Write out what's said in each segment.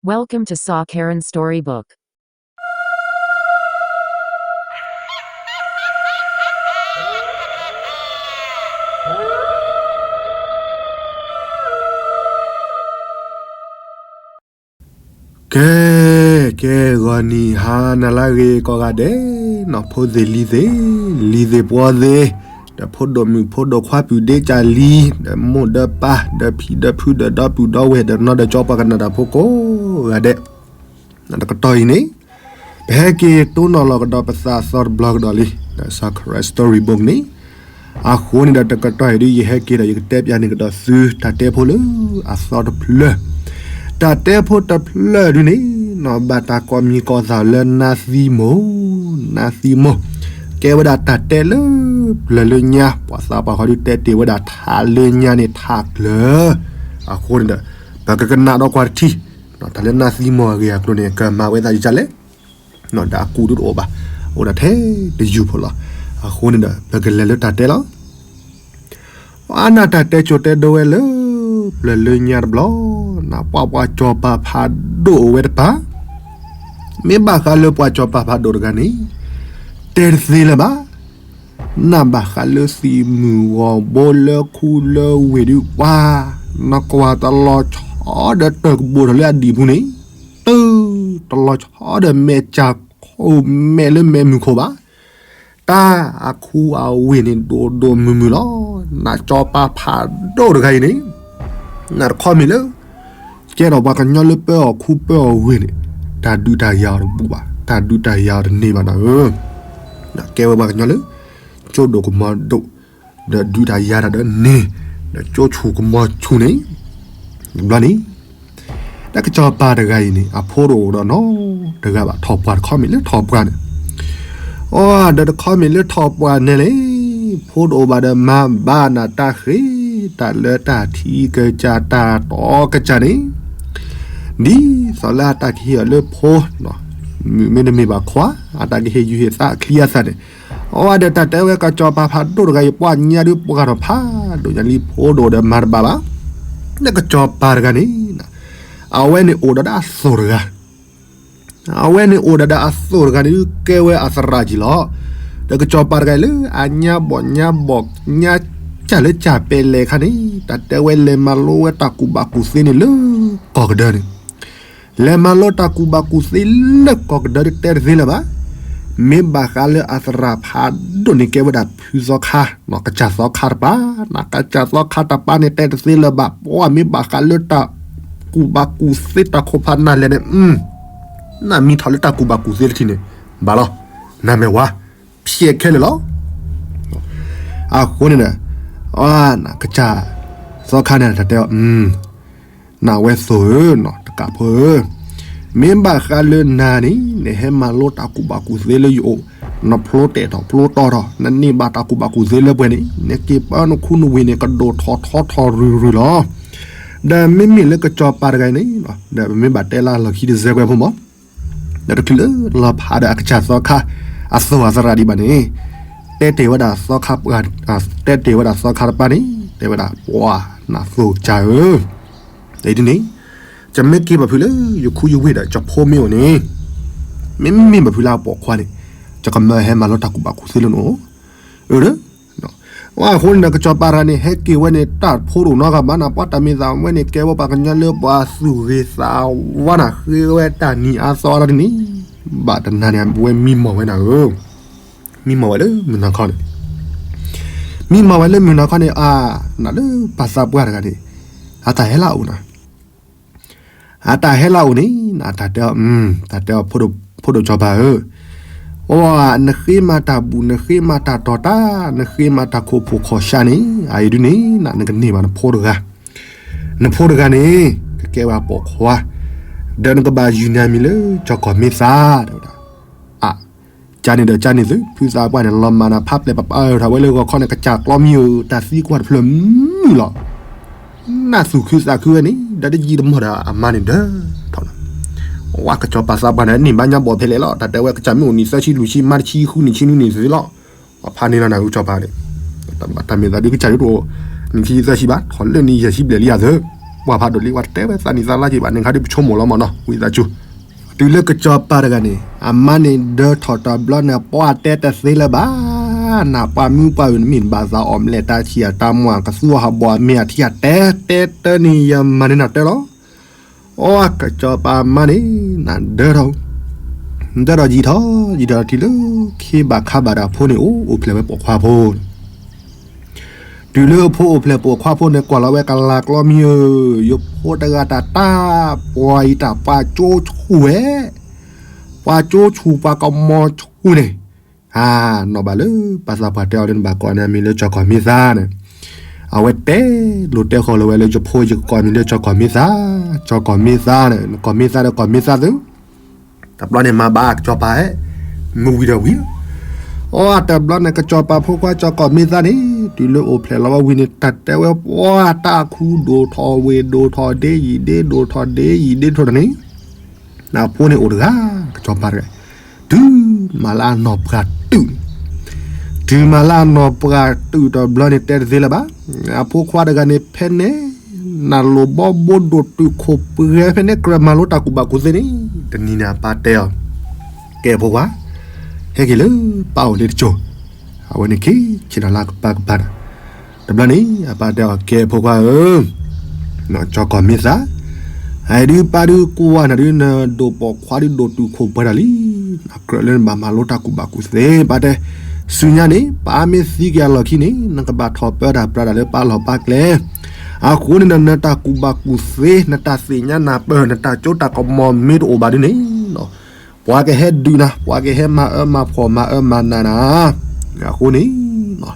Welcome to Saw Karen Storybook. ကဲ, ကဲ, ဂီၤနံၤဟါနၤလၢအဂ့ၤကိးဂၤဒဲး, နီၢ်ဖိသ့ၣ်လံၤသ့ၣ်, လံၤသ့ၣ်ပှီၤသ့ၣ်, ဒီးဖိဒိၣ်မုၣ်ဖိဒိၣ်ခွါပုၢ်ဒ့ကၢ်လံၤ, ဒီးမိၢ်ဒီးပၢ်, ဒီးဖံဒီးဖု, ဒီးဒီပုၢ်ဒီဝဲၢ်, ဒီးနီၢ်ဒီးကၠီပှၤကနၣ်တၢ်ဖိကိးဂၤဒဲး, တကတီၢ်အံၤန့ၣ် ပဟဲက့ၤတိၢ်နီၣ်လီၤကဒီးပသးအသီတဘျီကဒီးလံ, ဒီး Saw Karen Storybook န့ၣ်, အဃိန့ၣ်ဒီးတကတီၢ်အံၤဒ် ယဟဲက့ၤဒီး ယကတဲပျးန့ၢ်ကဒီးသု တၢ်တဲဖိလၢအသီတဖျၢၣ်, တၢ်တဲဖိတဖျၢၣ်ဒ်န့ၣ်, နီၢ်ဘၣ်တၢ်ကိးမံၤကိးသးလၢနါသံမိၢ်, နါသံမိၢ်, ကဲဝဲဒၣ်တၢ်တဲလၢပျၢၤလၢညါ, ပှၤသးပှၢ်ဃီဒုးတဲတ့ၢ်ဝဲဒၣ်ထးလၢညါန့ၣ်ထးကျၢၤ, အဃိန့ၣ်ဒီး ပကကနၣ်ဒီးကွၢ်တထံၣ်, တၢ်လၢနါသံမိၢ်အဂ့ၢ်အကျိၤန့ၣ် ကမၤဝဲသးဒ်လဲၣ်, ဒီးအကူၣ်ဒုးတအိၣ်ဘၣ်, အိၣ်ဒၣ်ထဲတယုၢ်ဖိလီၤ, အဃိန့ၣ်ဒီး ပကလဲၤလၢတၢ်တဲလီၤ. အါနၢ်တၢ်တဲကၠိတဲဒိဝဲလၢ ပျၢၤလၢညါတဘျီ, နၢ်ပှၤပှၤစီၤပၤဖးဒိၣ်အိၣ်ဝဲတပၤ, မ့ၢ်ဘၣ်ဃးလၢပှၤစီၤပၤဖးဒိၣ်တဂၤန့ၣ်, တဲတသ့လၢၤဘၣ်, နၢ်ဘၣ်ဃးလၢသံးမုၢ်ဂီၤဘိလၢခူလၢဝ့ၢ်ဒုးပှၤ, နကွၢ်တလီၤဆီဒီးတၢၢ်ကဘိၣ်ထီၣ်လၢအဒံၣ်ပူၤန့ၣ်, တုၤတလီၤဆီဒီးမဲာ်ကၢ်ခိၣ်မဲာ်လၢမဲာ်မုၢ်ခိၣ်ဘၣ်, တၢ်အခူအဝ့ၢ်န့ၣ်ဒိၣ်ဒိၣ်မုၢ်မုၢ်လီၤ, နၢ်စီၤပၤဖးဒိၣ်တဂၤအံၤန့ၣ်, နၢ်တခီမ့ၢ်လၢ ကဲထီၣ်ပှၤကညီလၢပၢအီၤခူပၢအီၤဝ့ၢ်န့ၣ်, တၢ်ဒုးတၢ်ယၤအီၤတဘူးဘၣ်, တၢ်ဒုးတၢ်ယၤအီၤတန့ၢ်ဘၣ်နၤဧၢ, ကဲဝဲပှၤကညီလၢ ကၠိဒိၣ်ကမီၤဒိၣ်, ဒီးဒုးတၢ်ယၤတၢ်ဒီးန့ၢ်, ဒီးကၠိဆူၣ်ကမီၤဆူၣ်န့ၣ်, တဘျီန့ၣ် တၢ်ကစီၤပၤတဂၤအံၤန့ၣ် အဖိတအိၣ်ဒီးနီတဂၤဘၣ်, ထီၣ်ပှၢ်တခီမ့ၢ်လၢထီၣ်ပှၢ်န့ၣ်, အိ ဒီးတခီမ့ၢ်လၢထီၣ်ပှၢ်န့ၣ်လံ, ဖိတအိၣ်ဘၣ်ဒီးမၤဘၣ်နၢ်တၢ်ဃ့, တၢ်လၢတၢ်ထံကစၢ်တၢ်တီကစၢ်န့ၣ်, ဒ်သိးလၢအတၢ်ကဟ့ၣ်အီၤလၢဖိ, မ့တမ့ၢ်ဘၣ်ခွါ, အတၢ်ကဟ့ၣ်ယူၤဟ့ၣ်သးအချံအသၣ်န့ၣ်, အိ ဒီးတၢ်တဲဝဲကစီၤပၤဖးဒိၣ်တဂၤအံၤ ပှၤညါဒုးပှၢ်ထီၣ်ဖးဒိၣ်ညါလံ, ဖိတအိၣ်ဒီးမၤတဘၣ်ဘၣ်, ဒီးကစီၤပၤတဂၤန့ၣ်, အဝဲန့ၣ်အိၣ်ဒီးဒၣ်အသိၣ်တဂၤ အဝဲန့ၣ်အိၣ်ဒီးဒၣ်အသိၣ်တဂၤန့ၣ်ဒုးကဲဝဲအသရၣ်ကံၤလီၤ, ဒီးကစီၤပၤတဂၤအံၤလၢအညါဘီၣ်ညါဘီၣ်ညါ, ကၢ်လၢကၢ်ပဲလဲၣ်ခါန့ၣ် တၢ်တဲဝဲလဲၤမၤလိဝဲတၢ်ကူၣ်ဘၣ်ကူၣ်သ့န့ၣ်လၢကီၢ်ကဒၢန့ၣ်, လဲၤမၤလိတၢ်ကူၣ်ဘၣ်ကူၣ်သ့လၢကီၢ်ကဒၢဒုးတဲတသ့လၢၤဘၣ်, မ့ၢ်ဘၣ်ဃးလၢအသရၣ်ဖးဒိၣ်န့ၣ်ကဲဝဲဒၣ်ဖုသီခါ, ကစၢ်သီခါတပၤ, ကစၢ်သီခါတပၤန့ၣ်တဲတသ့လၢၤဘၣ်, ပှၤမ့ၢ်ဘၣ်ဃးလၢတၢ်ကူၣ်ဘၣ်ကူၣ်သ့တၢ်ခိၣ်ဖးနၢ်လဲၣ်န့ၣ်, နၢ်မံထီၣ်လၢတၢ်ကူၣ်ဘၣ်ကူၣ်သ့တထံၣ်န့ၣ်, ဘၣ်လီၤ, နမဲာ်ဝါ, ဖျဲးခဲလၢာ်လီၤ. အဃိန့ၣ်ဒီး, ကစၢ်သီခါန့ၣ်တၢ်တဲအီၤ, နဝဲသိၣ်ဧၢ, တကးဖိဧၢ, မ့ၢ်ဘၣ်ဃးလၢနၤန့ၣ် နဟဲမၤလိတၢ်ကူၣ်ဘၣ်ကူၣ်သ့လၢယအိၣ်, နဖျိတဲာ်ထီၣ်ဖျိတီထီၣ်, နန့ၢ်ဘၣ်တၢ်ကူၣ်ဘၣ်ကူၣ်သ့လၢပှဲၤန့ၣ် နက့ၤပၢနခူနဝ့ၢ်န့ၣ် ကဒိၣ်ထီၣ်ထီထီၣ်ရုၢ်ရုၢ်လီၤ. ဒီးမ့မ့ၢ်လၢကစီၤပၤတဂၤအံၤန့ၣ်, ဒီးပမ့ၢ်ဘၣ်တဲလၢလီၢ်ခံတစဲးကွဲးဖိမး, ဒီးတချုးလၢလီၤဖးဒီးအကစၢ်သီခါ, အသိၣ်အသရၣ်ဒံးဘၣ်န့ၣ်, တဲတ့ၢ်ဝဲဒၣ်သီခါပှၤ, တဲတ့ၢ်ဝဲဒၣ်သီခါတပၤန့ၣ်, တဲဝဲဒၣ်ပှၤနၢ်သိၣ်ကစၢ်ဧၢ, ဒ်န့ၣ်, ကမ့ၢ်က့ၤဘၣ်ဖုးလၢယခူယဝ့ၢ်ဒီး ကၠီဖိမ့ၢ်အိၣ်န့ၣ်, မ့မ့ၢ်ဘၣ်ဖုးလၢအပိာ်ခွါန့ၣ်, ကကမၢဟဲမၤလိတၢ်ကူၣ်ဘၣ်ကူၣ်သ့လၢနအိၣ်, အၢ, အဃိန့ၣ်ဒီးကစီၤပၤတဂၤန့ၣ် ဟဲက့ၤဝဲန့ၣ် တၢ်ဖိတအိၣ်နီတဂၤဘၣ်နၤ, ပှၤတၢ်မ့ၢ်သးဝဲန့ၣ် ကဲဝဲပှၤကညီလၢပှၤသူၣ်ဂ့ၤသးဝါနၤ ဃ့ဝဲတၢ်နံၤအါသီအါတနံၤ, ဘၣ်တနၤန့ၣ် ဝဲမံမီၢ်ဝဲနၤဧၢ, မံမီၢ်ဝဲလၢမုၢ်နၤခီန့ၣ်, မံမီၢ်ဝဲလၢမုၢ်နၤခီန့ၣ် အါ, နၤလၢပှၤသးပှၢ်တဂၤန့ၣ်, အတၢ်ဟဲလၢအအိၣ်နၤ အတၢ်ဟဲလၢအအိၣ်န့ၣ် တၢ်တဲအီၤ, တၢ်တဲအီၤ ဖိဒိၣ်ကၠီၤပၤဧၢ, အိ, နဃ့မၤတၢ်ဘူၣ် နဃ့မၤတၢ်တီၤတၢ် နဃ့မၤတၢ်ခိၣ်ဖိၣ်ခီၣ်ရှါန့ၣ် အအံၤဒုန့ၣ် နကန့ၢ်ဘၣ်နဖိတဂၤ, နဖိတဂၤန့ၣ် ကကဲဝဲပိာ်ခွါ, ဒီးနကဘၣ်ယုၢ်နၤမံၤလၢ ကၠီၤကီၢ်မ့ၢ်သး တဲဝဲဒၣ်, အ ကန့ၣ်ဒီးကန့ၣ်သု ဖုသးပှၢ်န့ၣ် လီၤမၢ်နၤဖးပျဲၢ်ပပာ်ထီၣ်ဝဲလၢဂီၤခီန့ၣ် ကစၢ်ကျီမံဧိၤ တၢ်သံကွၢ်တဖျၢၣ်မုာ်လီၤ. နၢ်သူၣ်ခုသးခုဝဲန့ၣ် ဒီးတယံာ်တမီၢ်ဒီးအမါန့ၣ်ဒၢထီၣ်လီၤ. ဝဲကစီၤပၤသးပှၢ်န့ၣ် န့ၢ်ဘၣ်ညါဘီၣ်ဖဲလဲၣ်လီၤ. တၢ်တဲဝဲကစၢ်မ့ၢ်အိၣ်နံၣ်သၢဆံလွံၢ်ဆံ မါတဆံဃုနံၣ်ဆံနွံနံၣ်သ့လီၤ. အဖးန့ၣ်လီၤနၤ ကစီၤပၤန့ၣ် တၢ်မ့ၢ်သးဒုးကစၢ်ဒုးတအိၣ် နံၣ်ခံသၢဆံဘၣ် ထီၣ်လၢနံၣ်ယဲၢ်ဆံဘျဲၣ်လံယၤသၢ ပှၤဖးဒိၣ်လံ ပှၤတဲဝဲသးနံၣ်သးလါက့ၤဘၣ်န့ၣ် ခါဒ်ပဆိကမိၣ်လီၤမၢ်နီၤ ဝံသးစူၤ, တုၤလၢကစီၤပၤတဂၤန့ၣ် အမါန့ၣ်ဒၢထီၣ်တဘျီန့ၣ် ပှၤတဲတသ့လၢၤဘၣ်, နပှၤမုၢ်ပှၤအုၣ်နမ့ၢ်ဘၣ်သးအီၣ်မလဲၣ် တၢ်ဆံးအတၢ်မွၤ ကသူအီၤဟးဘီမ့ၢ်အထံအတဲ တဲတၢ်န့ၣ် ယမၤန့ၢ်နၤတၢ်လီၤ. အီ ကစီၤပၤမါန့ၣ် နဒၢထီၣ် ဒၢထီၣ်ယံာ်ထီၣ် ယံာ်ထီၣ်တုၤလၢ ခ့ဘၣ်ခါဘၣ်ဒီးအဖိန့ၣ် အိၣ်အိၣ်ဖျဲၣ်ဝဲပိာ်ခွါဖိန့ၣ်, တုၤလၢအဖိအိၣ်ဖျဲၣ်ပိာ်ခွါဖိန့ၣ် ကွၢ်လီၤဝဲကလၤကျီမံၤဧၢ, ယဖိတဂၤတၢ်တၢ် ပှၤအံၤတၢ်ပှၤကၠိဆူၣ်ဝဲ, ပှၤကၠိဆူၣ်ပှၤကမီၤဆူၣ်န့ၣ်, ဟးနီၢ်ဘၣ်လၢပှၤသးပှၢ်တဲအီၤလၢနဘၣ်ကိးန့ၢ်အမံၤလၢကၠီၤကီၢ်မ့ၢ်သါန့ၣ်, အဝဲတဲလိာ်တဲဃီၤလၢၤဝဲလၢယဖိယကကိးအမံၤလၢကၠီၤကီၢ်မ့ၢ်သါ, ကၠီၤကီၢ်မ့ၢ်သါန့ၣ် ကီၢ်မ့ၢ်သါဒီးကီၢ်မ့ၢ်သါသု တဘျီန့ၣ်မၤဘၣ်ကစီၤပၤဧၢ, မုၢ်ဝံၤဒီးဝံၤ, အီ တဘျီန့ၣ် ကစီၤပၤဖိခွါကၠီၤကီၢ်မ့ၢ်သါန့ၣ် တုၤလၢအိၣ်ဖျဲၣ်လီၤဝဲဝံၤန့ၣ် တၢ်တဲဝဲပှၤတၢ်အခူဒိၣ်ထီၣ်ဝ့ၢ်ဒိၣ်ထီၣ်ဒ့ယံာ်ဒ့ဒိၣ်ထီၣ်ဒ့ယံာ်ဒ့ထီၣ်တၢ်န့ၣ်, အဖိန့ၣ်အိၣ်တဂၤ ကစီၤပၤတဂၤ, တုၤမၤလၢအနီၢ်ပှၢ်တုာ်န့ၣ် တုၤမၤလၢအနီၢ်ပှၢ်တုာ်တဘျီန့ၣ် တဲတသ့လၢၤဘၣ်. အဖိခွါတဂၤန့ၣ် ဖဲန့ၣ် နၢ်လိာ်ဘီဘိဒိၣ်တုာ်ခိၣ်ပှဲၤ ဖဲန့ၣ်ကြၢးမၤလိတၢ်ကူၣ်ဘၣ်ကူၣ်သ့န့ၣ်, တနံၤန့ၣ်အပၢ်တဲအီၤ, ကဲဖိခွါ, ဟဲက့ၤလၢပၢ်အိၣ်လၢတကၠိၤ, အဝဲန့ၣ်က့ၤဆ့ၣ်နီၤလၢကပၢ်ကပၤဒီး, တဘျီန့ၣ် အပၢ်တဲအီၤ ကဲဖိခွါဧၢ ကၠီၤကီၢ်မ့ၢ်သါ, အအံၤဒုးပၢ်ဒုးကွၢ်နၤဒုး နဒိၣ်ပိာ်ခွါဒုးဒိၣ်တုာ်ခိၣ်ပှဲၤတၢ်လံ, ကြၢးလၢနဘၣ်မၤလိတၢ်ကူၣ်ဘၣ်ကူၣ်သ့ ပၢ်တဲ, ဆူညါန့ၣ် ပၢ်မ့ၢ်သံက့ၤအလီၢ်ခံန့ၣ် နကဘၣ်ထီၣ်ပၢတၢ်ပြးတၢ်လၢပၢ်လီၢ်ပၢ်ကျဲ, အဃိန့ၣ်ဒီး နတၢ်ကူၣ်ဘၣ်ကူၣ်သ့ နတၢ်သ့ၣ်ညါနၢ်ပၢၢ် နတၢ်ကၠိတၢ်ကမီၤမ့ၢ်တအိၣ်ဘၣ်ဒ်န့ၣ် ပှၤကဟဲဒုးနၤ ပှၤကဟဲမၤအၢမၤဖှီၣ်မၤအၢမၤနးနၤ, အဃိန့ၣ်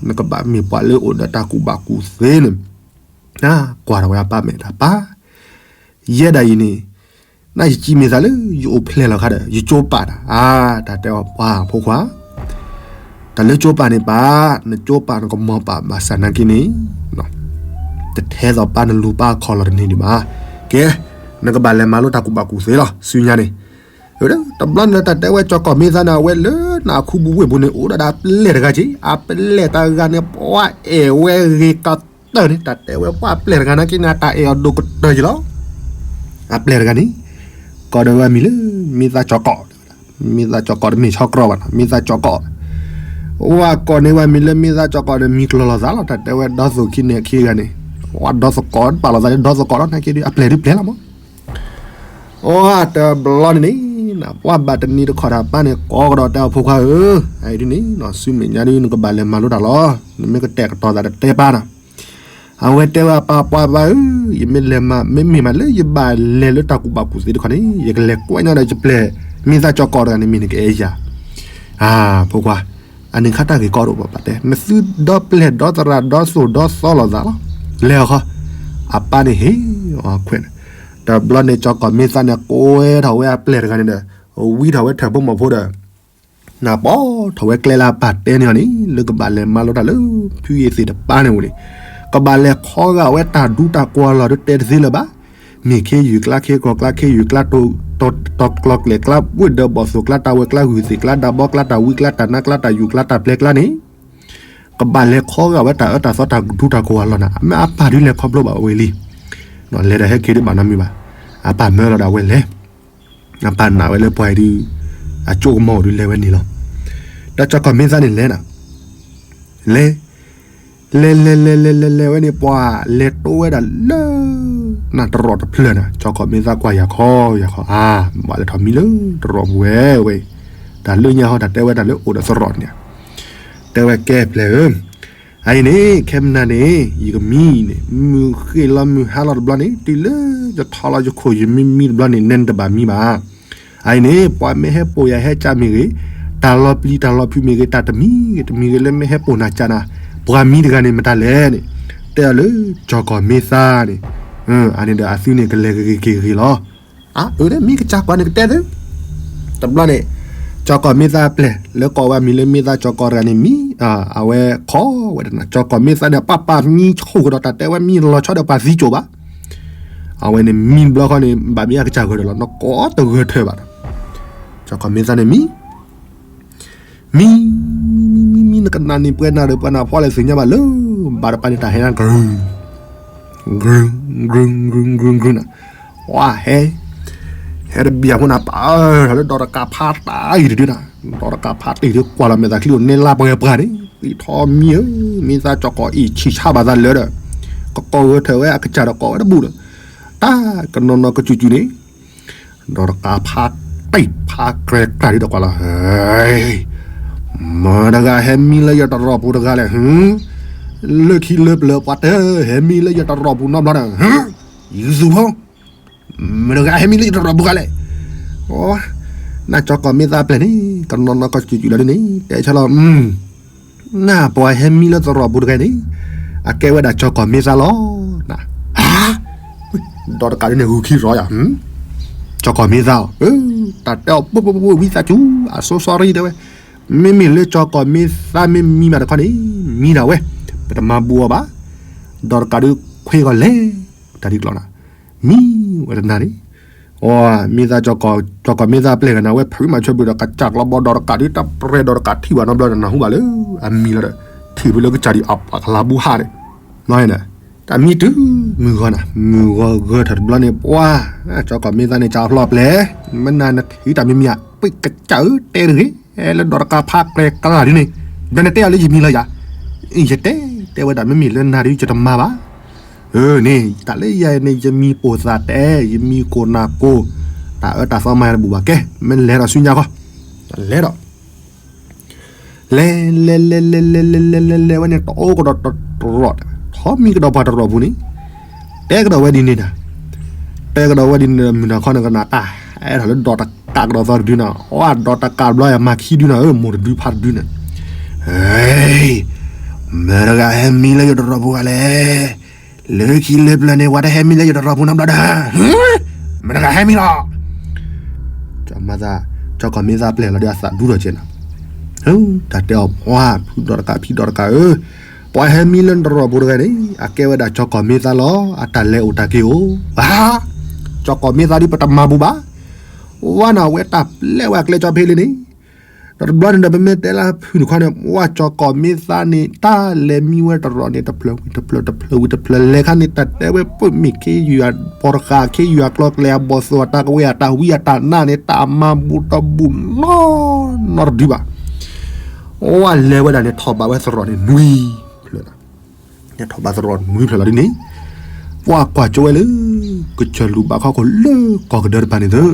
နကဘၣ်မ့ၢ်ပှၤလၢအိၣ်ဒီးတၢ်ကူၣ်ဘၣ်ကူၣ်သ့န့ၣ်, ကွၢ်ထီၣ်ဝဲအပၢ်မဲာ်တၢ်ပၢ်, ယဲဒၣ်အံၤန့ၣ်, နယစံးမ့ၢ်သးလၢယအိၣ်ဖျဲၣ်လီၤခါဒီး ယကၠိပာ်တၢ်, အါ တၢ်တဲအီၤပှၤဖိခွါ တၢ်လၢကၠိပာ်န့ၣ်ပၢ်, နကၠိပာ်နကမီၤပာ်ဘၣ်ဆၣ်နာ်က့န့ၣ်, တထဲသိးပၢ်နလူၤပၢ်ခီၣ်လီၤတန့ၢ်ဒံးဘၣ်. ကဲ, နကဘၣ်လဲၤမၤလိတၢ်ကူၣ်ဘၣ်ကူၣ်သ့လီၤ ဆူညါန့ၣ်, တဘျီန့ၣ်တၢ်တဲဝဲကၠီၤကီၢ်မ့ၢ်သါန့ၣ် အဝဲလၢနၤခူပူၤဝ့ၢ်ပူၤန့ၣ် အိၣ်ဒၣ်ဒီးအပျဲၢ်တဂၤက့ၤ, အပျဲၢ်တဂၤန့ၣ် ပှၤအဲၣ်ဝဲဂ့ၤကတၢၢ်န့ၣ် တၢ်တဲဝဲပှၤအပျဲၢ်တဂၤနာ်က့န့ၣ် အတၢ်အဲၣ်အီၤဒိၣ်ကတၢၢ်က့ၤလီၤ. အပျဲၢ်တဂၤန့ၣ် ကိးဒၣ်ဝဲမံၤလၢ မ့ၢ်သးကၠီၤကီၢ်, မ့ၢ်သးကၠီၤကီၢ်တမ့ၢ်ဆီကရီဘၣ်နီၤ မ့ၢ်သးကၠီၤကီၢ်, ဝဲကိးန့ၢ်ဝဲမံၤလၢမ့ၢ်သးကၠီၤကီၢ်ဒီး မံၤကျိၤလီၤသးလီၤ တၢ်တဲဝဲဒီသိၣ်ခံန့ၣ်ခံဂၤန့ၣ်, ဝဲဒီသိၣ်ကီးပာ်လီၤသးဒီး ဒီသိၣ်ကီးလီၤ နာ်က့ဒီး အပျဲၢ်ဒုးပျဲၢ်လီၤမး. အိ တဘျီန့ၣ်န့ၣ် ပှၤဘၣ်တနံၤတခီၣ်တၢ်ပၢ်န့ၣ် ကိးကဒီးတဲအဖိခွါဧၢ, အအံၤဒ်န့ၣ် ဆူမဲာ်ညါဒုး နကဘၣ်လဲၤမၤလိတၢ်လီၤ, နမ့ၢ်ကတဲာ်ကတီၤသးတတဲပၢ်နီၤ. အဝဲတဲဝဲအပၢ်ပှၤဘၣ်ဧၢ, ယမ့ၢ်လဲၤမၤ မ့မ့ၢ်မးလၢယဘၣ်လဲၤလၢတၢ်ကူၣ်ဘၣ်ကူၣ်သ့တခီန့ၣ် ယကလဲၤကွဲးညါဒီးယပျဲၢ် မ့ၢ်သးကၠီၤကီၢ်တဂၤန့ၣ် မ့ၢ်နကအဲၣ်ယၤ အဖိခွါ, အန့ၣ်ခါတၢ်ဂ့ၢ်ကီဒိၣ်ဘၣ်ပၢ်တဲ, နသုဒီပျဲၢ်ဒီသရၣ်ဒီသိၣ်ဒီသီလိာ်သးလီၤ, လဲၤအီၤဃီ. အပၢ်န့ၣ်ဟ့ၣ်အီၤခွဲးန့ၣ်, တဘျီန့ၣ် ကၠီၤကီၢ်မ့ၢ်သးန့ၣ် ကွဲထီၣ်ဝဲအပျဲၢ်တဂၤန့ၣ်ဒီး ဝံထီၣ်ဝဲထၢၣ်ဖိမီၤဖိဒီး နၢ်ပီထီၣ်ဝဲကျဲလၢအပၢ်တဲန့ၢ်အီၤန့ၣ် လၢကဘၣ်လဲၤမၤလိတၢ်လၢ ဖုအ့သ့ၣ်တပၢ်န့ၣ်အိၣ်န့ၣ်, ကဘၣ်လဲၤခီဂာ်ဝဲတၢ်ဒူတၢ်ကွီၤလီၤဒုးတဲတသ့လၢၤဘၣ်. မ့ၢ်ခ့ယုၢ်ကျါ ခ့ကီၤကျါ ခ့ယုၢ်ကျါ တီၤကျီၤကျဲၤကျါ ဝ့ၢ်ဒၢးဘီၣ်သိၣ်ကျါ တၢ်ဝဲၤကျါ ဂုၢ်သ့ၣ်ကျါ ဒၢးဘီကျါ တၢ်ဝံကျါ တၢ်နါကျါ တၢ်ယူၢ်ကျါ တၢ်ပျဲၤကျါန့ၣ် ကဘၣ်လဲၤခီဂာ်ဝဲတၢ်အၢတၢ်သီတၢ်ဒူတၢ်ကွီၤလီၤနၤ, အမ့ၢ်အပၢ်ဒုးလဲၤခီဖျိဘၣ်ဝဲလံ. လဲၤဒီးဟဲက့ၤဒုးဘၣ်နီတမံၤဘၣ်. အပၢ်မၢလီၤဒီးအဝဲလဲၤ, အပၢ်နာ်ဝဲလၢပှၤအံၤဒုး အကၠိကမီၤအိၣ်ဒုးလဲၤဝဲန့ၣ်လီၤ. ဒီးကၠီၤကီၢ်မ့ၢ်သးန့ၣ်လဲၤနၤ, လဲၤ လဲၤလဲၤလဲၤလဲၤလဲၤလဲၤဝဲန့ၣ် ပှၤလဲၤတိဝဲဒၣ်လၢ နတရီၣ်တဖျၢၣ်န့ၣ် ကၠီၤကီၢ်မ့ၢ်သးကွၢ်ယၤခီယၤခီ အါ ဘၣ်လဲၤထီၣ်မံလၢတရီၣ်ပူၤဝဲဝဲ, တၢ်လၢညါဟီ တၢ်တဲဝဲတၢ်လၢအိၣ်ဒီးသရီၣ်န့ၣ်, တဲဝဲကဲပျဲၢ်ဧၢ, အအံၤန့ၣ် ခဲမနၤန့ၣ် ယကမံန့ၣ် မုၢ်ဃ့ၢ်လီၤမုၢ်ဟါလီၤတဘျီန့ၣ် တုၤလၢယထီၣ်လီၤယခိၣ်ယမံမံတဘျီန့ၣ် နဲနတဘၣ်မံဘၣ်. အအံၤန့ၣ် ပှၤမ့ၢ်ဟဲပိာ်ယၤဟဲကၢမ့ၢ်ဂ့ၤ, တၢ်လီၤပျံၤတၢ်လီၤဖုးမ့ၢ်ဂ့ၤ, တၢ်တမံၤဂ့ၤတမံၤဂ့ၤလၢမ့ၢ်ဟဲပိာ်နၤကၢနၤ, ပှၤမံတဂၤန့ၣ်မတၤလဲၣ်န့ၣ်, တဲအီၤလၢ ကၠီၤကီၢ်မ့ၢ်သးန့ၣ်, အန့ၣ်ဒီးအသုန့ၣ်ကလဲၤဂ့ၤက့ၤဂ့ၤလီၤ. အၢ မ့ၢ်ကစၢ်ကွၢ်န့ၣ်ကတဲသု, တဘျီန့ၣ် ကၠီၤကီၢ်မ့ၢ်သးပျဲၢ် လၢကိးဝဲမံၤလၢမ့ၢ်သးကၠီၤကီၢ်တဂၤန့ၣ်မံ, အဝဲခီဝဲတနၤ ကၠီၤကီၢ်မ့ၢ်သးန့ၣ် ပၢ်ပၢ်မံဆိၣ်ကဒီး တၢ်တဲဝဲမံလီၤဆီဒီးပှၤသံကၠိၣ်ဘၣ်. အဝဲန့ၣ်မံဘျီဃီန့ၣ် ဘၣ်မ့ၢ်အကစၢ်ဂၢၢ်ဒီးလီၤ နကိးတဂၢၢ်ထၢၣ်ဘၣ်ဒီး, ကၠီၤကီၢ်မ့ၢ်သးန့ၣ်မံ မံ မံ မံ မံ နကနၣ်န့ၣ်ပှဲၤနၢ်ဒီးပှဲၤနၢ်ဖီလဲၣ်သ့ၣ်ညါဘၣ်လၢ ဘၣ်တပၤန့ၣ်တၢ်ဟဲနၤကရူၢ်, ဂုၤ ဂုၤ ဂုၤ ဂုၤ ဂုၤ နီၤ, ဝါဟဲ ဟဲတဘျီဖိနၤ ပာ်ထီၣ်လၢဒီးတကးဖးတၢ်အံၤတဒုနၤ, ဒီးတကးဖးတၢ်အံၤတဒု ကွၢ်လီၤမဲာ်သးချံအိၣ်န့ၢ်လါပှဲၤပှဲၤန့ၣ်, သံထီမံဧၢ, မ့ၢ်သးကၠီကီးအံၤဆံးဆါဘၣ်သးလၢဒီး ကကိးဂဲၤထၢၣ်ဝဲအကစၢ်ဒီးကိးဝဲတဘူၣ်ဒီး, တၢ်ကနီၤနီၤကစူၤစူၤန့ၣ် ဒီးတကးဖးတံၢ်ဖးကြဲၤကြၤဒ်ဒီးကွၢ်လီၤ, မတၤတဂၤဟဲမံလၢယတရီၢ်ပူၤတဂၤလဲၣ်, လၢခံလၢပျၢၤပှၤတဟဲ ဟဲမံလၢယတရီၢ်ပူၤနီတဘျီဒီး, ယုၢ်သူၣ်ဖိ, မတၤတဂၤဟဲမံလၢယတရီၢ်ပူၤတဂၤလဲၣ်, နကၠီကီးမ့ၢ်သးပျဲၢ်န့ၣ် ကနီၤနီၤကစူၤစူၤလီၤဒ်န့ၣ် တဲဆၢလီၤ, နပှၤဟဲမံလၢတရီၢ်ပူၤတဂၤန့ၣ် အကဲဝဲဒၣ်ကၠီကီးမ့ၢ်သးလီၤ, န ဒီးတကးဒ်န့ၣ် ဂုၤခံရီယၤ, ကၠီကီးမ့ၢ်သးအီၤ, တၢ်တဲအီၤ ပှၤဝံသးစူၤ အ so sorry တဲဝဲ, မ့မ့ၢ်လၢကၠီကီးမ့ၢ်သးမ့ၢ်မံမးတခီန့ၣ် မံဒၣ်ဝဲ, ပတမၤဘူးအီၤဘၣ်, ဒီးတကးဒ်ခွ့ဂီၤလဲၤ, တၢ်ဒ်ကျီနၤ, မံဝဲတနၤန့ၣ်, အ မ့ၢ်သး ကၠီကီးမ့ၢ်သးပျဲၢ်ဂၤန့ၣ် အဝဲဖုးမၤဆၢဘျုးဒီးကစၢ်ကျီဘီဒီးတကးဒ်တၢ်ပြဲၤဒီးတကးထံၣ်ဘၣ်နီတဘျီဒီး နၢ်ဟူဘၣ်လၢ အမံလီၤဒီး ထံၣ်ဖဲလၢကစၢ်ဒံးအပှၤကလၤဘူးဟးန့ၣ်, တၢ်မံတုၤ မုၢ်ဂီၤနၤ မုၢ်ဂီၤဂၢၢ်ထီၣ်တဘျီန့ၣ် ပှၤ ကၠီကီးမ့ၢ်သးန့ၣ် ကၠီဖျီပျဲၢ်, မ့ၢ်နၤနထံၣ်တၢ်မံမံဧါ, ပှၤကစၢ်ဧၢ တဲတဂ့ၤ, လၢဒီးတကးဖးကြဲၤကြၤဒ်န့ၣ်, ဒီးနတဲအီၤလၢယမံလီၤယၤ, ယတဲ, တဲဝဲဒၣ်မ့မ့ၢ်လၢနၤဒ်ယတမၤဘၣ် အၢ န့ၣ် တၢ်လၢယၤန့ၣ် ယမံပိာ်သးတဲ, ယမံကိၢ်နၢ်ကိၢ်, တၢ်အၢတၢ်သီမၤတဘူၣ်ဘၣ်ကဲ, မ့ၢ်လဲၤဒီးဆူညါဃီ, လဲၤဒီး, လဲၤ လဲၤ လဲၤ လဲၤ လဲၤ လဲၤ လဲၤ လဲၤ လဲၤဝဲန့ၣ် တအိၣ်ကဒီးတရီး, ထီမံကဒီးပှၤတရီးပူၤန့ၣ်, တဲကဒီးဝဲဒ်န့ၣ်ဒီး, တဲကဒီးဝဲဒ်န့ၣ်ဒီး မုၢ်နၤခီန့ၣ် ကနၣ်တၢ်ဟဲထီၣ်လၢဒီးတကးကဒီးသီတဒုနၤ, အဒီးတကးဘျီယမၤခံဒုနၤဧၢ မိၢ်တဒုဖါတဒုန့ၣ်, မတၤတဂၤဟဲမံလၢယတရီးပူၤဂၤလဲၣ်, လၢခံလၢပျၢၤန့ၣ် ပှၤတဟဲမံလၢယတရီးပူၤနီတဘျီဒီး, မတၤတဂၤဟဲမံလီၤ, ကၠီကီးမ့ၢ်သးပျဲၢ်လီၤဒီးအသးဒူထီၣ်ကဲနၤ, တၢ်တဲအီၤ ပှၤဖုဒီးတကးဖံဒီးတကးဧၢ, ပှၤဟဲမံလၢနတရီးပူၤတဂၤန့ၣ် အကဲဝဲဒၣ်ကၠီကီးမ့ၢ်သးလီၤ, အတၢ်လဲၤအိၣ်တၢ်က့ၤအိၣ်, ကၠီကီးမ့ၢ်သးဒ်ပတမၤဘူးဘၣ်, ဝဲန့ၣ် အဝဲတၢ်ပျဲဝဲအကျဲကၠီဖဲလံန့ၣ်, ဒီးတဘျီန့ၣ်ဒီး ပမ့ၢ်တဲလၢဖုန့ၣ်ခီန့ၣ် ပှၤကၠီကီးမ့ၢ်သးန့ၣ် တၢ်လဲၤမံဝဲတရီးန့ၣ် တဖျၢၣ်ဝံၤတဖျၢၣ် တဖျၢၣ်ဝံၤတဖျၢၣ် လဲၤခါန့ၣ် တၢ်တဲဝဲပမ့ၢ်ခ့ယုၢ် ပှၤတဃာ်ခ့ယုၢ်အကျိၤအကျဲအဘီၣ်သိၣ်အတၢ်ကဝဲၤအတၢ်ဝံအတၢ်နါန့ၣ် တၢ်မၤဘူးတဘူးနီ နီတဒုဘၣ်, အဝဲလဲၤဝဲဒၣ်န့ၣ် ထီၣ်ဘးဝဲသရိာ်န့ၣ်နွံဖျၢၣ်, ထီၣ်ဘးသရိာ်နွံဖျၢၣ်လီၤဒ်န့ၣ်, ပှၤကွၢ်ကၠိဝဲလၢ ကစၢၢ်လူၤဘးခီခိၣ်လၢကီၢ်ကဒၢတပၤန့ၣ်သၢ,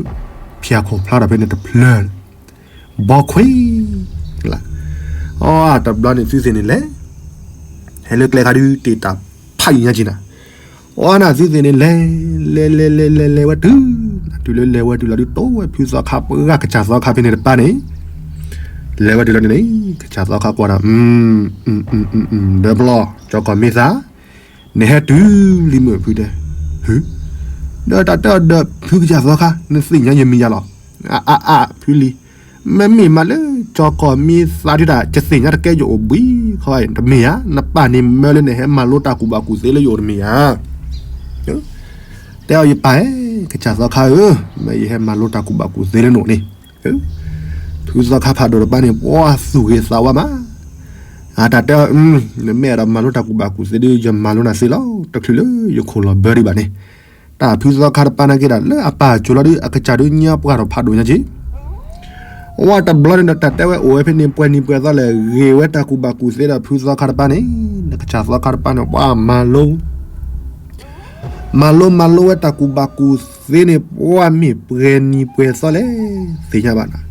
ဖၠၣ်ခိၣ်ဖျါထီၣ်ဖဲန့ၣ်တဖျၢၣ် ဘီခွံလၢ်, အတဘျီန့ၣ်သုသ့ၣ်န့ၣ်လဲၤ, ဟဲလၢကျဲခါဒုးတ့ၢ်တၢ်ဖးယံာ်ညါက့ၤနၤ, အနသုသ့ၣ်န့ၣ်လဲၤ, လဲၤလဲၤလဲၤလဲၤလဲၤဝဲတုၤ, တုၤလၢလဲၤဝဲတုၤလီၤဒုး တိဝဲဖုသီခါပှၢ်ကစၢ်သီခါဖဲန့ၣ်တပၤန့ၣ်, လဲၤဝဲတုၤလီၤန့ၣ်န့ၣ်, ကစၢ်သီခါကွၢ်ဒီး, ဒီးပျီ ကၠီကီးမ့ၢ်သး နဟဲတုၤလံမုၢ်ဖုတဲ, ဒီးတၢ်တဲအီၤဒီးဖုကစၢ်သီခါ နသ့ၣ်ညါယမံၤယၤလီၤ, အါအါဖုလံ, မ့မ့ၢ်မးလၢ ကၠီကီးမ့ၢ်သးဒုးတၢ် ယသ့ၣ်ညါတကဲယအိၣ်ဘှံးခီအံၤ တမ့ၢ်ဧါ, နပၢ်န့ၣ်မၢလၢနဟဲမၤလိတၢ်ကူၣ်ဘၣ်ကူၣ်သ့လၢယအိၣ်တမ့ၢ်ဧါ, တဲအီၤယပၢ်ဧၢ, ကစၢ်သီခါဧၢ, မ့ၢ်ယဟဲမၤလိတၢ်ကူၣ်ဘၣ်ကူၣ်သ့လၢနအိၣ်န့ၣ်, ဖုသီခါဖးဒိၣ်တပၤန့ၣ် ပှၤသူၣ်ဂ့ၤသးဝါမး, အတၢ်တဲအီၤ, နမ့ၢ်အဲၣ်ဒိးမၤလိတၢ်ကူၣ်ဘၣ်ကူၣ်သ့ဒုး ယမၤလိနၤသ့လီၤ, တချုးလၢယခိၣ်လီၤဘၢဒံးဘၣ်န့ၣ်, တၢ်ဖုသီခါတပၤနာ်က့ဒၣ် လၢအပၢ်အစိၤလီၤဒုး အကစၢ်ဒုးညါပှၢ်ထီၣ်ဖးဒိၣ်ညါက့ၤ ဝဲတဘျီန့ၣ်ဒီး တၢ်တဲဝဲအိၣ်ဝဲဖဲန့ၣ် ပှဲၤနံၤပှဲၤသီလဲၣ် ဂ့ၤဝဲတၢ်ကူၣ်ဘၣ်ကူၣ်သ့ဒီးဖုသီခါတပၤန့ၣ်, ကစၢ်သီခါတပၤန့ၣ် ပှၤမၤလိ မၤလိမၤလိဝဲတၢ်ကူၣ်ဘၣ်ကူၣ်သ့န့ၣ် ပှၤမ့ၢ်ပှဲၤနံၤပှဲၤသီလဲၣ် သ့ၣ်ညါဘၣ်နၤ,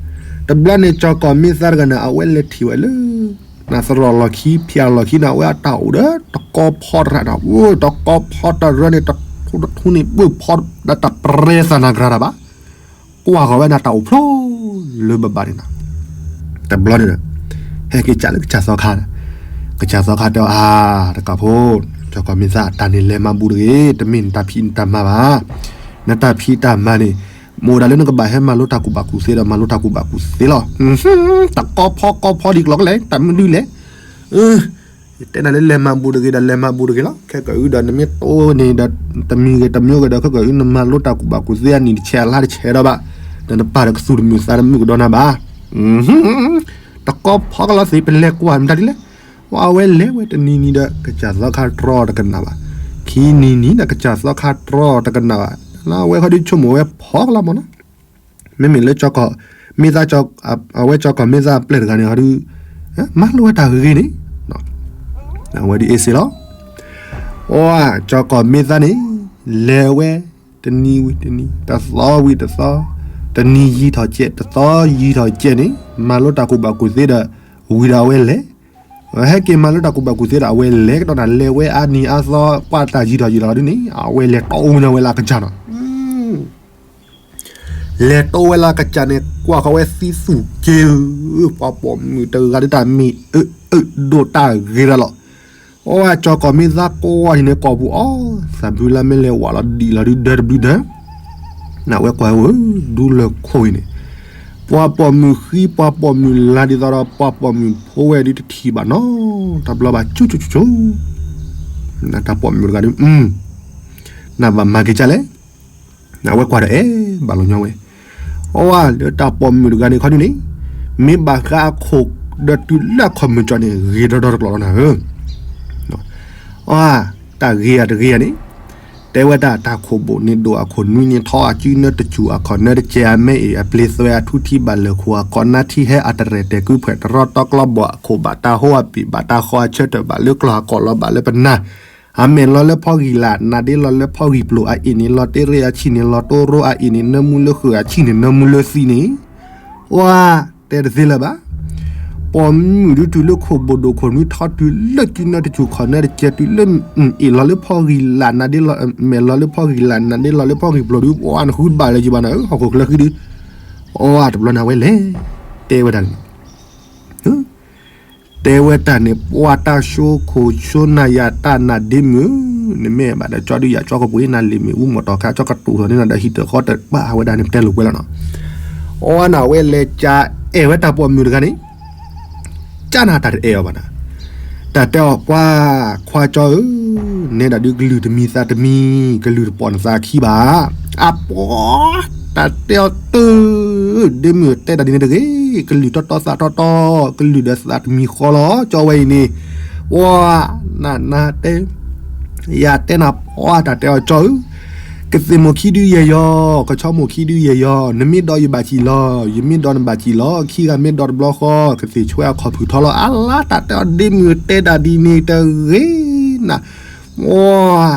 တဘျီန့ၣ် ကၠီကီးမ့ၢ်သးတဂၤန့ၣ် အဝဲလဲၤထံၣ်ဝဲလၢ နသရိာ်လီၢ်ခံ ဖၠၣ်လီၢ်ခံန့ၣ် အဝဲအတၢ်အိၣ်ဒီး တကီဖီတရၢန့ၣ်, တကီဖီတရၢန့ၣ် တထူတထူန့ၣ် ဘုၣ်ဖီဒီးတၢ်ပြဲသးနၤကြၤတၢ်ဘၣ်, ကွၢ်ဃီၤဝဲန့ၣ် တၢ်အိၣ်ဖျိလၢဘၣ်ဘၣ်န့ၣ်နၤ, တဘျီန့ၣ်ဒီး ဟဲက့ၤကၠးလၢကစၢ်သီခါ, ကစၢ်သီခါတဲအီၤ အါ တကးဖိ, ကၠီကီးမ့ၢ်သး တၢ်န့ၣ်လဲၤမၤဘူးတဂ့ၤ, တမ့ၢ်နတၢ်ဖံးနတၢ်မၤဘၣ်, နတၢ်ဖံးတၢ်မၤန့ၣ် မ့ၢ်အိၣ်ဒၣ်လၢနကဘၣ်ဟဲမၤလိတၢ်ကူၣ်ဘၣ်ကူၣ်သ့ဒီး မၤလိတၢ်ကူၣ်ဘၣ်ကူၣ်သ့လီၤ, တကီဖီကီဖီဒ်ကျီကလဲၣ် တၢ်မနုၤလဲၣ် ယတဲနၤလၢလဲၤမၤဘူးတဂ့ၤဒီး လဲၤမၤဘူးတဂ့ၤလီၤ, ခဲကၢအုဒီး နမ့ၢ်တိၢ်န့ၣ်ဒီး တမံၤဂ့ၤတမံၤဂ့ၤဒီး ခဲကၢအု နမၤလိတၢ်ကူၣ်ဘၣ်ကူၣ်သ့အနံၣ်တဆဲးအလါတဆဲးဒီးဘၣ်, ဒီးနပၢ်ဒီးကသူၣ်တမုာ်သးတမုာ်ကဒီးနၤဘၣ်, တကီဖီကလီသ့ ပလဲၤကွၢ်မတၤဒ်လဲၣ်, ဝဲအဝဲလဲၤဝဲတနံၤနံၤဒီး ကစၢ်သီခါတြီတကနၣ်ဘၣ်, က ခံနံၤနံၤ ဒီးကစၢ်သီခါတြီတကနၣ်ဘၣ်, အဝဲခီဒုးဆိကမိၣ်ဝဲဖီကလါမၢ်နီၤ, မ့မ့ၢ်လၢ မ့ၢ်သး အဝဲကၠီၤကီၢ်မ့ၢ်သးအပျဲၢ်တဂၤန့ၣ်ခီဒုး မၤလိဝဲတၢ်ဂ့ၤဂ့ၤန့ၣ်, အဝဲဒ်အ့ၣ်စ့လီၤ. အကၠီၤကီၢ်မ့ၢ်သးန့ၣ် လဲၤဝဲ တနံၤဝံၤတနံၤ တသီဝံၤတသီ, တနံၤယံာ်ထီၣ်ကဲး တသီယံာ်ထီၣ်ကဲးန့ၣ် မၤလိတၢ်ကူၣ်ဘၣ်ကူၣ်သ့ဒီး ဝံၤဒီးအဝဲလဲၤ, ဟဲက့ၤမၤလိတၢ်ကူၣ်ဘၣ်ကူၣ်သ့ဒီး အဝဲလဲၤကဒီးနၤ လဲၤဝဲအါနံၤအါသီ ကွၢ်တၢ်ယံာ်ထီၣ်ယံာ်ထီၣ်ဒ်န့ၣ် အဝဲလဲၤတီၢ်အိၣ်ဝဲလၢအကစၢ်နီၤ လဲၤတီၢ်ဝဲလၢအကစၢ်န့ၣ် ကွၢ်ဃီၤဝဲသံသူၣ်က့ၤဧၢ, ပှၤပိာ်မုၣ်တဂၤဒုးတၢ်မ့ၢ်အၢအၢဒိၣ်တၢ်ဂ့ၤတၢ်လီၤ. အကၠီၤကီၢ်မ့ၢ်သးကွၢ်ထံၣ်န့ၣ် ကိာ်ပူၤအီၤ သးဘုလါမ့ၢ်လဲၤဝးလီၤဒံးလီၤဒုးဒၢတဘျုးဒၢ, နဝဲကွၢ်ဝဲ ဒူလၢၢ်ခိၣ်အံၤန့ၣ် ပှၤပိာ်မုၣ်ဃံပှၤပိာ်မုၣ်လါဒ်သိးဒီး ပှၤပိာ်မုၣ်ဖိဝဲဒုးတထံၣ်ဘၣ်နီတဘျီဘၣ် ကၠူကၠူကၠူကၠူ, တၢ်ပိာ်မုၣ်တဂၤဒုး နဘၣ်မၤက့ၤကၢ်လဲၣ်, နဝဲကွၢ်ဒီးအဲၣ်ဘၣ်လီၤညီဝဲ, အဝဲလၢတၢ်ပိာ်မုၣ်တဂၤန့ၣ်ခီဒုးန့ၣ် မ့ၢ်ဘၣ်ဃးအခိၣ်ဒီးတုၤလၢအခီၣ်မုၢ်ကၠီၣ်န့ၣ် ဂ့ၤဒီဒီတကျိာ်လီၤနၤဧၢ, အတၢ်ဂ့ၤဧါတဂ့ၤဧါန့ၣ် တဲဝဲဒၣ်တၢ်ခိၣ်ဘိၣ်န့ၣ်ဒိၣ်အခိၣ်နွံန့ၣ်ထီ အစုနၢတစူၤအခီၣ်နၢတကဲးအမဲအ့ၣ် အပျ့ၤသွဲးအထူထံဘၣ်လၢာ်ခိၣ်အခိၣ်နၢထံဟဲအတရဲၣ်တဲာ်ကုဖှဲးတရီတီကျီဘီၣ်အခိၣ်ဘၣ်တၢ်ဟိအပံာ်ဘၣ်တၢ်ဃီအဆၢထၢၣ်ဘၣ်လၢကျီၢ်အကိာ်လီၤဘၣ်လၢပနၢ် အမဲာ်လီၤလၢဖီဂံၢ်လၢ် နါဒ့လီၤလၢဖီဂံၢ်ပျိၤအအ့ၣ်န့ၣ် လီၤတ့ရ့အဆံၣ်န့ၣ် လီၤတိရိအအ့ၣ်န့ၣ် နၢမူလၢဃုာ်အဆံၣ်န့ၣ် နၢမူလၢသံန့ၣ် ဝါ တဲတသ့လၢၤဘၣ်. ပိာ်မုၣ်ဒုးတုၤလၢခိၣ်ဘိၣ်ဒိၣ်ခိၣ်နွံထီတုၤလၢစုနၢတစူၤခီၣ်နၢတကဲးတုၤလၢအ့ၣ်လီၤလၢဖီဂံၢ်လၢ် နါဒ့လီၤ မဲာ်လီၤလၢဖီဂံၢ်လၢ် နါဒ့လီၤလၢဖီဂံၢ်ပျိၤဒုး ပှၤနဃုဘၣ်လၢၤယံၤဘၣ်နၤဧၢ ဟီၣ်ခိၣ်ချၢဃံဒုး အတဘျီန့ၣ်ဝဲလဲၤ တဲဝဲဒၣ်န့ၣ် တဲဝဲတၢ်န့ၣ် ပှၤတၢ်ဆိခိၣ်ဆိနၤယၤတၢ်နါဒ့မုၣ်ဧၢ, နမ့ၢ်ဘၣ်ဒီးကၠီဒုးယၤကၠီကပှ့ၤနၤလံာ်မ့ၢ်အူမီၢ်တီၤခါ ကၠီကတိၤထီၣ်န့ၢ်နၤဒီးဟံၣ်တဃီတဘၣ်ဝဲဒၣ်န့ၣ် ပတဲလိာ်ကွဲလီၤနီၤ. အဝဲန့ၣ်ဝဲလဲၤကအဲၣ်ဝဲတၢ်ပိာ်မုၣ်တဂၤန့ၣ် ကနၣ်တၢ်တအဲၣ်အီၤဘၣ်နၤ, တၢ်တဲအီၤပှၤခွါကၠီဧၢ, နဲဒၣ်ဒုးကလုၢ်တမံၤသးတမံၤ ကလုၢ်တပိာ်နသးခံဘၣ်. အပှၤ တၢ်တဲအီၤတၢ် ဒ့မုၣ်တဲတၢ်ဒ်န့ၣ်တဂ့ၤ, ကလုၢ်တီတီသးတီတီ ကလုၢ်ဒီးသးတမံၤဃီလီၤ ကၠီဝဲအံၤန့ၣ်, ဝါ နနတဲ ယတဲနၤပှၤတၢ်တဲအီၤကၠီဧၢ, ကသ့ၣ်မိၢ်ခံဒုယဲၢ်ယီၤ, ကဆီမိၢ်ခံဒုယဲၢ်ယီၤ, နမ့ၢ်ဒီးယဘၣ်စံၣ်လီၤ, ယမ့ၢ်ဒီးနဘၣ်စံၣ်လီၤ, ခံဂၤမ့ၢ်ဒီးတဘျီဃီ, ကသ့ၣ်ဆွဲအခီၣ်ဖုၣ်ထီလီၤ. အလါတၢ်တဲအီၤဒ့မုၣ်တဲတၢ်ဒ်န့ၣ်တဂ့ၤနၤ, ဝါ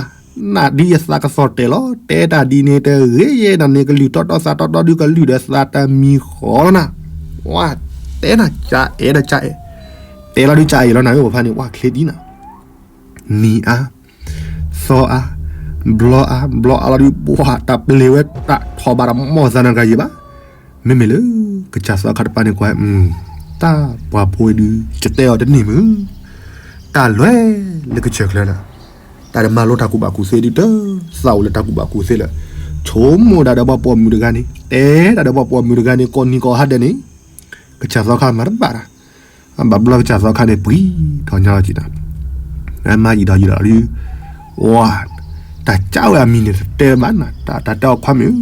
နဒ်ယသးကသီၣ်တဲာ်လီၤ, တဲတၢ်ဒ်န့ၣ်တဂ့ၤယဲနၤန့ၣ် ကလုၢ်တီတီသးတီတီဒုးကလုၢ်ဒီးသးတမံၤဃီလီၤနၤ, ဝါ တဲနၤ ကအဲၣ်ဒီးကအဲၣ်, တဲလီၤဒုးကအဲၣ်လီၤနၤဧၢ ပဖါန့ၣ် ဝါချ့ဒ်နၤ နံၤအါ သီအါ ဘျီအါ ဘျီအါလီၤဒုး ပှၤတၢ်ပျ့ၤဝဲတၢ်ထီၣ်ဘၣ်တၢ်မီၢ်သးနဂၤယံၤဘၣ်. မ့မ့ၢ်လၢ ကစၢ်သီခါတပၤန့ၣ်ကွၢ် တၢ်ပှၤဖိဒုး ကတဲအီၤတန့ၢ်မုၢ် တၢ်လွဲလၢကစၢၢ်ချၢနၤ, တၢ်တမၤလိတၢ်ကူၣ်ဘၣ်ကူၣ်သ့ဒုးတၢ်သးအိၣ်လၢတၢ်ကူၣ်ဘၣ်ကူၣ်သ့လၢ ဆိကမိၣ်ဒၣ်ဒီးပှၤပိာ်မုၣ်တဂၤန့ၣ် တဲဒၣ်ဒီးပှၤပိာ်မုၣ်တဂၤန့ၣ် ကိးနံၤကိးဟါဒဲးန့ၣ် ကစၢ်သီခါမၤတဘၣ်တၢ် အဘၣ်ဘျီကစၢ်သီခါန့ၣ် ပှံၤထီၣ်ညါလီၤက့ၤနၤ, မၤယံာ်ထီၣ်ယံာ်ထီၣ်ဒုး ဝါ တၢ်ကးဝဲအမံၤန့ၣ် တတဲဘၣ်နၤ, တၢ်တဲအီၤခွါမုၣ်ဧ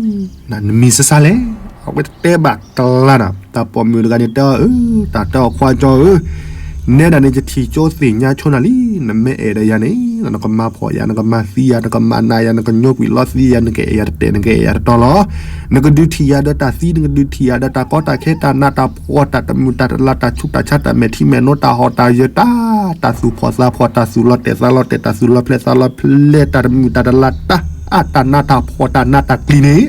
ၢ, နမံၤစါစါလဲၣ်, အဝဲတတဲဘၣ်တလါနၤ, တၢ်ပိာ်မုၣ်တဂၤန့ၣ်တဲအီၤဧၢ, တၢ်တဲအီၤခွါကၠီဧၢ, နဲဒၣ်န့ၣ် ယထံၣ်ကၠိသ့ၣ်ညါဆိနၤလံ, နမ့ၢ်အဲၣ်ဒီးယၤန့ၣ် နကမၤဖှီၣ်ယၤ နကမၤသံယၤ နကမၤနးယၤ နကညိကွံာ်လီသံယၤ နကအဲၣ်ယၤတတဲာ် နကအဲၣ်ယၤတတီၤလီၤ. နကဒုးထံၣ်ယၤဒီးတၢ်သံ နကဒုးထံၣ်ယၤဒီးတၢ်ကီတၢ်ခဲ တၢ်နးတၢ်ဖှီၣ် တၢ်တမုာ်တၢ်တလၤ တၢ်ဆူးတၢ်ဆါ တၢ်မဲာ်ထံမဲာ်နိ တၢ်ဟီၣ်တၢ်ယၢၤ တၢ် တၢ်သူၣ်ဖှီၣ်သးဖှီၣ် တၢ်သူၣ်လီၤတဲာ်သးလီၤတဲာ် တၢ်သူၣ်လီၤဖျဲးသးလီၤဖျဲး တၢ်တမုာ်တၢ်တလၤ တၢ်အတၢ်နးတၢ်ဖှီၣ် တၢ်နးတၢ်ကျံၤန့ၣ်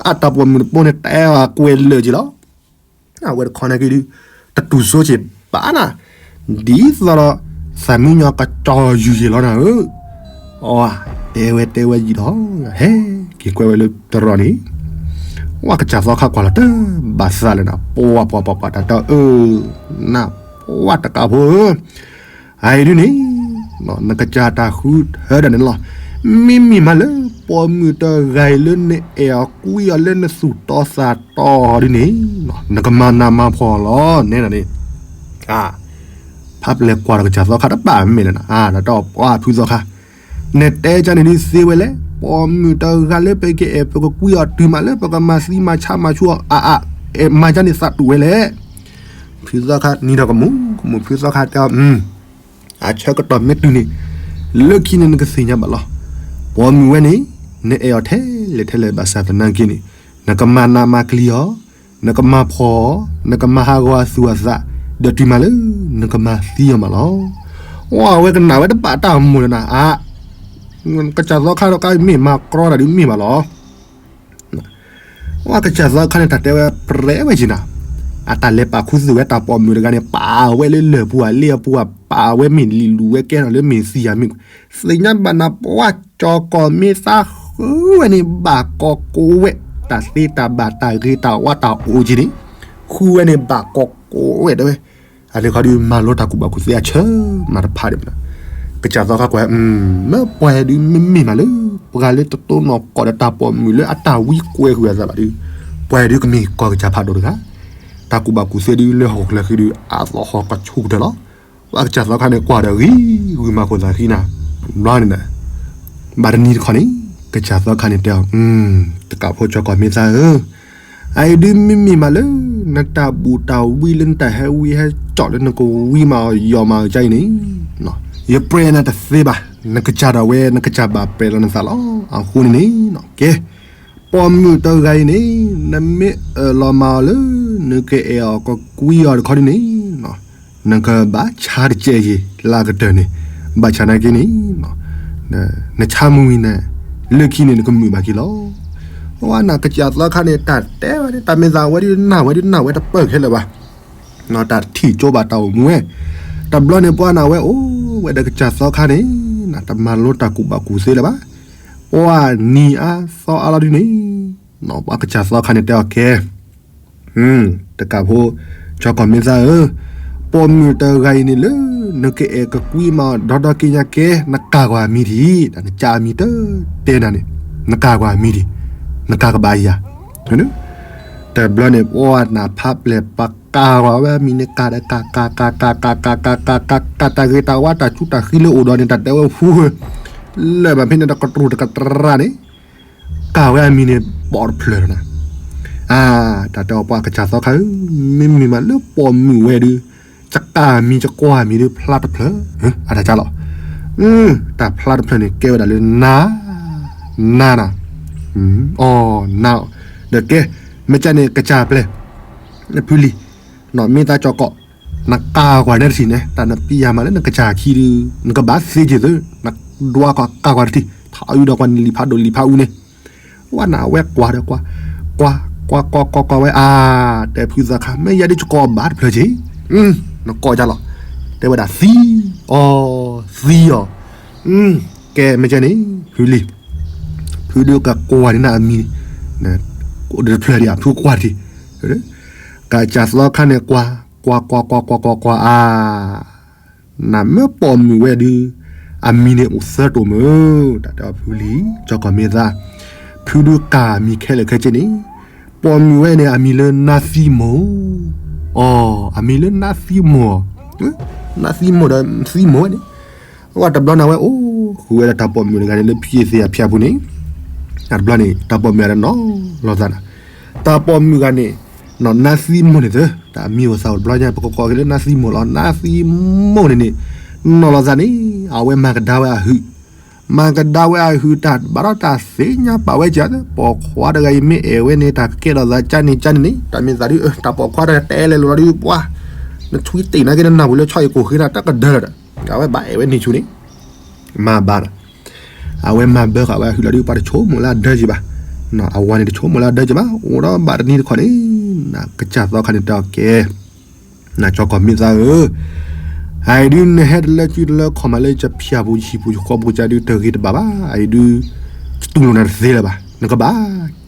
အတၢ်ပိာ်မုၣ်တပိန့ၣ် တဲအကွဲးလၢာ်က့ၤလီၤ. အဝဲတခီနာ်က့ဒုး တတူၢ်စိက့ၤဘၣ်နၤ, ဒ်သိးဒီး သးမံညီကစီၤယုၢ်ယ့ၢ်လီၤနၤဧၢ, အတဲဝဲတဲဝဲယံာ်ဒီး ဟဲက့ၤကွဲဝဲလၢတရီန့ၣ်, ဝဲကစၢ်သီခါကွၢ်လီၤတၢ်ဘၣ်သးလၢနၤ ပှၤပှၤပှၤပှၤတၢ်တဲအီၤဧၢ, နပှၤတကးဖိဧၢ အအံၤဒုးန့ၣ် နကစၢ်တၢ်ဃုထၢဒၣ်န့ၣ်လီၤ. မ့မ့ၢ်မးလၢ ပိာ်မုၣ်တဂၤအံၤလၢနအဲၣ်အီၤကွံအီၤလၢနသူၣ်တီသးတီဒုးန့ၣ် နကမၤနးမၤဖှီၣ်လီၤ နဲဒၣ်န့ၣ် ဖးပျဲၢ်ကွၢ်ဒီးကစၢ်သီခါတဘၣ်မ့ၢ်လၢနၤ ဒီးတၢ်ပှၤဖုသီခါ နတဲကန့ၣ်ဒုးသ့ဝဲလဲၣ် ပိာ်မုၣ်တဂၤလၢပကအဲၣ်ပကကွံအီၤတုၤမးလၢပကမၤသံမၤဆါမၤဆူအီၤအါအါ မၤကန့ၣ်သးတူၢ်ဝဲလဲၣ်. ဖုသီခါနံၤဒီးကမူၣ် ကမူၣ်ဖုသီခါတဲအီၤ အဆၢကတီၢ်မ့ၢ်တုၤန့ၣ် လၢခံန့ၣ်နကသ့ၣ်ညါဘၣ်လီၤ. ပိာ်မုၣ်ဝဲန့ၣ် နအဲၣ်အီၤထဲလဲၣ်ထဲလဲၣ်ဘၣ်ဆၣ်သနာ်က့န့ၣ် နကမၤနးမၤကျံၤအီၤ, နကမၤဖှီၣ်အီၤ, နကမၤဟးဂီၤအီၤ သူၣ်အသး, ဒီးတုၤမးလၢ နကမၤသံအီၤမးလီၤ. အဝဲကနၣ်ဝဲတဘၣ်တၢ်အမိၢ်လၢနၤအါ, ကစၢ်သီခါဒီးကမ့ၢ်မၤကြီတၢ်ဒုးမ့ၢ်ဘၣ်လီၤ. အကစၢ်သီခါန့ၣ် တၢ်တဲဝဲပြဲဝဲက့ၤနၤ, အတၢ်လဲၤပာ်ခူသူၣ်ဝဲတၢ်ပိာ်မုၣ်တဂၤန့ၣ် ပာ်ဝဲလၢလၢၢ်ပူၤအလ့အပူၤ ပာ်ဝဲမ့ၢ်လံာ်လူၤဝဲကဲထီၣ်လၢမ့ၢ်သံယၤမ့ၢ်, သ့ၣ်ညါဘၣ်နၤပှၤကၠီၤကီၢ်မ့ၢ်သးဃုဝဲန့ၣ် ဘၣ်ကီကိးဝဲ, တၢ်သ့တၢ်ဘၣ်တၢ်ဂ့ၤတၢ်ဝါတၢ်အိၣ်က့ၤန့ၣ် ဃုဝဲန့ၣ်ဘၣ်ကီကိးဝဲတဲဝဲ, အန့ၣ်ခီဒုးမၤလိတၢ်ကူၣ်ဘၣ်ကူၣ်သ့အဆၢမးတဖၣ်ဒံးမး, ကစၢ်သီခါကွၢ် မ့ၢ်ပှၤဒုးမ့မ့ၢ်မးလၢ ပှၤလၢတတိၢ်နီၣ်ကီၢ်ဒီးတၢ်ပိာ်မုၣ်လၢအတၢ်ဝံကွဲးဃုာ်အသးဘၣ်ဒုး, ပှၤဒုးကမ့ၢ်ကီၢ်ကစၢ်ဖးဒိၣ်တဂၤ, တၢ်ကူၣ်ဘၣ်ကူၣ်သ့ဒုးလၢဟီၣ်ခိၣ်ချၢဃံဒုး အသီၣ်ဟီၣ်ကဆူၣ်ကတၢၢ်လီၤ. ပှၤကစၢ်သီခါန့ၣ်ကွၢ်ဒီးဂံၤဂုာ်မၤခိၣ်သးဃံနၤ, ဘျီန့ၣ် ဘၣ်တနံၤတခီန့ၣ် ကစၢ်သီခါန့ၣ်တဲအီၤ, တကးဖိကၠီၤကီၢ်မ့ၢ်သးဧၢ, အအံၤဒုးမ့မ့ၢ်မးလၢ နတၢ်ဘူၣ်တၢ်ဝံလၢနတၢ်ဟဲဝံဟဲကၠီၣ်လၢနကဝံမးအီၤယီၤမးအီၤကါအံၤန့ၣ်, ယပြဲနၤတသ့ဘၣ်, နကစၢ်ဒၣ်ဝဲ နကစၢ်ဘၣ်ပြဲလီၤနသးလီၤ. အဃိန့ၣ်န့ၣ် ကဲ, ပိာ်မုၣ်တဂၤအံၤန့ၣ် နမ့ၢ်အၢၣ်လီၤမးအီၤလၢ နကအဲၣ်အီၤကကွံအီၤတခီဒ်န့ၣ် နကဘၣ်ဆါတကဲးယံၤလၢအကတၢၢ်န့ၣ်, ဘၣ်ဆၣ်နာ်က့န့ၣ် နဆါမုၢ်ဝံၤန့ၣ် လၢခံန့ၣ်နကမုာ်ဘၣ်က့ၤလီၤ. အဝဲန့ၣ်ကစၢ်သီခါန့ၣ် တၢ်တဲဝဲန့ၣ် တၢ်မ့ၢ်သးဝဲဒုးနၢ်ဝဲဒုးနၢ်ဝဲတပၢၢ်ခဲလၢာ်ဘၣ်, တၢ်ထံၣ်ကၠိဘၣ်တၢ်အိၣ်မူဝဲ, တဘျီန့ၣ်ပှၤန့ၣ်ဝဲအိၣ်ဝဲဒီးကစၢ်သီခါန့ၣ် တမၤလိတၢ်ကူၣ်ဘၣ်ကူၣ်သ့လၢၤဘၣ်, ပှၤနံၤအါသီအါလီၤဒ်န့ၣ် ပှၤကစၢ်သီခါန့ၣ်တဲအီၤကဲ တကးဖိ ကၠီၤကီၢ်မ့ၢ်သးဧၢ, ပိာ်မုၣ်တဂၤအံၤန့ၣ်လၢ နကအဲၣ်ကကွံမးဒီဒီက့ညါကဲ နကၤကွၢ်အမံၤဒံး, နကးအမံၤတတဲနၤန့ၣ်, နကၤကွၢ်အမံၤဒံး, နကၤကဘၣ်ယၤ, တဘျီန့ၣ် ပှၤနၢ်ဖးပျဲၢ်ပကၤကွၢ်ဝဲအမံၤန့ၣ် ကၤဒီးကၤကၤကၤကၤကၤကၤကၤကၤကၤကၤ တၢ်ဂ့ၤတၢ်ဝါတၢ်ဆူးတၢ်ဃံလၢအိၣ်ဒီးန့ၣ် တၢ်တဲဝဲဖူ လၢာ်ဘၣ်ဖဲန့ၣ်ဒီးကတြူၢ်တကတြၢ်န့ၣ် ကၤဝဲအမံၤန့ၣ် ပိာ်တဖျၢၣ်လီၤနၤ, အါ, တၢ်တဲအီၤပှၤကစၢ်သီခါဧၢ, မ့မ့ၢ်မးလၢပိာ်မုၣ်ဝဲဒုး, ကၤအမံၤကကွၢ်အမံၤဒုးဖျါတဖျၢၣ်, အတၢ်ကၢ်လီၤ, တၢ်ဖျါတဖျၢၣ်န့ၣ် ကဲဝဲဒၣ်လၢနၤ, နၤနၤ, အီၤ, နၤ, ဒီးကဲ, မ့ၢ်ကၢ်န့ၣ် ကစၢ်ပျဲၢ်, ဖုလံၤ, မ့ၢ်သးကၠီၤကီး, နကၤကွၢ်န့ၣ်တထံၣ်န့ၣ် တၢ်နပျံၤယၤမးလၢနကစၢ်ခံဒုး နကဘၣ်သ့က့ၤသု, နဒွးကၤကွၢ်တထံၣ် ထးအုးဒီးကွၢ်န့ၣ်လံာ်ဖးဒိၣ်လံာ်ဖးအူန့ၣ်, ဝဲန့ၣ်အဝဲကွၢ်ဒီးကွၢ်, ကွၢ်, ကွၢ်ကွၢ်ကွၢ်ကွၢ်ဝဲအါ, တဲဖုသးခါ မ့ၢ်ယဲဒုးကကိးဘၣ်တဖျၢၣ်က့ၤ, နကိးကၢ်လီၤ, တဲဝဲဒၣ်သံ, အီၤ, သံအီၤ, ကဲမ့ၢ်ကၢ်န့ၣ်, ဖုလံၤ, ဖုဒုးကကွၢ်န့ၣ်နၤအမံၤ, အိၣ်ဒီးတဖျၢၣ်ဒံးဧါ ဖုကွၢ်တထံၣ်, ကစၢ်သီခါန့ၣ်ကွၢ်, ကွၢ်ကွၢ်ကွၢ်ကွၢ်ကွၢ်ကွၢ်အါ, နမ့ၢ်ပိာ်မုၣ်ဝဲဒုး, အမံၤန့ၣ်အိၣ်သၢတိာ်မုၢ်, တၢ်တဲအီၤဖုလံၤ, ကၠီၤကီးမ့ၢ်သး, ဖုဒုးကၤအမံၤခဲလၢာ်ခဲဆ့န့ၣ်, ပိာ်မုၣ်ဝဲန့ၣ် အမံၤလၢနါသံမိၢ်, အီၤ, အမံၤလၢနါသံမိၢ်, နါသံမိၢ်ဒီးသံမိၢ်ဝဲန့ၣ်, အဝဲတဘျီန့ၣ်ဝဲအိၣ်ဃုာ်ဝဲဒၣ်တၢ်ပိာ်မုၣ်တဂၤန့ၣ်လၢဖံသ့ၣ်အဖၠၣ်ပူၤန့ၣ်, တဘျီန့ၣ် တၢ်ပိာ်မုၣ်ဂၤန့ၣ်နီၤလီၤသးနၤ, တၢ်ပိာ်မုၣ်ဂၤန့ၣ်, နါသံမိၢ်န့ၣ်သၢ, တၢ်မံၤအိၣ်သးအိၣ်တဘျီညါ ပကကိးက့ၤလၢနါသံမိၢ်လီၤ, နါသံမိၢ်န့ၣ်န့ၣ်, နီၤလီၤသးန့ၣ်, အဝဲမၤကဒါဝဲအဟုး, မၤကဒါဝဲအဟုးတၢ်ဘၣ်ဒီးတၢ်သ့ၣ်ညါပာ်ဝဲကၢ်, ပိာ်ခွါတဂၤအံၤမ့ၢ်အဲၣ်ဝဲန့ၣ် တၢ်ကကဲထီၣ်သးကၢ်န့ၣ်ကၢ်န့ၣ်န့ၣ်, တၢ်မ့ၢ်သးဒုး, တၢ်ပိာ်ခွါတဂၤတဲလဲၤလိာ်လီၤဒုးပှၤ, နဆွံတ့ၢ်နာ်က့နနၢ်ပူၤလၢဆီအံၤကိၢ်ဃ့နၤတကဒၢလီၤဒီး, အဝဲဘၣ်အဲၣ်ဝဲန့ၣ်ဆူန့ၣ် မၤဘၣ်ဒီး, အဝဲမၤဘၢဃာ်ဝဲအဟုးလီၤဒုး ပှၤတဆိကမိၣ်လၢအဒၢက့ၤဘၣ်, အဝၤန့ၣ်တဆိကမိၣ်လၢအဒၢက့ၤဘၣ်, အိၣ်ဒီးဘၣ်တနံၤတခီန့ၣ်, ကစၢ်သီခါန့ၣ်တဲအီၤကဲ, နကၠီၤကီးမ့ၢ်သးဧၢ, အအံၤဒုးနဟဲတလၢစုတလၢခီၣ်မးလၢယဖၠၣ်ပူၤယဟံၣ်ပူၤယဃီပူၤကၢ်ဒုးတဂ့ၤတဘၣ်ဘၣ်, အအံၤဒုး, ကတူၢ်လိာ်နၤတသ့လၢၤဘၣ်, နကဘၣ်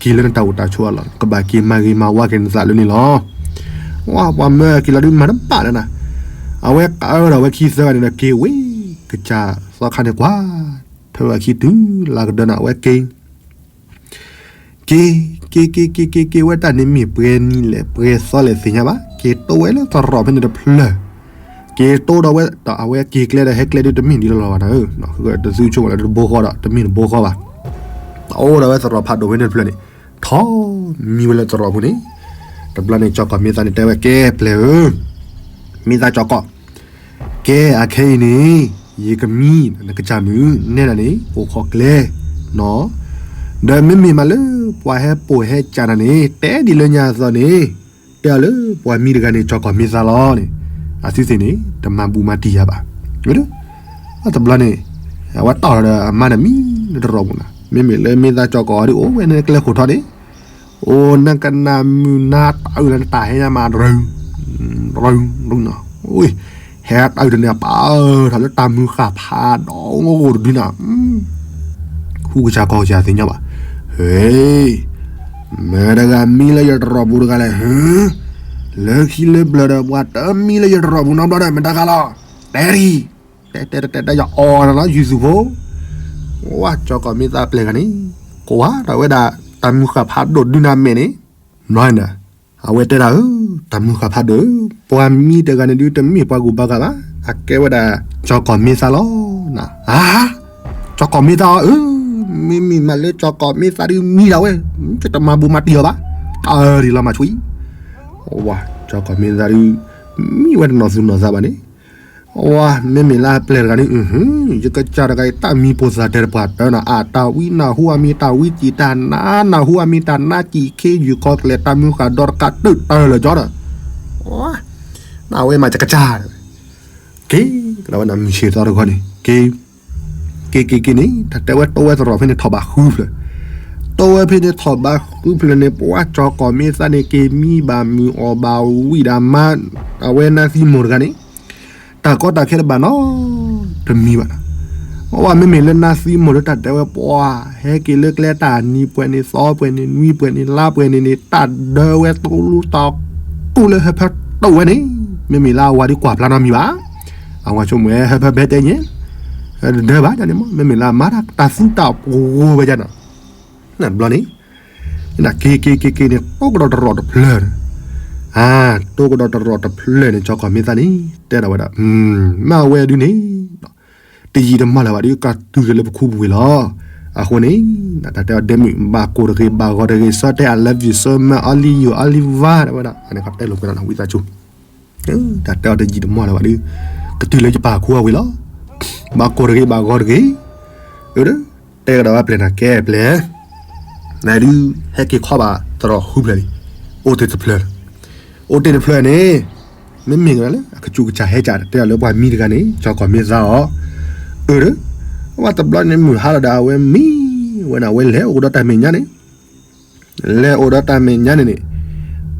က့ၤလၢနတၢ်အိၣ်တၢ်ဆိးအလီၢ်, နကဘၣ်က့ၤမၤဂ့ၤမၤဝါက့ၤနသးလၢန့ၣ်လီၤ. ပှၤမၢက့ၤလီၤဒုးမၤတဘၣ်လၢနၤ, အဝဲကးအၢဒီးအဝဲခံသၢဂၤန့ၣ်ဒီးက့ၤဝဲ, ကစၢ်သီခါန့ၣ်ကွၢ်, ထၢဝဲအခံတုၤလၢကဒၢနၤ အဝဲက့ၤ က့ၤ, က့ၤက့ၤက့ၤက့ၤက့ၤဝဲတၢ်န့ၣ်မ့ၢ်ပှဲၤနံၤလဲၣ်ပှဲၤသီလဲၣ်သ့ၣ်ညါဘၣ်, က့ၤတိဝဲလၢသရိာ်ဖဲန့ၣ်တဖျၢၣ်, က့ၤတိဒီးဝဲ, ဒီးအဝဲက့ၤကျဲဒီးဟဲကျဲဒုးတမ့ၢ်ဒ်လီၤလီၤဘၣ်နၤဧၢ, သုဆိကမိၣ်လၢတဘိဃီဒီး တမ့ၢ်တဘိဃီဘၣ်, အိၣ်ဒီးဝဲသရိာ်ဖးဒိၣ်ဖဲန့ၣ်တဖျၢၣ်န့ၣ်, ထီၣ်မံဝဲလၢသရိာ်ပူၤန့ၣ်, တဘျီန့ၣ်ကၠီၤကီးမ့ၢ်သးန့ၣ်တဲဝဲကဲပျဲၢ်ဧၢ, မ့ၢ်သးကၠီၤကီး ကဲအခဲအံၤန့ၣ်, ယကမံ နကစၢ်မုၢ်နဲၣ်နၤန့ၣ် အိၣ်ခိးကျဲနီၤ, ဒီးမ့မ့ၢ်မးလၢ ပှၤဟဲပိာ်ဟဲကးနၤန့ၣ် တဲဒ်လၢညါအသိးန့ၣ် တဲအီၤလၢပှၤမံတဂၤန့ၣ် ကၠီကီၢ်မ့ၢ်သါလီၤန့ၣ်, အသုသ့ၣ်န့ၣ် တမၤဘူးမၤတံၢ်ယၤဘၣ်. တဘျီန့ၣ် အဝဲတီၢ်လီၤဒီးအမါန့ၣ်မံလၢတရီၣ်ပူၤနီၤ, မ့မ့ၢ်လၢမ့ၢ်သါကၠီကီၢ်ဒ်အိၣ်ဝဲန့ၣ်ကျဲခိၣ်ထီန့ၣ် အိၣ်နကနၣ်မုၢ်နၤတၢ်အုၣ်လၢနတၢ်ဟဲညါမး ရူၤ ရူၤ ရူၤနီၤ, ဟဲတၢ်အုၣ်တန့ၣ် ပာ်ထီၣ်လၢတၢ်မုၢ်ဃၣ်ဖးဒိၣ်အိၣ်တဒုနီၤ, ဃူကစၢ်ကီၢ်ကစၢ်သ့ၣ်ညါဘၣ်, ဟ့ မတၤတဂၤမံလၢယတရီၣ်ပူၤတဂၤလဲၣ်, လၢခံလၢပျၢၤဒီး ပှၤတမံလၢယတရီၣ်ပူၤနီတဘျီဒီး မတၤတဂၤလီၤ, တဲဒ် တဲတဲတဲတဲယအီၤနီၤ ယုၢ်သူၣ်ဖိ, ဝါ ကၠီကီၢ်မ့ၢ်သါပျဲၢ်တဂၤန့ၣ် ကိးဝဲဒၣ်ဝဲဒၣ် တၢ်မုၢ်ဃၣ်ဖးဒိၣ်ဒုနၤမဲာ်န့ၣ်, ဘျီန့ၣ် အဝဲတဲဒၣ်ဧၢ, တၢ်မုၢ်ဃၣ်ဖးဒိၣ်ဧၢ, ပှၤမံတဂၤန့ၣ်ဒုးတမ့ၢ်ပှၤဂုၤပှၤဂၤဘၣ်, အကဲဝဲဒၣ် ကၠီကီၢ်မ့ၢ်သါလီၤ, ဧါ, ကၠီကီၢ်မ့ၢ်သါအီၤဧၢ, မ့မ့ၢ်မးလၢကၠီကီၢ်မ့ၢ်သါဒုးမံဒၣ်ဝဲ, တမၤဘူးမၤတံၢ်အီၤဘၣ်, အၢဒ်လီၤမၤဆူၣ်အံၤ, ဝါ ကၠီကီၢ်မ့ၢ်သါဒုး မံဝဲတနီၢ်သူၣ်နီၢ်သးဘၣ်န့ၣ်, ဝါ မ့မ့ၢ်လၢအပျဲၢ်တဂၤန့ၣ်, ယကစၢ်တဂၤအံၤ တၢ်မံၤပိၢ်သၣ်တဲတပှၢ်တၢၢ်နီၤ, အတၢ်ဝံနၢ်ဟူအမံၤ တၢ်ဝံစံၣ်တၢ်နါ နၢ်ဟူအမံၤ တၢ်နါစံၣ်ခ့ယုၢ်ခီကျဲၣ် တၢ်မုၢ်ဃၣ်ဒီတကးတၢၢ်တၢၢ်လၢာ်ကၠီဒီး, နဝဲမးယကစၢ်, က့ၤ ကဒီးဝဲနၤမုၢ်ဆ့ၣ်သီတဂီၢ်န့ၣ် က့ၤ က့ၤက့ၤက့ၤန့ၣ် တၢ်တဲဝဲတိဝဲတရီၣ်ဖဲန့ၣ်ထီၣ်ဘးဃုဖျၢၣ်, တိဝဲဖဲန့ၣ်ထီၣ်ဘးဃုဖျၢၣ်န့ၣ် ပှၤကၠီကီၢ်မ့ၢ်သါန့ၣ် က့ၤမံဘၣ်မုၢ်အီၣ်ဘၣ်ဝံၣ်ဒၣ်မါ, အဝဲနါသံမိၢ်တဂၤန့ၣ် တၢ်ကီတၢ်ခဲတဘၣ်နီတမံၤဘၣ်နီၤ, အဝဲမ့မ့ၢ်လၢနါသံမိၢ်လၢတၢ်တဲဝဲပှၤ ဟဲက့ၤလၢကျဲတၢ်နံၤပှဲၤန့ၣ် သီပှဲၤန့ၣ် နွံပှဲၤန့ၣ် လါပှဲၤန့ၣ်န့ၣ် တၢ်ဒၢဝဲတလူတၢ်ကူၣ်လၢဟၢဖၢတိၢ်ဝဲန့ၣ်, မ့မ့ၢ်လၢအဝၤဒုးကွၢ်ဖျါနီတမံၤဘၣ် အဝၤဆိကမိၣ်ဟၢဖၢဘဲတဲညါ, တဒၢဘၣ်န့ၣ်မ့ၢ် မ့မ့ၢ်လၢအမၤတၢ်သံတၢ်ပှိၤဝဲဒၣ်နီၤ, ဘျီန့ၣ် က့ၤက့ၤက့ၤက့ၤန့ၣ် တိကဒီးတရီၣ်တဖျၢၣ်, အါ တိကဒီးတရီၣ်တဖျၢၣ်န့ၣ် ကၠီကီၢ်မ့ၢ်သါန့ၣ် တဲဒၣ်ဝဲဒၣ်, မ့ၢ်အဝဲဒုန့ၣ် တယံာ်တမီၢ်လၢၤဘၣ်ဒုး ကတုၤက့ၤလၢပခူပူၤဝံၤလီၤ, အဃိန့ၣ် တၢ်တဲအီၤဒဲမုၣ် ဘၣ်ကိၢ်တဂ့ၤ ဘၣ်ဂီၤတဂ့ၤ စီၤတဲ I love you so much အီလံယိၤ အီလံဝါ တဲဝဲဒၣ် အန့ၣ်ခီတဲလိာ်ကွဲးလီၤ ဝံသးစူၤ တၢ်တဲအီၤတယံာ်တမီၢ်လၢၤဘၣ်ဒုး ကတုၤလၢယပၢ်ခူအဝံၤလီၤ, ဘၣ်ကိၢ်တဂ့ၤ ဘၣ်ဂီၤတဂ့ၤ, အၢ တဲကဒီးဝဲပျဲၢ်နၤ ကဲပျဲၢ်, နဒုး ဟဲက့ၤခီဘၣ်တရီၣ်ဃုဖျၢၣ်လံ, အိၣ်တ့ၢ်တဖျၢၣ်, အိၣ်တ့ၢ်တဖျၢၣ်န့ၣ် မ့မ့ၢ်လၢအကစူးကစၢ်ဟဲကၢ် တဲအီၤလၢပှၤမံတဂၤန့ၣ် ကၠီကီၢ်မ့ၢ်သါအီၤ, အၢ ဝဲတဘျီန့ၣ်မုၢ်ဟါလီၤဒီး အဝဲမံဝဲန့ၣ် အဝဲလဲၤအိၣ်ဒီးတၢ်မဲာ်ညါန့ၣ် လဲၤအိၣ်ဒီးတၢ်မဲာ်ညါန့ၣ်န့ၣ်,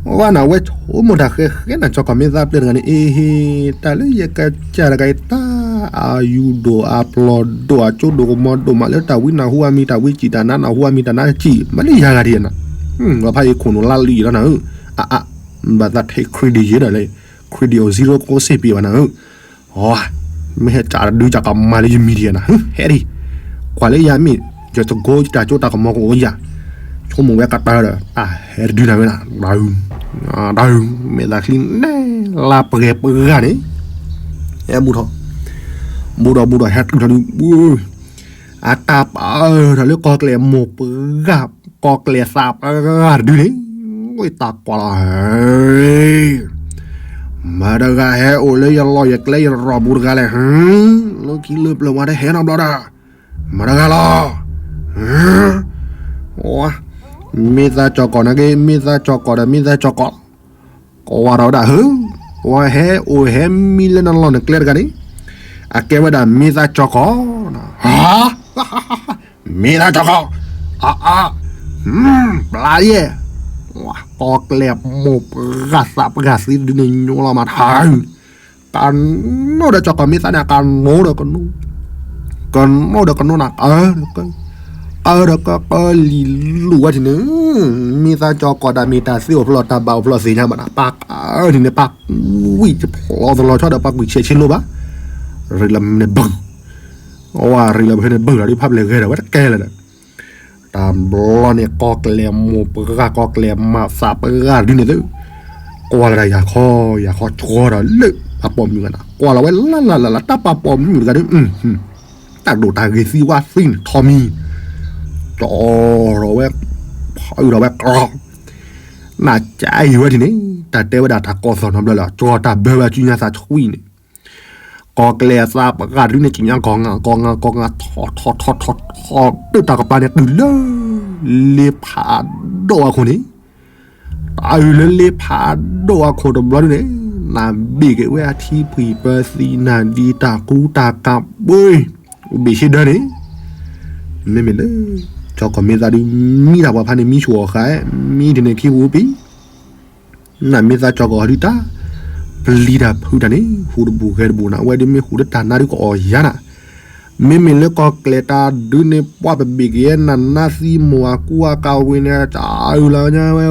ဝဲန့ၣ် အဝဲဆိကမိၣ်တၢ်ဃဲဃဲန့ၣ် ကၠီကီၢ်မ့ၢ်သါပျဲၢ်တဂၤန့ၣ် အ့ဟ့ တၢ်လၢယကစၢ်တဂၤအံၤ တၢ်အယူၤဒိၣ်အပျီၢ်ဒိၣ် အကၠိဒိၣ်ကမီၤဒိၣ်မး လၢတၢ်ဝံနၢ်ဟူအမံၤ တၢ်ဝံစံၣ်တၢ်နါ နၢ်ဟူအမံၤတၢ်နါစံၣ် မ့ၢ်လၢယၤဂၤဒံးနၤ, လီၤဖးယံၤခိၣ်နူာ်လါလံလီၤနၤဧၢ, အအါ ဘၣ်သးထဲ credit ယဲဒၣ်လဲၣ်, credit အီၤ zero ကိးစ့ၢ်ပ့ၤဘၣ်နၤဧၢ အီ မ့ၢ်ဟဲကးတဒုကးကမၤလၢယမံၤဒံးနၤ ဟဲဒံး, ကွၢ်လၢယၤမ့ၢ် ယတကိးယတၢ်ကၠိတၢ်ကမီၤကအိၣ်ယၤ, ဆိကမိၣ်ဝဲကတၢၢ်ဒီး တၢ်ဟဲတဒုနၤဝဲနၤ, ဒၣ်, ဒၣ်, မဲာ်သးချံနဲ လါပှဲၤပှဲၤဂၤန့ၣ်, ဟဲဘူးထီၣ်, ဘူးဒီးဘူးဒီးဟဲတုၤထီၣ်ဒုး အတၢ်ပာ်ထီၣ်လၢကီၢ်ကျဲၢ်မိၢ်ပှၢ်, ကီၢ်ကျဲၢ်သးပှၢ်တဒုန့ၣ်, ဝဲတၢ်ကွၢ်လီၤ, မတၤတဂၤဟဲအိၣ်လၢယလီၢ်ယကျဲယရီၢ်ပူၤတဂၤလဲၣ်, လၢခံလၢပျၢၤဝဲတဟဲနီတဘျီဒီး, မတၤတဂၤလီၤ, မ့ၢ်သါကၠီၤကီၢ်နာ်က့, မ့ၢ်သါကၠီၤကီၢ်ဒီး မ့ၢ်သါကၠီၤကီၢ်, ကွၢ်ထီၣ်ဝဲဒၣ်ဧၢ, ပှၤဟဲအိၣ်ဟဲမံလၢနလီၢ်နကျဲတဂၤန့ၣ်, အကဲဝဲဒၣ်မ့ၢ်သါကၠီၤကီၢ်, ဧါ, မ့ၢ်သါကၠီၤကီၢ်, အါအါ, ဘျါယဲၢ်, ကီၢ်ကျဲၢ်မိၢ်ပှၢ်သးပှၢ်သ့တဒုန့ၣ်ညိလီၤမးထါ ကနိဒီးကၠီၤကီၢ်မ့ၢ်သါန့ၣ် ကနိဒီးကနိ, ကနိဒီးကနိနၤ, က, ကၢဒီးကၢလံၤလူၤဝဲထံၣ်န့ၣ်, မ့ၢ်သါကၠီၤကီၢ်တၢ်မ့ၢ်တၢ်သ့အိၣ်ဖျိတၢ်ဘၣ်အိၣ်ဖျိသ့ၣ်ညါဘၣ်နၤ, ပၢ်ကၢထံၣ်န့ၣ် ပၢ်ကွံာ်ဖျိသလီၤဆီဒီး ပၢ်ကွံာ်ဆဲးဆ့လိဘၣ်, ရ့လီၤမ့ၢ်န့ၣ်ဘုၣ်, အဝဲရ့လီၤဖဲန့ၣ်ဘုၣ်လီၤဒုး ဖးပျဲၢ်ဂဲၤဒီးဝဲတကဲလၢၤဒီး တၢ်ဘျီန့ၣ် ကီၢ်ကျဲၢ်မိၢ်ပှၢ် ကီၢ်ကျဲၢ်မးသးပှၢ်တဒုန့ၣ်သု, ကွၢ်လီၤဒၣ်ယၤခီ ယၤခီကၠီဒီးလၢပှၤပိာ်မုၣ်ဂၤနၤ, ကွၢ်လီၤဝဲလၢ်လၢ်လၢ်လၢ် တၢ်ပှၤပိာ်မုၣ်တဂၤဒီး, တၢ်ဒိၣ်တၢ်ဂ့ၤသံဝဲသံန့ၣ်ထီမံၤ, ကၠီထီၣ်ဝဲ, ဖုထီၣ်ဝဲကြီ, နကၠဲအံၤဝဲထံၣ်န့ၣ်, တၢ်တဲဝဲဒၣ်တၢ်ကီသီၣ်နီတဘျီလၢ ကၠီတၢ်ဘၢဝဲအစုညါသးဆှံန့ၣ် ကီၢ်ကျဲၢ်အသးပှၢ်တဒုန့ၣ် ကညီကီၢ်ငါ ကီၢ်ငါ ကီၢ်ငါ ထီၣ်ထီၣ်ထီၣ်ထီၣ်ထီၣ် ဒုးတၢ်ကပၤန့ၣ် တုၤလၢ လ့ဖးဒိၣ်အခိၣ်န့ၣ်, တၢ်အုၣ်လၢလ့ဖးဒိၣ်အခိၣ်တဘျီဒုန့ၣ်, နဘ့ၣ်က့ၤဝဲအထံဖှံၣ်ပၢသံနၤဒ်တၢ်ကူတၢ်ကးဘှ့ၣ်, အိၣ်ဘ့ၣ်ဆ့ဒၢန့ၣ်, မ့မ့ၢ်လၢ ကၠီကီၢ်မ့ၢ်သးဒုး မံတၢ်ပှၤဖးန့ၣ် မံဆူၣ်အီၤဃာ်, မံဒ်န့ၣ်ခံပူၤပံၤ နမ့ၢ်သးကၠီကီၢ်ဟီဒုတၢ် ပျံၤတၢ်ဖုးတၢ်န့ၣ် ဟူးတဘူၣ်ဂဲၤတဘူၣ်နၤ, အဝဲဒုမ့ၢ်ဟူးလၢတၢ်နါဒုကအီၣ်ယၤနၤ, မ့မ့ၢ်လၢကီၢ်ကျဲၢ်တၢ်ဒုန့ၣ် ပှၤပဘ့ၣ်က့ၤနၤ နါသံမိၢ်အကူအကၤဝံၤန့ၣ် တၢ်အုၣ်လီၤညါဝဲ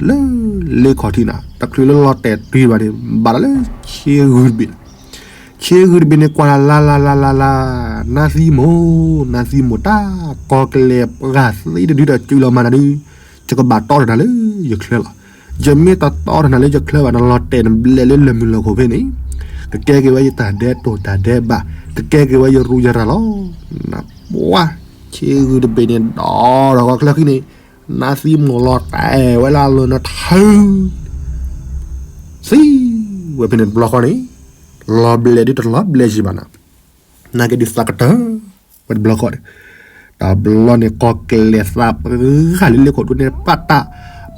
လၢ လ့ခီၣ်ထံးနၤ တချုးလၢလီၤတဲာ်တုၤဘၣ်န့ၣ် ဘၣ်ဒီးလၢ ဆ့ဂုၢ်တဘ့ၣ်, ဆ့ဂုၢ်တဘ့ၣ်န့ၣ် ကွၢ်လၢ်လၢ်လၢ်လၢ်လၢ်, နါသံမိၢ်, နါသံမိၢ်တၢ်, ကီၢ်ကျဲၢ်ပှၤသ့တဒုဒီး စုလီၤမၤနၤဒု ယကဘၣ်တီထီၣ်နၤလၢယချၢလီၤ. ယမ့ၢ်တတီထီၣ်နၤလၢယချၢဘၣ် နလီၤတဲာ်နဘျဲးလၢလၢၢ်မုၢ်လီၢ်ခိၣ်ဖဲန့ၣ်, ကကဲက့ၤဝဲယတၢ်ဒဲးတိာ်တၢ်ဒဲးဘး, ကကဲက့ၤဝဲယရူယရၤလီၤ. နပှၤ ဆ့ဂုၢ်တဘ့ၣ်န့ၣ် ဒီးထီၣ်ဂီၤချၢဃံန့ၣ်, နါသံမိၢ်လီၤတဲာ်ဝဲလၢအလီၢ်နထၢ သံဝဲဖဲန့ၣ်တဘျီဃီန့ၣ်, လီၤဘျဲးဒုတလီၤဘျဲးယံၤဘၣ်နၤ, နာ်က့ဒုးသးကတၢၢ် ဝဲတဘျီဃီန့ၣ်, တဘျီန့ၣ် ကီၢ်ကျဲၢ်သးပှၢ်လၢလ့ခိၣ်ဒုန့ၣ် ပာ်တၢ်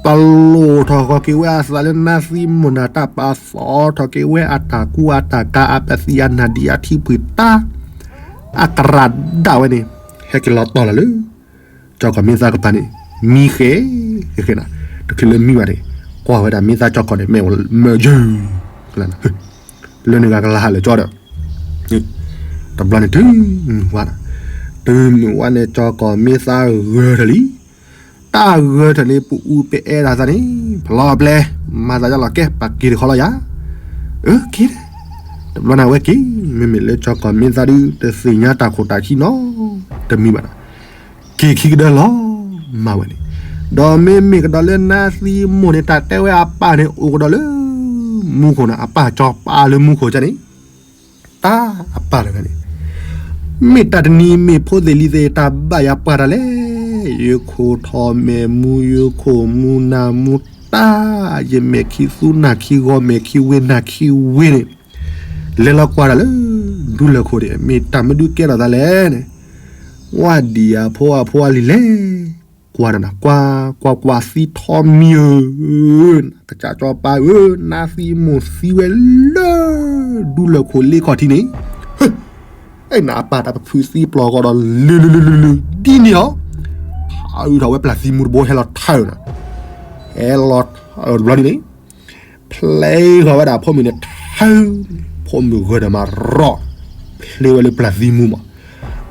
ပလိာ်ထီၣ်ဃီၤက့ၤဝဲအသးလၢနါသံမိၢ်နၤတၢ်, ပာ်သီထီၣ်က့ၤဝဲအတၢ်ကူအတၢ်ကၤ အပသံအနၢ်ဒံးအထံဖှံၣ်တၢ် အကရၢ်ဒၣ်ဝဲန့ၣ်, ဟဲက့ၤလီၤတီၢ်လီၤလၢ ကၠီကီၢ်မ့ၢ်သးကပၤန့ၣ်, မံဃဲဃဲနၤ, တချုးလၢမံဘၣ်န့ၣ်, ကွၢ်ဝဲဒၣ်မ့ၢ်သးကၠီကီၢ်န့ၣ် မ့ၢ်ဝဲမၢယၢၤ လၢန့ၣ်ဂၤကလၤဟးလၢာ်ကၠီဒီး, တဘျီန့ၣ်တုၤမုၢ်ဝါ, တုၤမုၢ်ဝါန့ၣ် ကၠီကီၢ်မ့ၢ်သးဂၢၢ်ထၢၣ်လံ, တၢ်ဂၢၢ်ထၢၣ်န့ၣ် ပအူပအဲဒၣ်သးန့ၣ် ဖျီပျဲ, မၤသးဒ်လီၤကဲ ပာ်က့ၤတခီလီၤယၤ, အၢ က့ၤ, တဘျီန့ၣ်အဝဲက့ၤ, မ့မ့ၢ်လၢကၠီကီၢ်မ့ၢ်သးဒု တသ့ၣ်ညါတၢ်ခိၣ်တၢ်ခံနီတမံၤဘၣ်ဒီး က့ၤခံကဒၢလီၤမၢ်ဝဲန့ၣ်, ဒီးမ့မ့ၢ်ကဒီးလၢနါသံမိၢ်န့ၣ် တၢ်တဲဝဲအပၢ်န့ၣ် အိၣ်ကဒီးလၢ မူခိၣ်န့ၣ် အပၢ်ကၠီပၢ်လၢမူခိၣ်ကန့ၣ်, တၢ်အပၢ်တဂၤန့ၣ်, မ့ၢ်တၢ်တနံၤမ့ၢ်ဖိသ့ၣ်လံၤသ့ၣ် တၢ်ဘၣ်ယၤပှၢ်တၢ်လဲၣ်, ယခိၣ်ထီၣ်မဲာ်မူ ယခိၣ်မူနၢ်မူတၢ်, ယမဲာ်ခံသူနၢ်ခံဂီၤ မဲာ်ခံဝ့နၢ်ခံဝ့န့ၣ် လဲၤလီၤကွၢ်တၢ်လၢ ဒူလၢၢ်ခိၣ်န့ၣ် မ့ၢ်တၢ်မနုၤကဲထီၣ်သးလဲၣ်န့ၣ်, ဝဲဒံၣ်အဖိအဖိအလံၤလဲၣ်, ကွၢ်တၢ်နၤ ကွၢ် ကွၢ်ကွၢ်သံထီမံၤဧၢ, ကစၢ်ကၠီပၢ်ဧၢ, နါသံမိၢ်သံဝဲလၢ ဒူလၢၢ်ခိၣ်လ့ခီၣ်ထံးန့ၣ်, အဲနအပၢ်တၢ်ပဖုးသံပျီၢ်ဃီဒီး လုၢ်လုၢ်လုၢ်လုၢ်လုၢ် ဒ်န့ၣ်လီၤ, အုးထီၣ်ဝဲပျၢ်သံမူတဘိဟဲလီၤထၢနၤ, ဟဲလီၤထၢတဘျီဒ်န့ၣ် ဖျဲဃီၤဝဲဒၣ်အဖိမုၣ်န့ၣ် ထၢ, ဖိမုၣ်ဂၢၢ်ဒီးမၤရီၣ်, ဖျဲဝဲလၢပျၢ်သံမူမး,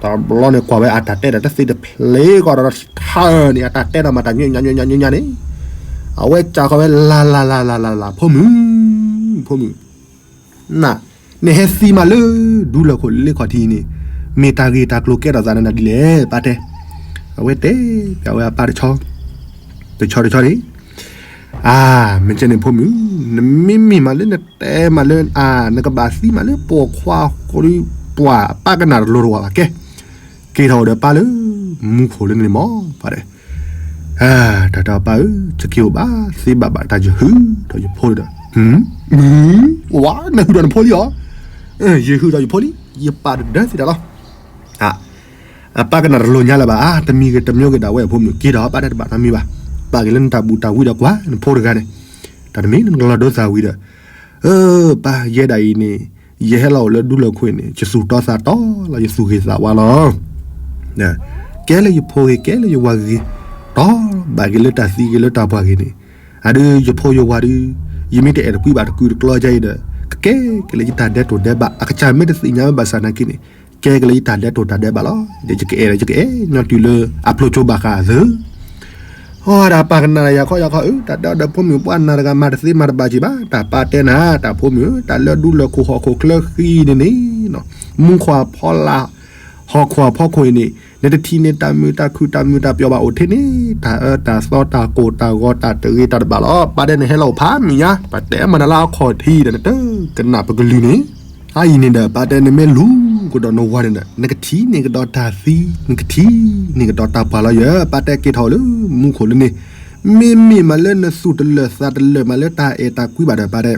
တဘျီန့ၣ်ကွၢ်ဝဲအတၢ်တဲတၢ်တသ့တဖျဲဃီၤဒီးထၢန့ၣ် အတၢ်တဲတၢ်မၤတၢ်ညၣ်ညၣ်ညၣ်ညၣ်ညၣ်ညၣ်န့ၣ်, အဝဲစံးဃီၤဝဲလၢ်လၢ်လၢ်လၢ်လၢ်လၢ် ဖိမုၣ်, ဖိမုၣ် န, နဟဲသံမးလၢ ဒူလၢၢ်ခိၣ်လ့ခီၣ်ထံးန့ၣ်, မ့ၢ်တၢ်ဂ့ၢ်တၢ်ကျိၤကဲထီၣ်သးနၤဒ်လဲၣ် ပၢ်တဲ, အဝဲတဲပျဲဝဲအပၢ်တဆီ, တဆီတဆီန့ၣ်, အါ, မ့ၢ်ကဲန့ၣ်ဖိမုၣ်, နမ့မ့ၢ်မးလၢနတဲမးလၢ အါ, နကဘၣ်သံမးလၢပိာ်ခွါဃိ ပှၤပၢ်ကနၣ်တလိၤတဝၢ်ဘၣ်ကဲ, က့ၤထီၣ်အိၣ်ဒီးပၢ်လၢ မူခိၣ်လၢန့ၣ်မး, ပၢ်တဲ တၢ်တဲအီၤပၢ်ဧၢ, ယက့ၤအိၣ်ဘၣ်သ့ဘၣ်ဘၣ်တၢ်ယဟုၣ်ဒီးယဖိဒီး, ဝါ, နဟုၣ်ဒီးနဖိလံဧါ, ယဟုၣ်ဒီးယဖိလံ, ယပာ်တဒၢသ့တၢ်လီၤ, အပၢ်ကနၣ်တလိၤညါလၢၤဘၣ်, အါ, တမံၤဂ့ၤတမံၤဂ့ၤဒၣ်ဝဲအဖိမုၣ်က့ၤဒီး ပၢ်တဲတဘၣ်တၢ်မံၤဘၣ်, ပာ်က့ၤလၢနတၢ်ဘူၣ်တၢ်ဝံဒီးကွၢ်နဖိတဂၤန့ၣ်, တၢ်တမံၤနကလီၤဒိသၣ်ဝံၤဒီး, အၢ, ပၢ်ယဲဒၣ်အံၤန့ၣ်, ယဟဲလီၤအိၣ်လၢဒူလၢၢ်ခိၣ်န့ၣ် ယသူၣ်တီသးတီလီၤ ယသူၣ်ဂ့ၤသးဝါလီၤ ကဲလၢယဖိဂ့ၤ ကဲလၢယဝၤဂ့ၤ, တီဘၣ်က့ၤလၢတၢ်သံဂ့ၤလၢတၢ်ပှၢ်ဂ့ၤန့ၣ်, အဒုးယဖိယဝၤဒုး, ယမ့ၢ်တအဲၣ်တကွံဘၣ်တကုာ်တကျီကဲအံၤဒီး, ကကဲက့ၤလၢယတၢ်ဒဲးတိာ်ဒဲးဘး အကစၢ်မ့ၢ်တသ့ၣ်ညါဝဲဘၣ်ဆၣ်နာ်က့န့ၣ်, ကဲက့ၤလၢယတၢ်ဒဲးတိာ်တၢ်ဒဲးဘးလီၤ, ဒီးယကအဲၣ်ဒီးယကအဲၣ်ညီတုၤလၢအဖျိကၠိဘၣ်ဃးအသၢ အီဒၣ်ပၢ်ကနၣ်ယၤခီယၤခီဧၢ, တၢ်တဲအီၤဒီးဖိမုၣ်ပှၢ်နၤတဂၤမၤတသ့မၤတဘၣ်က့ၤဘၣ်, တၢ်ပၢ်တဲနၤ တၢ်ဖိမုၣ်ဧၢ, တၢ်လၢဒူလၢၢ်ခိၣ်ဟီၣ်ခိၣ်ချၢဃံန့ၣ်န့ၣ်, မူခိၣ်အဖီလာ်, ဟီၣ်ခိၣ်အဖီခိၣ်အံၤန့ၣ်, နတထံၣ်န့ၢ်တၢ်မုာ်တၢ်ခုၣ်တၢ်မုာ်တၢ်ပျီၤဘၣ်အိၣ်ထဲန့ၣ်, တၢ်အၢတၢ်သီတၢ်ကိၢ်တၢ်ဂီၤတၢ်တဂ့ၤတၢ်တဘၣ်လီၤ, ပၢ်တဲနဟဲလီၤအိၣ်ဖးမုၢ်ညါ, ပတဲမနုၤလၢအခီၣ်ထံးဒီးနတကနၣ်ပကလုၢ်န့ၣ် အအံၤန့ၣ်ဒီး ပၢ်တဲနမ့ၢ်လူၤကဒီးနဝၤန့ၣ်ဒီး နကထံၣ်န့ၢ်ကဒီးတၢ်သံ, နကထံၣ်န့ၢ်ကဒီးတၢ်ပှၢ်လီၤယၤ, ပၢ်တဲက့ၤထီၣ်အိၣ်လၢမူခိၣ်လၢန့ၣ်, မ့မ့ၢ်မးလၢနသူၣ်တလၢာ်သးတလၢာ်မးလၢတၢ်အဲၣ်တၢ်ကွံဘၣ်ဒီး ပၢ်တဲ,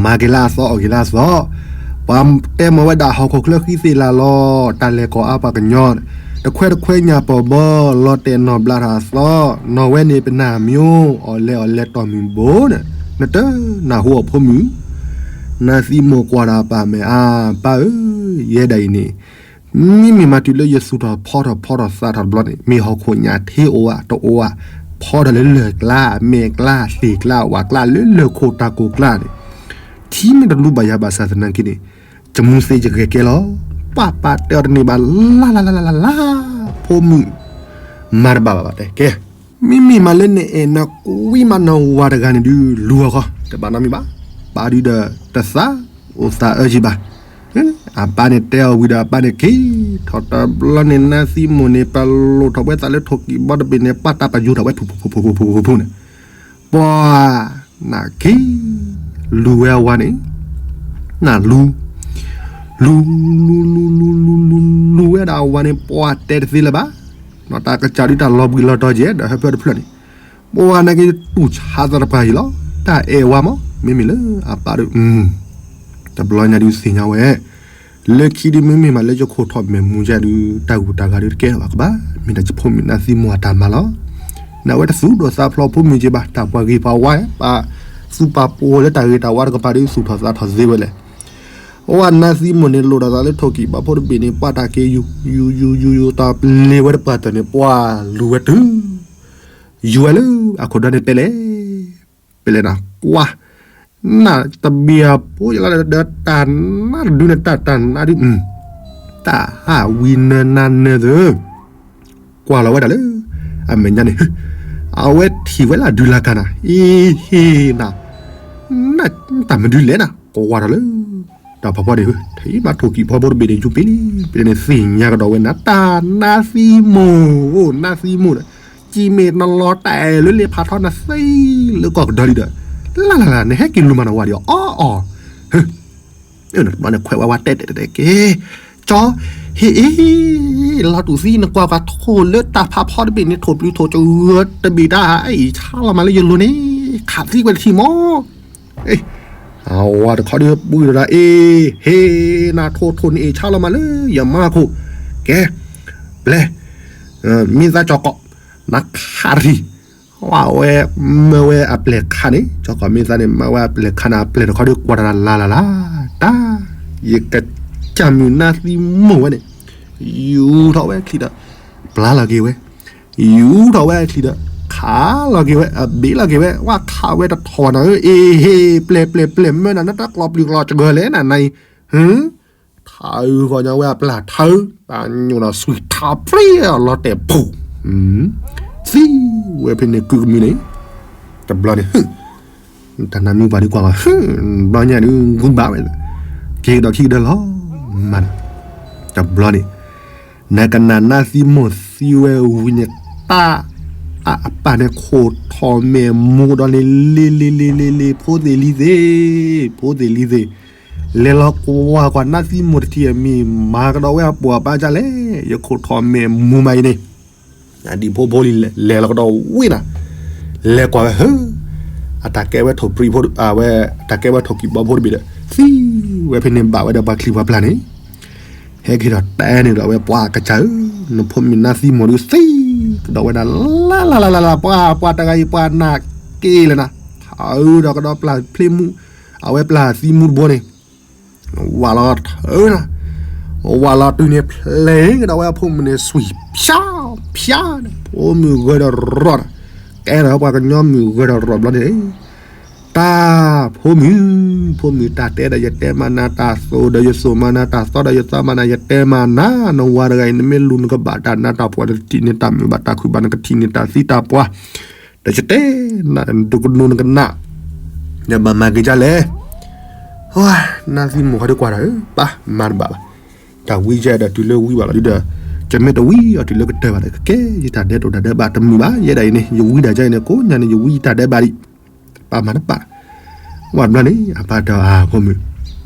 မၤက့ၤလၢအသီ အီၣ်က့ၤလၢအသီ, ပှၤတဲမၤဝဲဒၣ်ဟီၣ်ခိၣ်ချၢဃံသ့ၣ်လၢ်လီၤ တၢ်လဲၤကီၢ်အါပှၤကညီ, တခွဲးတခွဲးညၣ်ပီၢ်ဘီ လီၤတဲာ်နီၢ်ဘျါထီၣ်အသီ, နီၢ်ဝဲန့ၣ်ပနၢ်မံၤအိၣ် အီၣ်လဲၤအီၣ်လဲၤတီၢ်မုၢ်ဘိန့ၣ်, နတနၢ်ဟူအီၤဖိမုၣ်, နါသံမိၢ်ကွၢ်ဒီးအပၢ်မဲာ်အါ, ပၢ်ဧၢ, ယဲဒၣ်အံၤန့ၣ် မ့မ့ၢ်မၤတုၤလၢယသူၣ်ထီၣ်ဖီထီၣ်ဖီထီၣ်သးထီၣ်တဘျီန့ၣ် မ့ၢ်ဟီၣ်ခိၣ်ညၣ်ထ့အိၣ်ဧါတအိၣ်ဧါ, ဖီထီၣ်လၢလၢၢ်ကျါ မဲာ်ကျါ သ့ၣ်ကျါ ဝၣ်ကျါလၢလၢၢ်ခိၣ်တၢ်ကိၢ်ကျါန့ၣ်, ထံမ့ၢ်တလူဘၣ်ယၤဘၣ်ဆၣ်သနာ်က့န့ၣ်, ယမူသ့ယဂဲၤကဲလီၤ, ပှၤပာ်တဲအီၤတန့ၢ်ဘၣ်လၢ်လၢ်လၢ်လၢ်လၢ်လၢ်, ဖိမုၣ် မၤတဘၣ်ဘၣ်ဘၣ်တဲကဲ, မ့မ့ၢ်မးလၢနအဲၣ်နကွံမးနဝၤတဂၤန့ၣ်ဒုး လူၤအီၤဃီ တဘၣ်နီတမံၤဘၣ်, ပၢ်ဒုးဒီးတသးအိၣ်သးအၢကံဘၣ် အပၢ်န့ၣ်တဲအီၤဝံၤဒီးအပၢ်န့ၣ်က့ၤထီၣ်တဘျီန့ၣ် နါသံမိၢ်န့ၣ် ပလိၣ်ထီၣ်ဝဲသးလၢထိၣ်ကံၢ်ဘီတဘ့ၣ်န့ၣ် ပှၤတၢ်ပယိၤထီၣ်ဝဲဖုၣ်ဖုၣ်ဖုၣ်ဖုၣ်ဖုၣ်ဖုၣ်ဖုၣ်န့ၣ်, ပှၤ နၢ်က့ၤ လူၤဝဲအဝၤန့ၣ်, နလူၤ လူၤ လူၤ လူၤ လူၤ လူၤ လူၤ လူၤဝဲဒၣ်အဝၤန့ၣ် ပှၤတဲတသ့လၢၤဘၣ်, နီၢ်တၢ်ကစၢ်ဒုးတၢ်လီၤဘှံးလီၤတီၤကဲဒီးဟၢဖၢတဖျၢၣ်န့ၣ်, ပှၤနာ်က့ၤတူၢ်ဆါသးတပှၢ်အံၤလီၤ, တၢ်အဲၣ်ဝၤမး မ့မ့ၢ်လၢအပၢ်ဒုး တဘျီညါဒုးသ့ၣ်ညါဝဲ, လၢခံဒုးမ့မ့ၢ်မးလၢယခိၣ်ထီၣ်မဲာ်မူကဲဒုး တၢ်ဂုၤတၢ်ဂၤဒုးတကဲထီၣ်ဘၣ်ကဘၣ်, မ့ၢ်ဒၣ်ယဖိမုၣ်နါသံမိၢ်အတၢ်မၤလီၤ, နဝဲတသူၣ်ဒိၣ်သးဖျိးဖိမုၣ်က့ၤဘၣ်, တၢ်ပှၤဂ့ၤပှၤဝါ ပှၤသူၣ်ပာ်ပီၤလၢတၢ်ဂ့ၤတၢ်ဝါတကပၤဒုးသူၣ်ထီၣ်သးထီၣ်သ့ဝဲလဲၣ်, အဝဲနါသံမိၢ်န့ၣ်လိၣ်ဒီးသးလၢထိၣ်ကံၢ်ဘီဖိတဘ့ၣ်န့ၣ် ပှၤတၢ်က့ၤယူၤ ယူၤ ယူၤ ယူၤ ယူၤ တၢ်ပျ့ၤဝဲတပှၢ်တၢၢ်န့ၣ် ပှၤလူၤဝဲတုၤ ယူၤဝဲလၢအခိၣ်ဒီန့ၣ် ပဲလဲၣ်, ပဲလဲၣ်နၤ ကွၢ်, နၢ်တဘ့ၣ်အဖိယလီၤဒီးတၢ်နါတဒုန့ၣ် တၢ်တၢ်နါဒုး, တၢ်ဟးဝံနၢနါနၢသု, ကွၢ်လီၤဝဲဒၣ်လၢ အမဲာ်ညါန့ၣ်, အဝဲထံၣ်ဝဲလၢအဒုးလၢ်ကၤနၤ, အ့ဟ့နၤ, နတၢ်မနုၤလဲၣ်နၤ ကွၢ်ထီၣ်လၢ တၢ်ဖးဖီန့ၣ်, ထံၣ်မးထိၣ်ကံၢ်ဖီဖိတဘ့ၣ်န့ၣ် ယူၤပ့ၤလံ, ပ့ၤန့ၣ်သ့ၣ်ညါကဒီးဝဲနၤ တၢ်နါသံမိၢ်, နါသံမိၢ်ဒီး, ကံၢ်မ့ၢ်နလီၤတဲာ်လၢလ့ဖးထီနသ့လၢကီၢ်ကဒီလံဒီး, လၢ်လၢ်လၢ် နဟဲက့ၤလူၤမၤနဝၤဒံးအီၤအီၤ, ဘျီန့ၣ်ခွဲးဝဲဝဲတဲတဲတဲတဲက့ၤ, ကၠီ, ဟ့ၣ်အ့ၣ်, လီၤတူၢ်သံ နကွၢ်ကွၢ်ထိၣ်လၢတၢ်ဖးဖီတဘ့ၣ်န့ၣ် ထိၣ်ပျုၤထိၣ်ကဂၢၢ်တဘ့ၣ်တၢ်အံၤ ဆါလီၤမးလၢယလိၤန့ၣ် ခးသံကွံာ်တထံၣ်မး အဝၤတခီဒုးပှံၢ်ဒီး အ့ၣ် ဟ့ၣ် နၤထိၣ်ထိၣ်န့ၣ်အ့ၣ်ဆါလီၤမးလၢယမါခိၣ်, ကဲ, ပျဲ, မ့ၢ်သးကၠီကီး, နခးတထံၣ်, ဝဲ, မၢဝဲအပျဲၢ်ခါန့ၣ် ကၠီကီးမ့ၢ်သးန့ၣ် မၢဝဲအပျဲၢ်ခါန့ၣ် အပျဲၢ်တခီဒုးကွၢ်တၢ်လၢ်လၢ်လၢ်, တၢ်, ယကစၢ်မုၢ်နါသံမိၢ်ဝဲန့ၣ်, ယူၤထီၣ်ဝဲအချံဒီး, ပျၢ်လီၤက့ၤဝဲ, ယူၤထီၣ်ဝဲအချံဒီး, ခးလီၤက့ၤဝဲ, အဘ့ၣ်လီၤက့ၤဝဲ, ဝဲခးဝဲတထီၣ်ဝဲနၤဧၢ, အ့ၣ် ဟ့ၣ် ပျဲၢ် ပျဲၢ် ပျဲၢ် မၢနၤ နတၢ်ကျီၢ်ပျုၤကျီၢ်ကဂၢၢ်လဲၣ်နၤနၤအံၤ, ဟ့ၣ် ထးအုးဂီၢ်ညါဝဲအပျၢ်ထးအုး, တၢ်ညိၣ်နီၢ်ဆွံထးပြံလီၤတဲာ်ပူၤ, သံဝဲဖဲန့ၣ်ကုကမံၤန့ၣ်, တဘျီန့ၣ်, တၢ်နါမုၢ်ပှၢ်ဒုးကွၢ်ဝဲ, ဘျီညါဒုးဂုၤဘၣ်ဝဲ, က့ၤကဒီးခံကဒၢလီၤ, မၤ, တဘျီန့ၣ်, နကနၣ်နါသံမိၢ်သံဝဲဝံၤန့ၣ်, တၢ်, အပၢ်န့ၣ်ခိၣ်ထီၣ်မဲာ်မူဒီးန့ၣ် လ့လ့လ့လ့လ့ ဖိသ့ၣ်လံၤသ့ၣ်, ဖိသ့ၣ်လံၤသ့ၣ် လဲၤလီၤကွၢ်ကွၢ်နါသံမိၢ်တထံၣ်အမံၤ မၤကဒီးဝဲအပိာ်အပၢ်ဒ်လဲၣ်, ယခိၣ်ထီၣ်မဲာ်မူမးအံၤန့ၣ်, ဒ်ဖိဖိလံၤ လဲၤလီၤကဒီးဝံၤနၤ, လဲၤကွၢ်ဝဲဟၢ, အတၢ်ကဲဝဲထိၣ်ပြံဖိ, ဝဲ, တၢ်ကဲဝဲထိၣ်ကံၢ်ဘီဖိတဘ့ၣ်ဒီး, သံဝဲဖဲန့ၣ်ဘၣ်ဝဲဒီးပှၤချံပှၤပျၢ်န့ၣ်, ဟဲက့ၤဒီးတဲန့ၣ်ဒီးဝဲပှၤကစၢ်ဧၢ, နဖိမုၣ်နါသံမိၢ်ဒုးသံကဒီးဝဲဒၣ်လၢ်လၢ်လၢ်လၢ်လၢ်, ပှၤ, ပှၤတဂၤအံၤပှၤနာ်က့ၤလဲၣ်နၤ, ထးအုးဒီးကဒီးပျၢ်ဖျ့မူ, အဝဲပျၢ်သံမူတဘိန့ၣ်, ဝးလီၤထၢနၤ, ဝးလီၤတုၤန့ၣ်ဖျဲးကဒီးဝဲအဖိမုၣ်န့ၣ် ဆွံၣ်ဖၠါ, ဖၠါန့ၣ် ဖိမုၣ်ဂၢၢ်ဒီးရီၢ်, ကဲဒီးပှၤကညီမုၣ်ဂၢၢ်ဒီးရီၢ်ဘျီန့ၣ် တၢ်ဖိမုၣ်, ဖိမုၣ်တၢ်တဲဒီးယတဲမးနၤ, တၢ်သိၣ်ဒီးယသိၣ်မးနၤ, တၢ်သီဒီးယသီမးနၤ, ယတဲမးနၤ, နဝၤတဂၤအံၤ နမ့ၢ်လူၤနကဘၣ်တၢ်နါတၢ်ဖှီၣ် နတထံၣ်န့ၢ်တၢ်မုာ်ဘၣ်, တၢ်ခုၣ်ဘၣ် နကထံၣ်န့ၢ်တၢ်သံတၢ်ပှၢ်, ဒီးယတဲနၤ နဒိကနူၤနကနၣ်, နဘၣ်မၤက့ၤဒ်လဲၣ်, နါသံမိၢ်ဃီဒုးကွၢ်တၢ်ဧၢ, ပၢ်မၤတဘၣ်ဘၣ်, တၢ်ဝံယဲဒီးတုၤလၢဝံဘၣ်လီၤဒုဒီး, ယမ့ၢ်တဝံအီၤတုၤလၢကတၢၢ်ဘၣ်ဒီး ကကဲယတၢ်ဒဲးတိၢ်တၢ်ဒဲးဘးတမုာ်ဘၣ်, ယဲဒၣ်အံၤန့ၣ် ယဝံဒၣ်ယဲအံၤန့ၣ် ကိးညါန့ၣ် ယဝံယတၢ်ဒဲးဘးဒံး, ပၢ်မၤတပၢ်, ဝံၤဘျီန့ၣ် အပၢ်တဲအီၤ ဖိမုၣ်,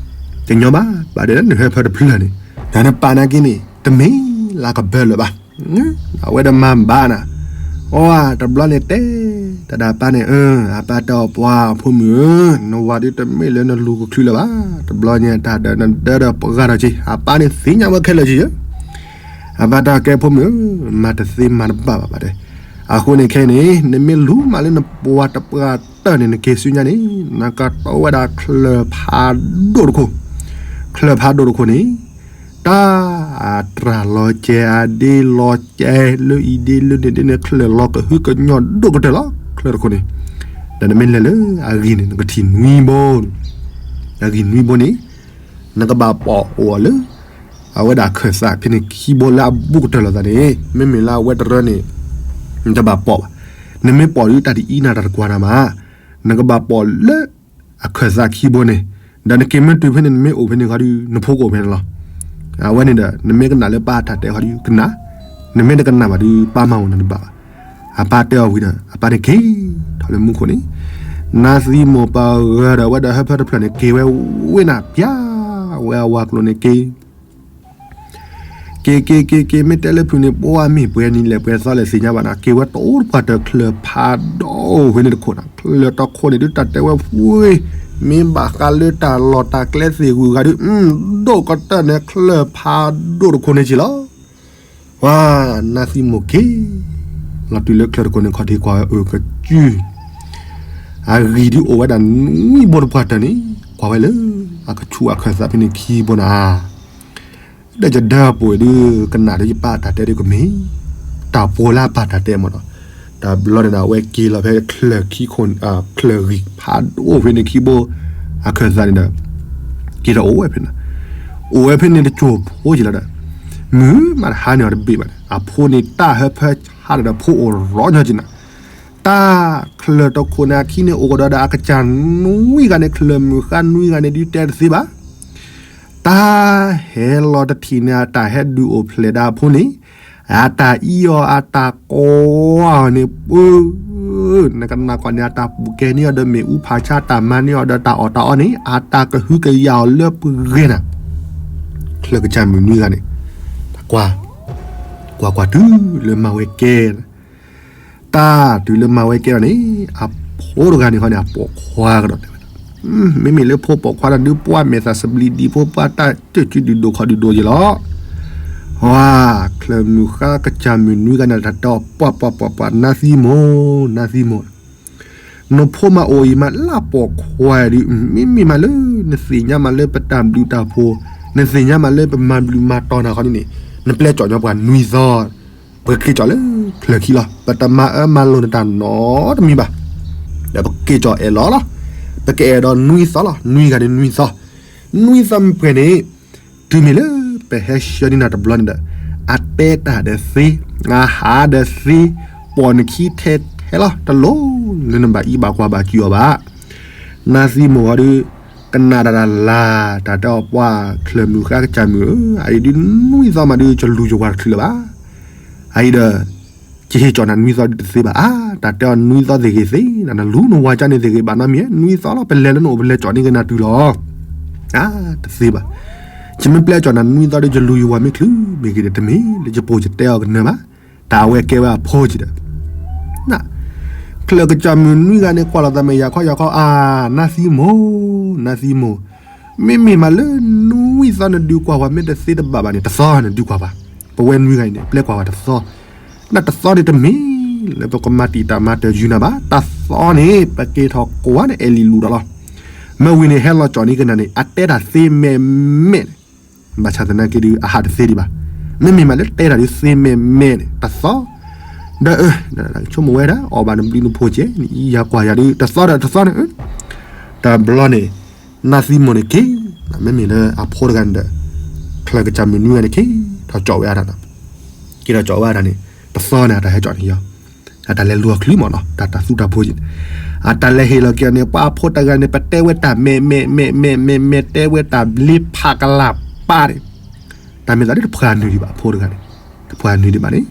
တညီဘၣ်, ဘၣ်ဒီးနဟၢဖၢတဖျၢၣ်န့ၣ်, တၢ်နပာ်နာ်က့န့ၣ် တမ့ၢ်လၢကဘၢလၢၤဘၣ်, အဝဲဒၣ်မၤဘၣ်နၤ, အတဘျီန့ၣ်တဲ တၢ်ဒၣ်ပၢ်န့ၣ် အပၢ်တဲအီၤ ပှၤဖိမုၣ်ဧၢ, နဝၤဒုးတမ့ၢ်လၢနလူၤကချုးလၢၤဘၣ်. တဘျီညါတၢ်ဒၢးနဒၢးဒီးပှၤဂၤဒီးက့ၤ အပၢ်န့ၣ်သ့ၣ်ညါဝဲခဲလၢာ်က့ၤဧၢ. အပၢ်တဲအီၤ ကဲဖိမုၣ်ဧၢ, မၤတသ့မၤတဘၣ်ဘၣ်ဘၣ်တဲ. အဃိန့ၣ်ခဲအံၤန့ၣ် နမ့ၢ်လူၤမးလၢနပှၤတပှၢ်တၢၢ်န့ၣ် နက့ၤဆူညါန့ၣ် နကတိၤဝဲဒၣ်ချၢၣ်ဖးဒိၣ်တခိၣ်, ချၢၣ်ဖးဒိၣ်တခိၣ်န့ၣ် တၢ်အတြၢ်လီၤကဲ အဒ့လီၤကဲ လၢအံၤဒ့လၢန့ၣ်ဒ့န့ၣ် ချၢၣ်လီၤကဟုကညီၢ်ဒိၣ်ကတၢၢ်လီၤ ချၢၣ်တခိၣ်န့ၣ်. ဒီးနမ့ၢ်လဲၤလၢအဂံၢ်န့ၣ် နကထံၣ်နွံဘိ, အဂံၢ်နွံဘိန့ၣ် နကဘၣ်ပိာ်အိၣ်အီၤလၢ အဝဲဒၣ်အခၢၣ်သးဖဲန့ၣ်ခံဘိလၢအဘူးကတၢၢ်လိာ်သးန့ၣ် မ့မ့ၢ်လၢအဝဲတရၢန့ၣ် နတဘၣ်ပိာ်ဘၣ်. နမ့ၢ်ပိာ်ဒုးတၢ်တအံးနၤတၢ်တကွၢ်နၤမး, နကဘၣ်ပိာ်လၢ အခၢၣ်သးခံဘိန့ၣ်, ဒီးနက့ၤမ့ၢ်တုၤဖဲန့ၣ် နမ့ၢ်အိၣ်ဖဲန့ၣ်ခီဒုး နဖိကအိၣ်ဖဲန့ၣ်လီၤ. အဝဲန့ၣ်ဒီး နမ့ၢ်ကနၣ်လၢပၢ်အတၢ်တဲခီဒုးကနၣ်, နမ့ၢ်တကနၣ်ဘၣ်ဒုး ပၢ်မၤအိၣ်နၤတဘၣ်ဘၣ်. အပၢ်တဲအီၤဝံၤဒီး အပၢ်န့ၣ်က့ၤထီၣ်လၢမူခိၣ်န့ၣ်, နါသံမိၢ်ပှၤဂၤဒီးအဝဲဒီးဟၢဖၢတဖျၢၣ်န့ၣ် က့ၤဝဲဝ့ၢ်နၤပျၢ်ဝဲအဝၤကျိၤန့ၣ်က့ၤ က့ၤက့ၤက့ၤက့ၤ မ့ၢ်တဲလၢဖုၣ်န့ၣ် ပှၤမ့ၢ်ပှဲၤနံၤလဲၣ်ပှဲၤသီလဲၣ်သ့ၣ်ညါဘၣ်နၤ, က့ၤဝဲတအိၣ်တပှၢ်တၢၢ် ချၢၣ်ဖးဒိၣ်ဖဲန့ၣ်တခိၣ်နၤ, ချၢၣ်တခိၣ်န့ၣ်ဒုး တၢ်တဲဝဲဝ့ၢ်, မ့ၢ်ဘၣ်ဃးလၢတၢ်လီၢ်တၢ်ကျဲသ့ၣ်ဂုၤဂၤဒုး ဒိၣ်ကတၢၢ်န့ၣ် ချၢၣ်ဖးဒိၣ်တခိၣ်န့ၣ်က့ၤလီၤ. ပှၤ နါသံမိၢ်က့ၤ လီၤတုၤလၢချၢၣ်တခိၣ်န့ၣ် ခီၣ်ထံးကွၢ်ဝဲအကစု အဂံၢ်ဒုးအိၣ်ဝဲဒၣ်နွံဘိတပှၢ်တၢၢ်န့ၣ် ကွၢ်ဝဲလၢ အကဆူးအခၢၣ်သးဖဲန့ၣ်ခံဘိနၤ, ဒီးယဒၢးပှဲၤဒုး ကနၣ်ဒီးယပၢ်တၢ်တဲဒုးကမ့ၢ် တၢ်ပှဲၤလၢအပၢ်တၢ်တဲမ့ၢ်နီၤ. တဘျီန့ၣ်ဒီး အဝဲက့ၤလီၤဖဲချၢၣ်ခံခိၣ် ချၢၣ်ဂံၢ်ဖးဒိၣ်ဖဲန့ၣ်ခံဘိ အခၢၣ်သးန့ၣ်ဒီး က့ၤထီၣ်အိၣ်ဝဲဖဲန့ၣ်, အိၣ်ဝဲဖဲန့ၣ်တစိၢ်ဖိက့ၤလီၤဒီး မုၢ်မးတဟါန့ၢ်အီၤတဘ့ၣ်ဘၣ်န့ၣ် အဖိန့ၣ်တၢ်ဟၢဖၢဆါဒီး ဖိအိၣ်ရီညီက့ၤနၤ, တၢ်ချၢၣ်တခိၣ်န့ၣ်အခံန့ၣ် အိၣ်ကဒီးဒီးအကစၢ်နွံဂၤန့ၣ် ချၢၣ်မုၢ်ဃါနွံဂၤန့ၣ် ဒုးတဲတသ့ဘၣ် တၢ်ဟဲလီၤတထံၣ်န့ၣ် အတၢ်ဟဲဒုးအိၣ်ဖျဲၣ်ဒၣ်အဖိန့ၣ်, အတၢ်အံးအီၤ အတၢ်ကိးအီၤန့ၣ် ပၢ, နကနၣ်ကီၢ်န့ၣ် အတၢ်ပူၣ်ကဲန့ၢ်အီၤဒီးမ့ၣ်အူဖးဆါ တၢ်မၤန့ၢ်အီၤဒီးတၢ်အီၣ်တၢ်အီန့ၣ် အတၢ်ကဟုကယာ်အီၤလၢပဂဲၤနၤ, ချၢၣ်ကစၢ်မုၢ်နွံဂၤန့ၣ်, ကွၢ်, ကွၢ်ကွၢ်တုၤလၢမၤဝဲကဲ တၢ်တုၤလၢမၤဝဲကဲလီၤန့ၣ်, အဖိတဂၤန့ၣ်ဃီန့ၣ် အပိာ်ခွါကဒီးတဲဝဲဒၣ်, မ့မ့ၢ်လၢဖိပိာ်ခွါဒီးဒုးပှၢ်မဲာ်သးစဘျံဒံဖိ ပှၢ်တၢ်တၢၢ်စုဒုးဒိၣ်ခီဒုးဒိၣ်ယဲလီၤ. ဝါ, ချၢၣ်မုၢ်ဃါကစၢ်မုၢ်နွံဂၤန့ၣ် တၢ်တဲအီၤ ပှၤပှၤပှၤပှၤ နါသံမိၢ်, နါသံမိၢ်, နဖိမၤအိၣ်အံၤမးလၢပိာ်ခွါဒုး မ့မ့ၢ်မးလၢ နသ့ၣ်ညါမးလၢပတၢ်ဘျုးတၢ်ဖှိၣ်, နသ့ၣ်ညါမးလၢပမၤဘျုးမၤတီၢ်နၤခီဒုးန့ၣ်, နပျဲကၠီၣ်ညီပှၤနွံသီ ပကက့ၤကၠီၣ်လၢချၢၣ်ခံလီၤ. ပတမၤအၢမၤလိာ်နတၢ်နီတမံၤဘၣ်. ဒီးပက့ၤကၠီၣ်အဲၣ်လီၤလီၤ. ပကအဲၣ်ဒီးနွံသီလီၤ. နွံဂၤန့ၣ်နွံသီ. နွံသီမ့ၢ်ပှဲၤန့ၣ်, တုၤမ့ၢ်လၢပဟဲဆှၢန့ၢ်နၤတဘျီန့ၣ်ဒီး, အတဲတၢ်ဒီးသ့, အဟးဒီးသ့, ပိာ်နခံထဲထဲလီၤ. တလိၣ်လၢနဘၣ်အံးဘၣ်ကွၢ်ဘၣ်စူၤအီၤဘၣ်. နါသံမိၢ်ဟီဒုး ကနၣ်တၢ်တၢ်လၢ် တၢ်တဲအီၤ ပှၤချၢၣ်မုၢ်ဃါကစၢ်မုၢ်ဧၢ, အအံၤဒုးနွံသီမးဒုး ယလူၤယဝၤတချုးလၢၤဘၣ်. အအံၤဒီး ယဟ့ၣ်ကၠီၣ်နၤနွံသီဒုးတသ့ဘၣ်. အါ, တၢ်တဲအီၤနွံသီသ့ၣ်ဂ့ၤသ့, နလူၤနဝၤကၠီန့ၣ်သ့ၣ်ဂ့ၤဘၣ်နီတမံၤ, နွံသီလီၤ ပလဲၤလၢနအိၣ် ပလဲၤကၠီၣ်န့ၢ်က့ၤနၤတုၤလီၤ. အါ, တသ့ဘၣ်. ယမ့ၢ်ပျဲကၠီၣ်နၤနွံသီဒုး ယလူၤယဝၤမ့ၢ်ချုးမ့ၢ်ဂ့ၤဒီး တမ့ၢ်လၢယပိာ်ယတဲအီၤကနၢၤဘၣ်. တၢ်အဝဲကဲဝဲအဖိက့ၤဒီး ချၢၣ်ကစၢ်မုၢ်နွံဂၤန့ၣ် ကွၢ်လိာ်သးမ့ၢ်ယၤခီယၤခီ, အါ, နါသံမိၢ်, နါသံမိၢ်, မ့မ့ၢ်မးလၢနွံသီနဒုးကွၢ်ပှၤမ့ၢ်တသ့တဘၣ်ဘၣ်န့ၣ် တသီနဒုးကွၢ်ပှၤ, ပဝဲနွံဂၤအံၤန့ၣ် ပျဲကွၢ်ပှၤတသီ, ဒီးတသီန့ၣ်တမ့ၢ်လၢပကမၤတံာ်တာ်မၤတၢ်ယုာ်နၤဘၣ်, တသီန့ၣ် ပက့ၤထီၣ်ကိးဝဲန့ၣ် အဲၣ်လံလူၤဒီးလီၤ. မ့ၢ်ဝံၤန့ၣ် ဟဲလီၤကၠီၣ်န့ၢ်က့ၤနၤန့ၣ် အတဲတၢ်သ့မဲာ်မဲာ်န့ၣ် ဘၣ်ဆၣ်သနာ်က့ဒုး အဟးတသ့ဒံးဘၣ်. မ့မ့ၢ်မးလၢတဲတၢ်ဒုးသ့မဲာ်မဲာ်န့ၣ် တသီ, ဒီး ဆိကမိၣ်ဝဲဒၣ် အီၣ်ဘၣ်နဘျုးနဖှိၣ်ကဲ နအံးယၤကွၢ်ယၤဒုး တသီဒီးတသီန့ၣ်, တဘျီန့ၣ် နါသံမိၢ်န့ၣ်က့ၤ, မ့မ့ၢ်လၢအဖိတဂၤန့ၣ်ဒီး ချၢၣ်ကစၢ်မုၢ်နွံဂၤန့ၣ်က့ၤထီၣ်ကၠီၣ်ဝဲအါတၢ်နီၤ, က့ၤထီၣ်ကၠီၣ်ဝဲအါတၢ်န့ၣ် တသီန့ၣ် အတၢ်ဟဲကၠီၣ်န့ၢ်ယီၤ, အတၢ်လဲၤလူၤအချုးမ့ၢ်နီၤ တၢ်တၢ်သူတၢ်ဖိက့ၤန့ၣ်, အတၢ်လဲၤဟ့ၣ်လီၤက့ၤအီၤန့ၣ် ပှၤအဖိတဂၤန့ၣ် ပတဲဝဲတၢ်မဲာ်မဲာ်မဲာ်မဲာ်မဲာ်မဲာ် တဲဝဲတၢ်ဘျ့ဖးကလၤပၢ်န့ၣ်, တၢ်မဲာ်သးဒ်တဖှၣ်နုာ်ဒံးဘၣ် အဖိတဂၤန့ၣ်, တဖှၣ်နုာ်ဒံးဘၣ်န့ၣ်,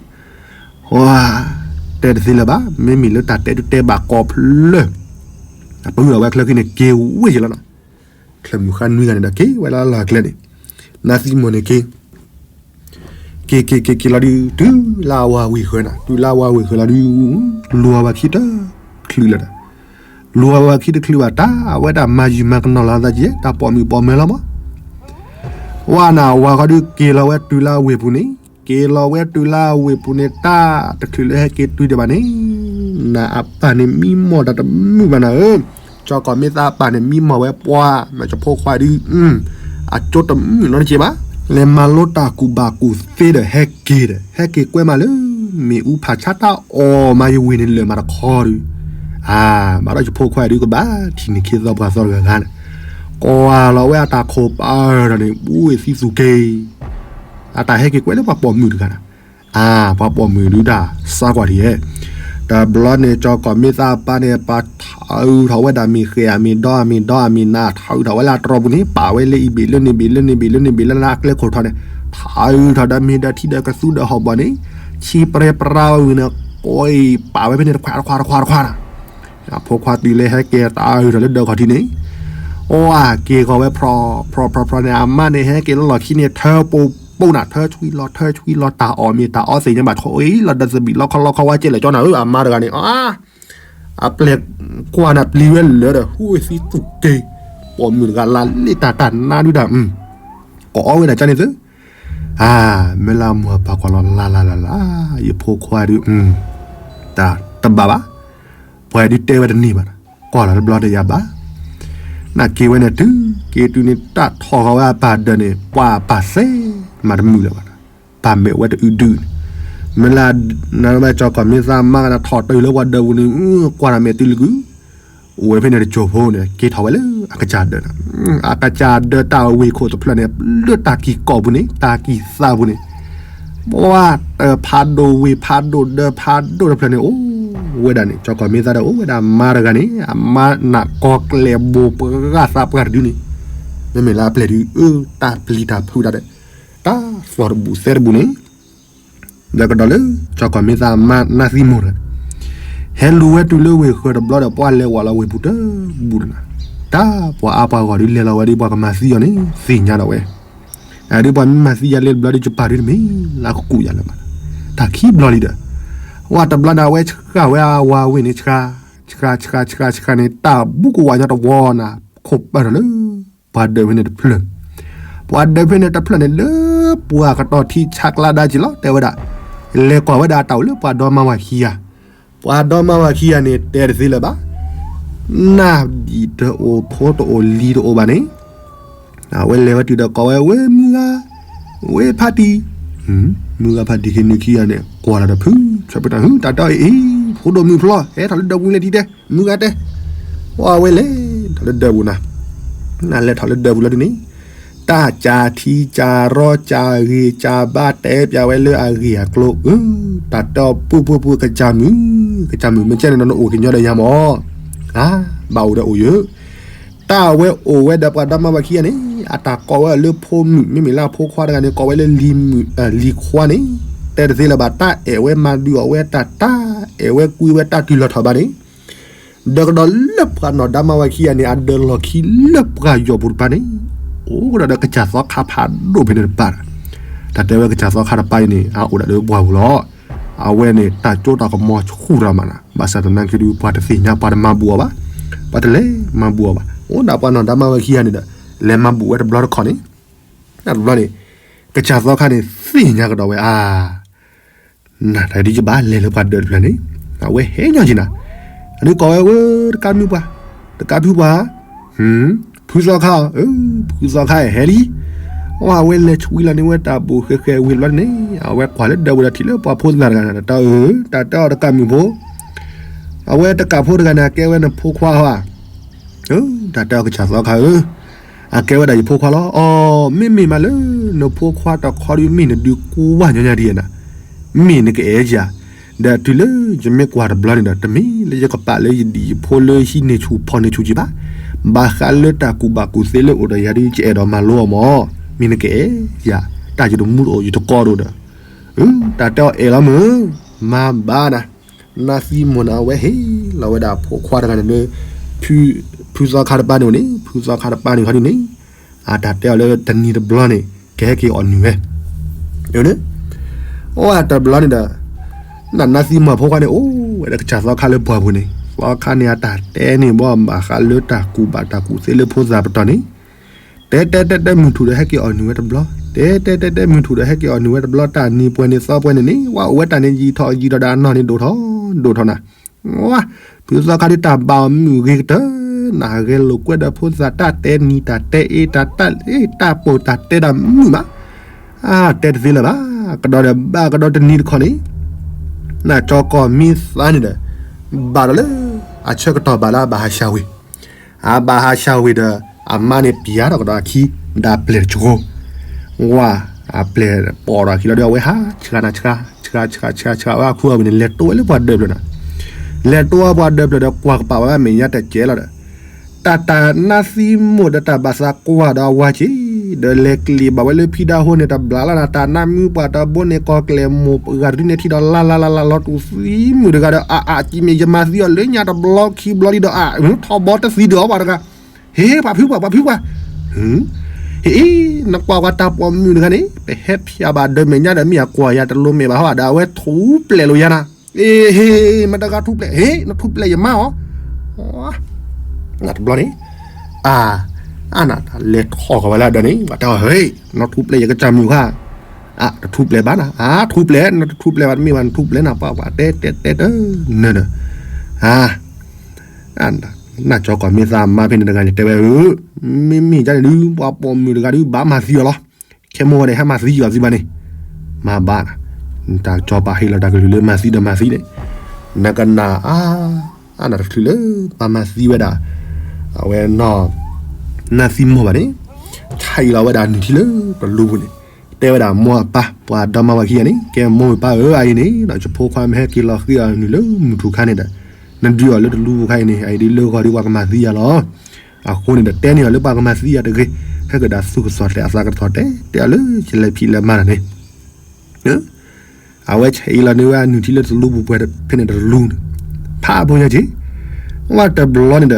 တဲတသ့လၢၤဘၣ် မ့မ့ၢ်လၢတၢ်တဲဒုးတဲဘၣ်ကိးဖျၢၣ်, အပၢ်အဝဲချၢခံန့ၣ် က့ၤဝဲယလီၤနီၤ, ချၢၣ်မုၢ်ဃါနွံဂၤန့ၣ်ဒီး က့ၤဝဲလၢလီၢ်ကျဲန့ၣ်, နါသံမိၢ်န့ၣ်က့ၤ က့ၤက့ၤက့ၤက့ၤလီၤဒုး တုၤလၢအဝၤဝ့ၤဃၢၤနၤ, တုၤလၢအဝၤဝ့ၤဃၢၤလီၤဒုး လူၤအဝၤခံတချုးလၢၤဒီး, လူၤအဝၤခံတချုးဘၣ် တၢ်အဝဲဒၣ်မၤယုာ်မၤကနီၤလီၤသးကဲ တၢ်ပိာ်မုၣ်ပိာ်မၢၤလီၤမး. ဝဲနၤ အဝၤဃီဒုးက့ၤလီၤဝဲတုၤလၢအဝ့ၢ်ပူၤန့ၣ်, က့ၤလီၤဝဲတုၤလၢအဝ့ၢ်ပူၤန့ၣ် တၢ်တချုးလၢဟဲက့ၤတုၤဒံးဘၣ်န့ၣ်, နၤအပၢ်န့ၣ်မံမီၢ်တၢ်တမုာ်ဘၣ်နၤဧၢ, ကၠီကီၢ်မ့ၢ်သးအပၢ်န့ၣ် မံမီၢ်ဝဲပှၤ မ့ၢ်ကၠီဖိခွါဒုး အကၠိတမုာ်နီတက့ၢ်ဘၣ်. လဲၤမၤလိတၢ်ကူၣ်ဘၣ်ကူၣ်သ့ဒီးဟဲက့ၤဒီး ဟဲက့ၤကွဲမးလၢ မ့ၣ်အူဖးဆါတၢ်အီၣ်မၤယဝ့ၢ်န့ၣ်လၢာ်မးတခီဒုး, အါ ဘၣ်ဒီးကၠီဖိခွါဒုးကဘၣ်ထံၣ်န့ၢ်ခ့သီပှၤသီတဂၤဂၤန့ၣ်, ကွၢ်လီၤဝဲအတၢ်ခိၣ်ပၤဒီးန့ၣ် ဘူးဝ့ၢ်သံသူၣ်က့ၤ အတၢ်ဟဲက့ၤကွဲလၢပှၤပိာ်မုၣ်တဂၤန့ၣ်, အါ ပှၤပိာ်မုၣ်ဒုးတၢ်စးကွၢ်ထံၣ်ဧဲ, တဘျီန့ၣ် ကၠီကီၢ်မ့ၢ်သးအပၢ်န့ၣ် ပာ်ထးအုးထီၣ်ဝဲဒၣ်မ့ၢ်ဃဲၤအမ့ၢ်ဒီအမ့ၢ်ဒီအမ့ၢ်နး ထးအုးထီၣ်ဝဲလၢအတြီပူၤန့ၣ် ပာ်ဝဲလၢအံၤဘ့ၣ်လၢန့ၣ်ဘ့ၣ်လၢန့ၣ်ဘ့ၣ်လၢန့ၣ်ဘ့ၣ်လၢန့ၣ်ဘ့ၣ်လၢလၢအကျဲခိၣ်ထီၣ်န့ၣ်, ထးအုးထီၣ်ဒီးမ့ၢ်ဒီးထံဒီးကသူဒီးဟီၣ်ဘီၣ်န့ၣ်, ဆံပြဲပြါဝဲန့ၣ် ကွၢ်ပာ်ဝဲဖဲန့ၣ်တခွးတခွးတခွးတခွးန့ၣ် အဖိခွါတုၤလၢဟဲက့ၤတၢ်အုးထီၣ်လၢဒၢးခီၣ်ထံးန့ၣ်, အိၣ်အက့ၤဃီၤဝဲဖြီဖြီဖြီဖြီန့ၣ် အမါန့ၣ်ဟဲက့ၤလၢလီၢ်ခံန့ၣ် ထၢပိာ်ပိာ်နၤ ထၢဆွံလီၤထၢဆွံလီၤ တၢ်အီၣ်မ့ၢ်တၢ်အီသ့ၣ်ညါဘၣ် ထီၣ်အံၤလီၤဒီးသဘံၣ်လီခီလီခီဝါကဲလၢာ်ကၠီနၤဧၢ အမါတဂၤန့ၣ် အါ အပျဲၢ်ကွၢ်နၤပျံၤဝဲလၢာ်ဒီး ဟူဝဲသံသူၣ်က့ၤ, ပိာ်မုၣ်တဂၤလၢလ့ၣ်တၢ်တၢ်နါဒုဒၣ်, ကအီဝဲဒၣ်ကန့ၣ်သု, အါ မ့ၢ်လၢအမိၢ်အပၢ်ကွၢ်လီၤလၢ်လၢ်လၢ်လၢ် ယဖိခွါဒုး, တၢ်တဘၣ်ဘၣ်, ပှၤဒုးတဲဝဲတန့ၢ်ဘၣ်, ကွၢ်လီၤတဘျီဒီးယၤဘၣ်, နက့ၤဝဲန့ၣ်တုၤ, က့ၤတုၤန့ၣ် တၢ်ထီၣ်ဃီၤဝဲအပၢ်ဒၢးန့ၣ် ပှၤအပၢ်သ့မၤတမုာ်လၢၤဘၣ်, ပၢ်မဲာ်ဝဲတအုးဒုးန့ၣ်, မ့ၢ်လၢ နမ့ၢ်ကၠီကီၢ်မ့ၢ်သးမါကနၣ် ထီၣ်တၢ်လၢပှၤဒၢးပူၤန့ၣ် ကွၢ်တၢ်မဲာ်တုၤလၢကု အိၣ်ဝဲဖဲန့ၣ်တစိၢ်ဖိန့ၣ် က့ၤထီၣ်ဝဲလၢအကစၢ်ဒၢးန့ၣ်, အကစၢ်ဒၢးတၢ်ဝ့ၢ်ခိၣ်တဖျၢၣ်န့ၣ် လၢတၢ်ကံၢ်ကီၢ်ပူၤန့ၣ် တၢ်ကံၢ်သးပူၤန့ၣ်, ပှၤတၢ်ဖးဒိၣ်ဝ့ၢ်ဖးဒိၣ်ဒၢးဖးဒိၣ်တဖျၢၣ်န့ၣ် အိၣ်ဝဲဒၣ်န့ၣ် ကၠီကီၢ်မ့ၢ်သးဒီးအိၣ်ဝဲဒၣ်မါတဂၤန့ၣ် အမါနးကီၤကျဲဘိပှၤဂၤသးပှၢ်တဒုန့ၣ်, မ့မ့ၢ်လၢအပျဲၢ်ဒုး အၢ တၢ်ပျံၤတၢ်ဖုးတၢ်ဒီး တၢ်သီၣ်တဘူၣ်သဲတဘူၣ်န့ၣ် ဒီးကဒီးလၢ ကၠီကီၢ်မ့ၢ်သးမါနါသံမိၢ်တဂၤ, ဟဲလူၤဝဲတုၤလၢဝ့ၢ်ဃၢၤတဘျီဒီး ပှၤလဲၤဝးလီၤဝ့ၢ်ပူၤတဘူၣ်န့ၣ်, တၢ်ပှၤအါပှၤဂီၢ်ဒုးလဲၤလီၤဝဲဒုး ပှၤကမၤသံအီၤန့ၣ် သ့ၣ်ညါဒီးဝဲ, အဒုးပှၤမ့ၢ်မၤသံယၤလၢတဘျီဒုး ယပၢ်ဒုးတမ့ၢ်လၢကကူးယၤလၢၤဘၣ်, တၢ်ခံဘျီလံဒီး, ဝဲတဘျီန့ၣ် အဝဲဆှၢဝဲအဝၤဝ့ၢ်န့ၣ် ဆှၢ ဆှၢဆှၢဆှၢဆှၢန့ၣ် တၢ်ဘူးကဝးညီတဝီနၤ, ခိၣ်ပၢၢ်ထီၣ်လၢ ပှၤဒၢးဖဲန့ၣ်တဖျၢၣ်, ပှၤဒၢးဖဲန့ၣ်တဖျၢၣ်န့ၣ် လၢပှၤကတီၢ်ထံဆးကျါဒါက့ၤလီၤ တဲဝဲဒၣ်, လဲၤကွၢ်ဝဲဒၣ်အတၢ်အိၣ်လၢပှၤဒီမါဝၤခံဂၤ, ပှၤဒီမါဝၤခံဂၤန့ၣ် တဲတသ့လၢၤဘၣ်, နၢ်ဒံၣ်တအိၣ်ဖိတအိၣ်လံၤတအိၣ်ဘၣ်န့ၣ်, အဝဲလဲၤဝဲတုၤဒီးကိးဝဲ ဝ့ၢ်မုၢ်ဂၤ, ဝ့ၢ်ဖးတံၢ်, မုၢ်ဂၤဖးတံၢ်ခံနုၤခံဂၤန့ၣ် ကွၢ်လီၤဒီးဖုး, ဆၢဖုးတၢ်ဟု တၢ်တဲအီၤအံၤအံၤ ဖိဒိၣ်မုၣ်ဖျီ ဟဲထီၣ်လၢဒၢးပူၤလဲၤထံၣ်တဲ, မုၢ်ဂၤတဲ, အဝဲလဲၤထီၣ်လၢဒၢးပူၤနၤ, နလဲၤထီၣ်လၢဒၢးပူၤလီၤဒုးန့ၣ်, တၢ်ကၢ်ထံကၢ်ရီကၢ်ဂ့ၢ်ကၢ်ဘါတဲပၠးဝဲလၢအဂ့ၢ်အကျိၤ, အၢ တၢ်တဲအီၤ ပုၢ်ပုၢ်ပုၢ် ကစၢ်မုၣ်, ကစၢ်မုၣ်မ့ၢ်ကဲန့ၣ် နအိၣ်ကညီဒီးယၤမၢ်, အါ ဘၣ်အိၣ်ဒီးအိၣ်ယၢ တၢ်ဝဲအိၣ်ဝဲဒီးပှၤဒီမါဝၤခံဂၤန့ၣ် အတၢ်ကိးဝဲအီၤလၢဖိမုၣ် မ့မ့ၢ်လၢအဖိခွါတဂၤန့ၣ် ကိးဝဲလၢ လံၤခွါန့ၣ်, တဲတသ့လၢၤဘၣ် တၢ်အဲၣ်ဝဲမၤဒုးအီၣ်ဝဲတၢ် တၢ်အဲၣ်ဝဲကွံဝဲတၢ်တုၤလီၤထီၣ်ဘၣ်န့ၣ်, ဒီးကဒီးလၢပှၤနီၢ်ဒီမါဝၤခံဂၤန့ၣ် အဒၢးလီၢ်ခံလၢပှၤယီၢ်ပူၤတပၤန့ၣ်, အိၣ်ကဒီးဒီးကစၢ်သီခါဖးဒိၣ်ဖဲန့ၣ်တပၤ, တၢ်တဲဝဲကစၢ်သီခါတပၤအံၤန့ၣ် အအိၣ်ဒၣ်လၢပှၢ်ပူၤလီၤ. အဝဲန့ၣ် တၢ်စိတၢ်ကမီၤဆူၣ်တၢ်မးနၤ, ဘၣ်ဆၣ်သနာ်က့ဒုး ပှၤတသ့ၣ်ညါ ပှၤတမၤဘူးအီၤဘၣ်, ပှၤတလဲၤမၤဘူးအီၤဘၣ်. အိၣ်ဒၣ်ပှၤနီၢ်ဒီမါဝၤခံဂၤန့ၣ်ဒီး လဲၤမၤဘူးဝဲတဘျီတခီၣ်န့ၣ်, တဘျီန့ၣ် ကစၢ်သီခါန့ၣ် သ့ၣ်ညါကဒီးဝဲ အါ နတၢ်ဒ်ယဘၣ်လဲၤလၢပှၤဒၢးတဖျၢၣ်န့ၣ်, အဝဲဟဲညီက့ၤနၤ, အဒုးကိးဝဲ ဝဲ တကးမုၢ်ပှၢ်, တကးဖုပှၢ်, ဖုသီခါ, ဖုသီခါဟဲလံ. အဝဲလဲၤဆွံလီၤန့ၢ်ဝဲတၢ်ဘူးဃဲးဃဲးဝံၤတဘျီန့ၣ်, အဝဲကွၢ်လၢဒၢးပူၤဒီးထံၣ်လၢပှၤဖိသၣ်တဂၤန့ၣ် တၢ်အၢ တၢ်တဲအီၤတကးမုၢ်ဖိ, အဝဲတကးဖိတဂၤန့ၣ် အကဲဝဲနဖိခွါဧါ. တၢ်တဲအီၤကစၢ်သီခါဧၢ, အကဲဝဲဒၣ်ယဖိခွါလီၤ. အီ မ့မ့ၢ်မးလၢ နဖိခွါတခီဒုးမ့ၢ်နဒုးကူဝါညီညီဒ်အံၤနၤ, မ့ၢ်နကအဲၣ်ယၤ, ဒီးတုၤလၢယမ့ၢ်ကွၢ်တဘျီန့ၣ်ဒီး တမ့ၢ်လၢယကပာ်လၢယဒံၣ်ယဖိလၢဟံးန့ၢ်ဆူၣ်ဖီၣ်န့ၢ်ဆူၣ်က့ၤဘၣ်, ဘၣ်ဃးလၢတၢ်ကူၣ်ဘၣ်ကူၣ်သ့လၢအိၣ်ဒီးယၤဒုး ယအဲၣ်ဒိးမၤလိအီၤမၢ်, မ့ၢ်နကအဲၣ်ယၤ, တၢ်ယတမူတအိၣ်ယတကီတအိၣ်ဒီး, တၢ်တဲအီၤအဲၣ်လီၤမုၢ်, မၤဘၣ်နၤ နသံမိၢ်န့ၣ် အဝဲဟ့ၣ်လီၤဝဲဒၣ်ဖိခွါတဂၤန့ၣ်လၢ ဖုသီခါတပၤန့ၣ်န့ၣ်, ဖုသီခါတပၤန့ၣ်ခီဒ်န့ၣ်, အတၢ်တဲအီၤလၢတနံၤတဘျီန့ၣ် ကဟဲက့ၤအီၣ်နုၢ်ဝဲ, န့ၣ်, အိၣ်ဝဲတဘျီန့ၣ်ဒီး နနၢ်သံမိၢ်ဖိခွါန့ၣ် အိၣ်ဝဲဒၣ်ကစၢ်သီခါလၢပှၢ်ပူၤန့ၣ် သီခါန့ၣ်အတၢ်တဲန့ၣ်ဘၣ်ဘၣ်ဃးလၢတၢ်ကူၣ်ဘၣ်တၢ်ကူၣ်သ့လၢဖိသၣ်ပတီၢ်န့ၣ် တဲတဲတဲတဲမုၢ်ထူၣ်ဒီးဟဲက့ၤအီၣ်နုာ်ဝဲတဘျီ တဲတဲတဲတဲမုၢ်ထူၣ်ဒီးဟဲက့ၤအီၣ်နုာ်ဝဲတဘျီ တၢ်နံၤပှဲၤန့ၣ်သီပှဲၤန့ၣ်န့ၣ် ဝဲအိၣ်ဝဲတၢ်န့ၣ်ယံာ်ထီၣ်ယံာ်ထီၣ်ဒီးအနီၢ်န့ၣ်ဒိၣ်ထီၣ်ဒိၣ်ထီၣ်နၤ ဝါ ဖုသီခါဒ်တၢ်ဘၣ်အီၤမုၢ်ဂ့ၤကတၢၢ် နဂဲၤလိာ်ကွဲဒီးဖိသၣ်တၢ်တဲနံၤတၢ်တဲအ့တၢ်တၢ်အ့တၢ်ပိာ်တၢ်တဲဒၣ်မုာ်မး အါ တဲတသ့လၢၤဘၣ် ကဒီးဒီးဘၣ်ကဒီးတနံၤတခီန့ၣ် နကၠီကီၢ်မံသါန့ၣ်ဒီး ဘၣ်ဒီးလၢ အဆၢကတီၢ်ဘၣ်လၢအဘၣ်ဟးဆှဲးဝ့ၢ် အဘၣ်ဟးဆှဲးဝ့ၢ်ဒီး အမါန့ၣ်ပျံၤဒီးကဒီးအခံ ဒီးအပျဲၢ်တကၠိ ဝါ အပျဲၢ်ပိာ်ဒီးအခံလီၤဒီး အဝဲဟးဆှဲးနၤဆှဲး ဆှဲးဆှဲးဆှဲးဆှဲးဆှဲး အဝဲအခူအဝံၤန့ၣ် လဲၤတိဝဲလၢပှၤဒၢးဖျၢၣ်နၤ လဲၤတိဝဲပှၤဒၢးဖျၢၣ်ဒီး ကွၢ်ကပာ်ဝဲမဲာ်ညါတကဲးလီၤဒီး တၢ်တၢ်နၢ်သံမိၢ်ဒီးတၢ်ဘၣ်သးကွၢ်ဒီးအဝၤက့ၤ ဒီးလဲၤကျံးဘၣ်ဝဲလၢဖံဒါဟိန့ၣ် တဘျီလီၤနၤ တၢ်နၢ်မုၢ်ပှၢ်တၢ်ဘိန့ၣ် ကီၢ်ကျဲၤမိၢ်ပှၢ်တဒုန့ၣ်ထံၣ်ဒီး လါလါလါလါလီၤတူာ်သံမုၢ်တဂၤဒီး အါအါကံမ့ၢ်ယမၤသံအီၤလၢညါတဘျီခံဘျီလံဒီး အါ ထီၣ်ဘီတသံဒီးအီၤပှၤတဂၤ ဟ့ ပှၤဖုပှၤ ပှၤဖုပှၤ ဟ့ နကွၢ်ပှၤတၢ်ပိာ်မုၣ်တဂၤန့ၣ် ပဟဲဖျါဘၣ်ဒၢးမဲာ်ညါဒီး မ့ၢ်အကွၢ်ယၤတလိၤမဲာ်ဘၣ်ဟီ ဒီးအဝဲထူးပျဲးလိာ်ယၤနၤ အ့ ဟ့ မတဂၤထူးပျဲး ဟ့ နထူးပျဲးယမါအီၤ တဘျီန့ၣ် အါ အါနၤ လဲၤထီၣ်ကီးဝဲလၢအဒၢးန့ၣ် ပှၤတဲအီၤ ဟ့ နထူးပျဲးယကစၢ်မုၣ်ခါ အါ တထူးပျဲးဘၣ်နၤ အါ ထူးပျဲး နတထူးပျဲးဘၣ်တမ့ၢ်ဘၣ် နထူးပျဲးနၤ ပှၤပှၤတဲတဲတဲတနၢၤဒီး အါ နကၠီကီၢ်မ့ၢ်သးမါဖဲန့ၣ်တဂၤန့ၣ် တဲဝဲဧၢ, မ့မ့ၢ်ဒ်န့ၣ်ဒုး ပှၤပိာ်မုၣ်တဂၤဒုး ဘၣ်မၤသံအီၤလီၤ. ခဲမိၢ်ဝဲန့ၣ် ဟဲမၤသံအီၤသံဘၣ်န့ၣ်, မၤဘၣ်နၤ, တၢ်ကၠီပာ်ဟ့ၣ်လီၤတၢ်ကလုၢ်လၢမၤသံဒီးမၤသံန့ၣ်, နကနၣ်အါ, အါနၤတချုးလၢပှၤမၤသံဝဲဒၣ်, အဝဲနီၢ် နၢ်သံမိၢ်ဘၣ်န့ၣ်, ဆဲးအံၤလီၤဝဲဒၣ်နုၢ်ထံလၢတလူပူၤန့ၣ်, တဲဝဲဒၣ်မိၢ်အပၢ် ပှၤဒီမါဝၤခံဂၤန့ၣ်, ကဲမိၢ်ပၢ်ဧၢ, အအံၤန့ၣ် ယဖိခွါမ့ၢ်ဟဲက့ၤလီၤဃ့အီၤနုၢ်လၢမုၢ်ထူၣ်ခါန့ၣ်ဒီး, နဒုးအီၤလၢတလူပူၤခါအံၤန့ၣ်, အအံၤဒ်လၢဂီၤဒ်ပှၤကမၤသံယၤလီၤ. အဃိန့ၣ်ဒီး တဲန့ၢ်အီၤလၢပှၤကမၤသံယၤတဂ့ၤ, ဟဲက့ၤဒီးသူၣ်ကစီၣ်တဲအသးကထီၣ်တဲ, တဲအီၤလၢယလဲၤဖံးလဲၤမၤတၢ်န့ၣ် အဝဲဆဲးအံၤလီၤန့ၢ်ဝဲအနုၢ်ထံလၢတလူပူၤပှဲၤဖဲန့ၣ်တလူန့ၣ်, ဖးဖိညါက့ၤ, ဝဲတဘျီန့ၣ်ဒီး,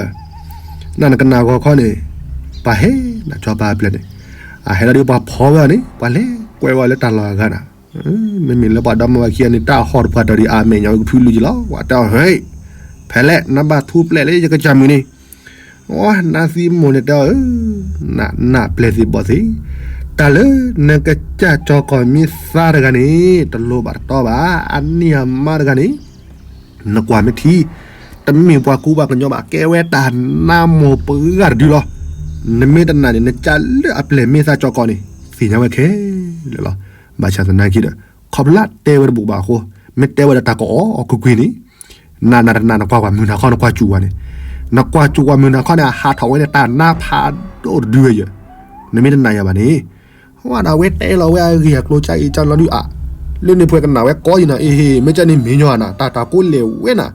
နနကနၣ်ဂီၤခီန့ၣ်, ပှၤဟဲနၤကၠီပာ်အပျဲၢ်န့ၣ်, အဟဲလီၤဒ်ပှၤဖီဝဲအီၤန့ၣ်, ပှၤလဲၤကွဲးဝဲလၢတၢ်လီၢ်အဂၤနၤ, မ့မ့ၢ်လၢပှၤဒီမါဝၤခံဂၤန့ၣ် တၢ်ဟီၣ်တပှၢ်တၢၢ်ဒံးအါမဲာ်ညါဝဲကဖုလူက့ၤလီၤ, ပှၤတဲအီၤ ဟဲ, ဖဲလဲၣ် နဘၣ်ထူးပျဲးလၢယကစၢ်မုၣ်န့ၣ် ဝဲနၢ်သံမိၢ်န့ၣ်တဲအီၤ, နနၢ်ပျဲၢ်သ့ၣ်ဘီၣ်သ့ၣ်, တၢ်လၢနကစၢ်ကၠီကီၢ်မ့ၢ်သါတဂၤန့ၣ် တလိၣ်ဘၣ်တတီဘၣ်, အနံၣ်အမါတဂၤန့ၣ်, နကွၢ်မ့ၢ်ထံ, တမ့ၢ်ပှၤကူပှၤကညီဘၣ်, ကဲဝဲတၢ်နၢ်မိၢ်ပှၢ်တဒုလီၤ. နမ့ၢ်တနာ်န့ၣ် နကစၢ်လၢအပျဲၢ်မ့ၢ်သါကၠီကီၢ်န့ၣ် သ့ၣ်ညါဝဲခဲလၢာ်လီၤ. ဘၣ်ဆၣ်သနာ်က့ဒီး, ခီဖျိတဲဝဲတဘူၣ်ဘၣ်အဃိ, မ့ၢ်တဲဝဲဒီးတၢ်ကအီၣ်အီၣ်ကွ့ၢ်ကွ့ၢ်န့ၣ်, နနၤတနာ်နကွၢ်ကွၢ်မုၢ်နၤခီနကွၢ်စူၣ်ဝဲန့ၣ်, နကွၢ်စူၣ်ကွၢ်မုၢ်နၤခီန့ၣ် အဟးထီၣ်ဝဲန့ၣ် တၢ်နါဖးဒိၣ်တဒုဝဲယဲ, နမ့ၢ်တနာ်ယၤဘၣ်န့ၣ်, ဝဲဒၣ်ဝဲတဲလီၤဝဲအဂ့ၢ်အကျိၤကၢ်အံၤကၢ်လီၤဒုးအါ, လၢန့ၣ်ပှၤကနၣ်ဝဲကီယံၤနၤ အ့ဟ့ မ့ၢ်ကၢ်န့ၣ်မ့ၢ်ညီနၤ တၢ်တၢ်ကိးလဲၣ်ဝဲနၤ,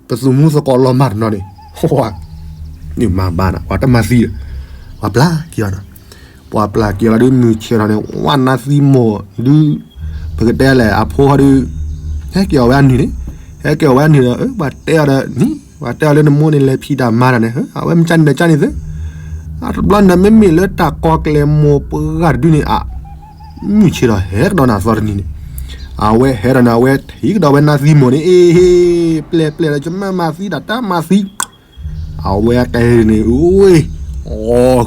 ပသူၣ်မူသကိးလီၤမၢ်တနီၤန့ၣ်, ဝဲ, န့ၣ်မၤဘၣ်နၤ ပှၤတမၤသံဒီး, ပှၤပျၢ်က့ၤအီၤဒီး ပှၤပျၢ်က့ၤလီၤဒုး မုၢ်ဆ့ၣ်ထီၣ်န့ၣ် ဝဲနၢ်သံမိၢ်ဒုး, ပကတဲလဲၣ် အဖိဟီဒုး, ဟဲက့ၤအီၣ်ဝဲအနုၢ်န့ၣ်, ဟဲက့ၤအီၣ်ဝဲအနုၢ်ဒီး ပှၤတဲအီၤဒီးနံၤ, ပှၤတဲအီၤလၢနမိၢ်န့ၣ်လဲၤဖံးတၢ်မၤတၢ်န့ၣ် အဝဲမ့ၢ်ကၢ်န့ၣ်ဒီးကၢ်န့ၣ်သ့, အတဘျီန့ၣ်ဒီး မ့မ့ၢ်လၢတၢ်ကီကျဲမိၢ်ပှၢ်တဒုန့ၣ်အါ, မုၢ်ဆ့ၣ်ထီၣ်ဟဲကဒီးနၤသီတနံၤန့ၣ်, အဝဲဟဲဒီးန့ၣ် အဝဲထံၣ်ကဒီးဝဲနၢ်သံမိၢ်န့ၣ် အ့ဟ့, ပျဲၢ်ပျဲၢ်ဒီး ယမ့ၢ်မၤသံဒၣ်တၢ်မၤသံ အဝဲတဲန့ၣ် အ့, အီ,